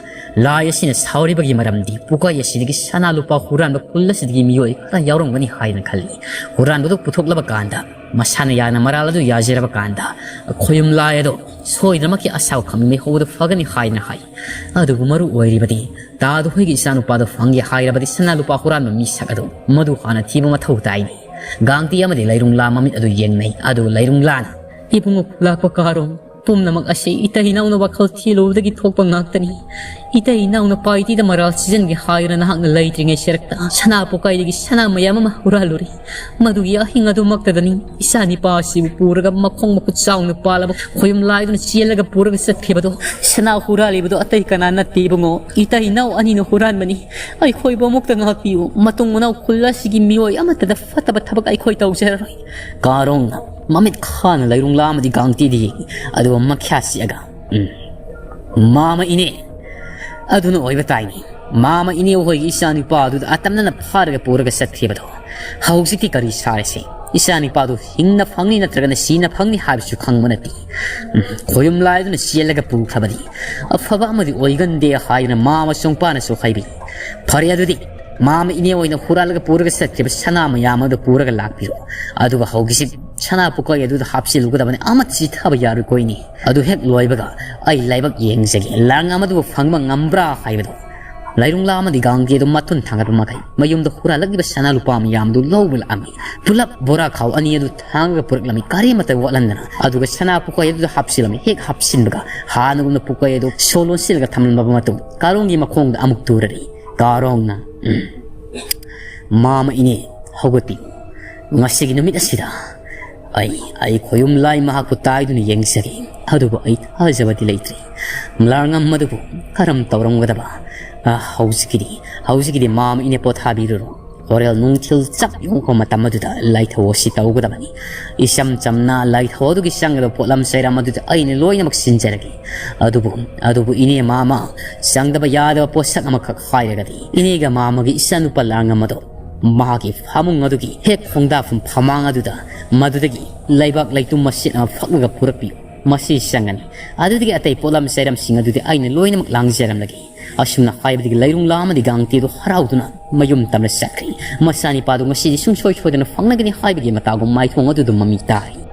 ꯂꯥꯏ ꯑꯁꯤꯅ ꯁꯥꯎꯔꯤꯕꯒꯤ ꯃꯔꯝꯗꯤ ꯄꯨꯀꯩ ꯑꯁꯤꯗꯒꯤ ꯁꯅꯥ ꯂꯨꯄꯥ ꯍꯨꯔꯥꯟꯕ ꯈꯨꯜ ꯑꯁꯤꯗꯒꯤ ꯃꯤꯑꯣꯏ ꯈꯔ ꯌꯥꯎꯔꯝꯒꯅꯤ ꯍꯥꯏꯅ ꯈꯜꯂꯤ꯫ ꯍꯨꯔꯥꯟꯕꯗꯨ ꯄꯨꯊꯣꯛꯂꯕ ꯀꯥꯟꯗ, ꯃꯁꯥꯅ ꯌꯥꯅ ꯃꯔꯥꯜ ꯑꯗꯨ ꯌꯥꯖꯔꯕ ꯀꯥꯟꯗ, ꯈꯣꯌꯨꯝ ꯂꯥꯏ ꯑꯗꯣ ꯁꯣꯏꯗꯅꯃꯛꯀꯤ ꯑꯁꯥꯎ ꯈꯪ ꯂꯩꯍꯧꯕꯗ ꯐꯒꯅꯤ ꯍꯥꯏꯅ ꯍꯥꯏ꯫ ꯑꯗꯨꯕꯨ ꯃꯔꯨ ꯑꯣꯏꯔꯤꯕꯗꯤ, ꯇꯥꯗꯨ ꯍꯣꯏꯒꯤ ꯏꯆꯥꯅꯨꯄꯥꯗꯣ ꯐꯪꯒꯦ ꯍꯥꯏꯔꯕꯗꯤ ꯁꯅꯥ ꯂꯨꯄꯥ ꯍꯨꯔꯥꯟꯕ ꯃꯤꯁꯛ ꯑꯗꯣ ꯃꯗꯨ ꯍꯥꯟꯅ ꯊꯤꯕ ꯃꯊꯧ ꯇꯥꯏꯅꯤ꯫ ꯒꯥꯡꯇꯤ ꯑꯃꯗꯤ ꯂꯩꯔꯨꯡꯂꯥ ꯃꯃꯤꯠ ꯑꯗꯨ ꯌꯦꯡꯅꯩ꯫ ꯑꯗꯨ ꯂꯩꯔꯨꯡꯂꯥꯅ, "ꯏꯕꯨꯡꯉꯣ ꯈꯨꯂꯥꯛꯄ ꯀꯥꯔꯣꯡ, ꯄꯨꯝꯅꯃꯛ ꯑꯁꯤ ꯏꯇꯩ ꯏꯅꯥꯎꯅ ꯋꯥꯈꯜ ꯊꯤꯂꯨꯕꯗꯒꯤ ꯊꯣꯛꯄ ꯉꯥꯛꯇꯅꯤ꯫ ꯏꯇꯩ ꯏꯅꯥꯎꯅ ꯄꯥꯏꯇꯤꯗ ꯃꯔꯥꯜ ꯁꯤꯖꯤꯟꯒꯦ ꯍꯥꯏꯗꯨꯅ ꯅꯍꯥꯛꯅ ꯂꯩꯇ꯭ꯔꯤꯉꯩ ꯁꯦꯔꯛꯇ ꯁꯅꯥ ꯄꯨꯀꯩꯗꯒꯤ ꯁꯅꯥ ꯃꯌꯥꯝ ꯑꯃ ꯍꯨꯔꯥꯜꯂꯨꯔꯦ꯫ ꯃꯗꯨꯒꯤ ꯑꯍꯤꯡ ꯑꯗꯨꯃꯛꯇꯗꯅꯤ ꯏꯆꯥ ꯅꯤꯄꯥ ꯑꯁꯤꯕꯨ ꯄꯨꯔꯒ ꯃꯈꯣꯡ ꯃꯈꯨꯠ ꯆꯥꯎꯅ ꯄꯥꯜꯂꯕ ꯈꯣꯌꯨꯝ ꯂꯥꯏꯗꯨꯅ ꯆꯦꯜꯂꯒ ꯄꯨꯔꯒ ꯆꯠꯈꯤꯕꯗꯣ꯫ ꯁꯅꯥ ꯍꯨꯔꯥꯜꯂꯤꯕꯗꯣ ꯑꯇꯩ ꯀꯅꯥ ꯅꯠꯇꯦ ꯏꯕꯨꯡꯉꯣ, ꯏꯇꯩ ꯏꯅꯥꯎ ꯑꯅꯤꯅ ꯍꯨꯔꯥꯟꯕꯅꯤ꯫ ꯑꯩꯈꯣꯏꯕꯨ ꯑꯃꯨꯛꯇ ꯉꯥꯛꯄꯤꯌꯨ꯫ ꯃꯇꯨꯡ ꯃꯅꯥꯎ ꯈꯨꯜ ꯑꯁꯤꯒꯤ ꯃꯤꯑꯣꯏ ꯑꯃꯠꯇꯗ ꯐꯠꯇꯕ ꯊꯕꯛ ꯑꯩꯈꯣꯏ ꯇꯧꯖꯔꯔꯣꯏ꯫" ꯀꯥꯔꯣꯡꯅ ꯃꯃꯤꯠ ꯈꯥꯅ ꯂꯩꯔꯨꯡꯂꯥ ꯑꯃꯗꯤ ꯒꯥꯡꯇꯤꯗ ꯌꯦꯡꯉꯤ, ꯑꯗꯨꯒ ꯃꯈ꯭ꯌꯥ ꯆꯤꯛꯑꯒ, "ꯎꯝ, ꯃꯥꯃ ꯏꯅꯦ, ꯑꯗꯨꯅ ꯑꯣꯏꯕ ꯇꯥꯏꯅꯦ꯫ ꯃꯥꯃ ꯏꯅꯦ ꯍꯣꯏꯒꯤ ꯏꯆꯥ ꯅꯨꯄꯥ ꯑꯗꯨꯗ ꯑꯇꯝꯅꯅ ꯐꯥꯔꯒ ꯄꯨꯔꯒ ꯆꯠꯈꯤꯕꯗꯣ꯫ ꯍꯧꯖꯤꯛꯇꯤ ꯀꯔꯤ ꯁꯥꯔꯁꯤ? ꯏꯆꯥ ꯅꯨꯄꯥꯗꯨ ꯍꯤꯡꯅ ꯐꯪꯅꯤ ꯅꯠꯇ꯭ꯔꯒꯅ ꯁꯤꯅ ꯐꯪꯅꯤ ꯍꯥꯏꯕꯁꯨ ꯈꯪꯕ ꯅꯠꯇꯦ꯫ ꯎꯝ, ꯈꯣꯌꯨꯝ ꯂꯥꯏꯗꯨꯅ ꯆꯦꯜꯂꯒ ꯄꯨꯈ꯭ꯔꯕꯗꯤ ꯑꯐꯕ ꯑꯃꯗꯤ ꯑꯣꯏꯒꯟꯗꯦ" ꯍꯥꯏꯗꯨꯅ ꯃꯥꯃ ꯆꯣꯡꯄꯥꯅꯁꯨ ꯍꯥꯏꯕꯤ꯫ "ꯐꯔꯦ, ꯑꯗꯨꯗꯤ ꯃꯥꯃ ꯏꯅꯦ ꯍꯣꯏꯅ ꯍꯨꯔꯥꯜꯂꯒ ꯄꯨꯔꯒ ꯆꯠꯈꯤꯕ ꯁꯅꯥ ꯃꯌꯥꯝ ꯑꯗꯨ ꯄꯨꯔꯒ ꯂꯥꯛꯄꯤꯔꯣ꯫ ꯑꯗꯨꯒ ꯍꯧꯖꯤꯛ ꯁꯅꯥ ꯄꯨꯀꯩ ꯑꯗꯨꯗ ꯍꯥꯞꯆꯤꯜꯂꯨꯒꯗꯕꯅꯤ, ꯑꯃꯠꯇ ꯆꯤꯊꯕ ꯌꯥꯔꯣꯏꯀꯣꯏꯅꯤ꯫ ꯑꯗꯨ ꯍꯦꯛ ꯂꯣꯏꯕꯒ ꯑꯩ ꯂꯥꯏꯕꯛ ꯌꯦꯡꯖꯒꯦ, ꯂꯥꯡ ꯑꯃꯗꯨꯕꯨ ꯐꯪꯕ ꯉꯝꯕ꯭ꯔꯥ ꯍꯥꯏꯕꯗꯣ꯫" ꯂꯩꯔꯨꯡꯂꯥ ꯑꯃꯗꯤ ꯒꯥꯡꯒꯤ ꯑꯗꯨ ꯃꯊꯨꯟ ꯊꯥꯡꯒꯠꯄ ꯃꯈꯩ ꯃꯌꯨꯝꯗ ꯍꯨꯔꯥꯜꯂꯛꯂꯤꯕ ꯁꯅꯥ ꯂꯨꯄꯥ ꯃꯌꯥꯝꯗꯨ ꯂꯧꯕ ꯂꯥꯛꯑꯝꯃꯤ꯫ ꯄꯨꯂꯞ ꯕꯣꯔꯥ ꯈꯥꯎ ꯑꯅꯤ ꯑꯗꯨ ꯊꯥꯡꯉꯒ ꯄꯨꯔꯛꯂꯝꯃꯤ, ꯀꯔꯤꯃꯠꯇ ꯋꯥꯠꯍꯟꯗꯅ꯫ ꯑꯗꯨꯒ ꯁꯅꯥ ꯄꯨꯀꯩ ꯑꯗꯨꯗ ꯍꯥꯞꯆꯤꯜꯂꯝꯃꯤ꯫ ꯍꯦꯛ ꯍꯥꯞꯆꯤꯟꯕꯒ ꯍꯥꯟꯅꯒꯨꯝꯅ ꯄꯨꯀꯩ ꯑꯗꯨ ꯁꯣ ꯂꯣꯟꯁꯤꯜꯂꯒ ꯊꯝꯂꯝꯂꯕ ꯃꯇꯨꯡ ꯀꯥꯔꯣꯡꯒꯤ ꯃꯈꯣꯡꯗ ꯑꯃꯨꯛ ꯇꯨꯔꯔꯤ꯫ ꯀꯥꯔꯣꯡꯅ, "ꯎꯝ, ꯃꯥꯃ ꯏꯅꯦ, ꯍꯧꯒꯠꯄꯤꯌꯨ꯫ ꯉꯁꯤꯒꯤ ꯅꯨꯃꯤꯠ ꯑꯁꯤꯗ ꯑꯩ, ꯑꯩ ꯈꯣꯌꯨꯝ ꯂꯥꯏ ꯃꯍꯥꯛꯄꯨ ꯇꯥꯏꯗꯨꯅ ꯌꯦꯡꯖꯒꯦ꯫ ꯑꯗꯨꯕꯨ ꯑꯩ ꯊꯥꯖꯕꯗꯤ ꯂꯩꯇ꯭ꯔꯤ꯫ ꯂꯥꯔꯉꯝ ꯑꯗꯨꯕꯨ ꯀꯔꯝ ꯇꯧꯔꯝꯒꯗꯕ? ꯑ, ꯍꯧꯖꯤꯛꯀꯤꯗꯤ, ꯍꯧꯖꯤꯛꯀꯤꯗꯤ ꯃꯥꯝꯃ ꯏꯅꯦ ꯄꯣꯊꯥꯕꯤꯔꯨꯔꯣ꯫ ꯍꯣꯔꯦꯟ ꯅꯨꯡꯊꯤꯜ ꯆꯞ ꯌꯨꯡꯉꯛꯄ ꯃꯇꯝ ꯑꯗꯨꯗ ꯂꯥꯏꯊꯧ ꯑꯁꯤ ꯇꯧꯒꯗꯕꯅꯤ꯫ ꯏꯆꯝ ꯆꯝꯅ ꯂꯥꯏꯊꯧ ꯑꯗꯨꯒꯤ ꯆꯪꯒꯗꯕ ꯄꯣꯠꯂꯝ ꯆꯩꯔꯝ ꯑꯗꯨꯗꯤ ꯑꯩꯅ ꯂꯣꯏꯅꯃꯛ ꯁꯤꯟꯖꯔꯒꯦ꯫ ꯑꯗꯨꯕꯨ, ꯑꯗꯨꯕꯨ ꯏꯅꯦ ꯃꯥꯝꯃ, ꯆꯪꯗꯕ ꯌꯥꯗꯕ ꯄꯣꯠꯁꯛ ꯑꯃꯈꯛ ꯍꯥꯏꯔꯒꯗꯤ, ꯏꯅꯦꯒ ꯃꯥꯝꯃꯒꯤ ꯏꯆꯥꯅꯨꯄꯥ ꯂꯥꯔꯉꯝ ꯑꯗꯣ ꯃꯍꯥꯛꯀꯤ ꯐꯃꯨꯡ ꯑꯗꯨꯒꯤ ꯍꯦꯛ ꯈꯣꯡꯗꯥꯐꯝ ꯐꯃꯥꯡ ꯑꯗꯨꯗ, ꯃꯗꯨꯗꯒꯤ ꯂꯩꯕꯥꯛ ꯂꯩꯇꯨꯝ ꯃꯆꯦꯠ ꯑꯃ ꯐꯛꯂꯒ ꯄꯨꯔꯛꯄꯤꯌꯨ꯫ ꯃꯁꯤ ꯆꯪꯒꯅꯤ꯫ ꯑꯗꯨꯗꯒꯤ ꯑꯇꯩ ꯄꯣꯠꯂꯝ ꯆꯩꯔꯝꯁꯤꯡ ꯑꯗꯨꯗꯤ ꯑꯩꯅ ꯂꯣꯏꯅꯃꯛ ꯂꯥꯡꯖꯔꯝꯂꯒꯦ꯫ ꯑꯁꯨꯝꯅ ꯍꯥꯏꯕꯗꯒꯤ ꯂꯩꯔꯨꯡꯂꯥ ꯑꯃꯗꯤ ꯒꯥꯡꯇꯦꯗꯨ ꯍꯔꯥꯎꯗꯨꯅ ꯃꯌꯨꯝ ꯇꯝꯅ ꯆꯠꯈ꯭ꯔꯦ꯫ ꯃꯆꯥꯅꯤꯄꯥꯗꯨ ꯉꯁꯤꯗꯤ ꯁꯨꯡꯁꯣꯏ ꯁꯣꯏꯗꯅ ꯐꯪꯂꯒꯅꯤ ꯍꯥꯏꯕꯒꯤ ꯃꯇꯥꯒꯨꯝ ꯃꯥꯏꯊꯣꯡ ꯑꯗꯨꯗ ꯃꯃꯤ ꯇꯥꯔꯤ꯫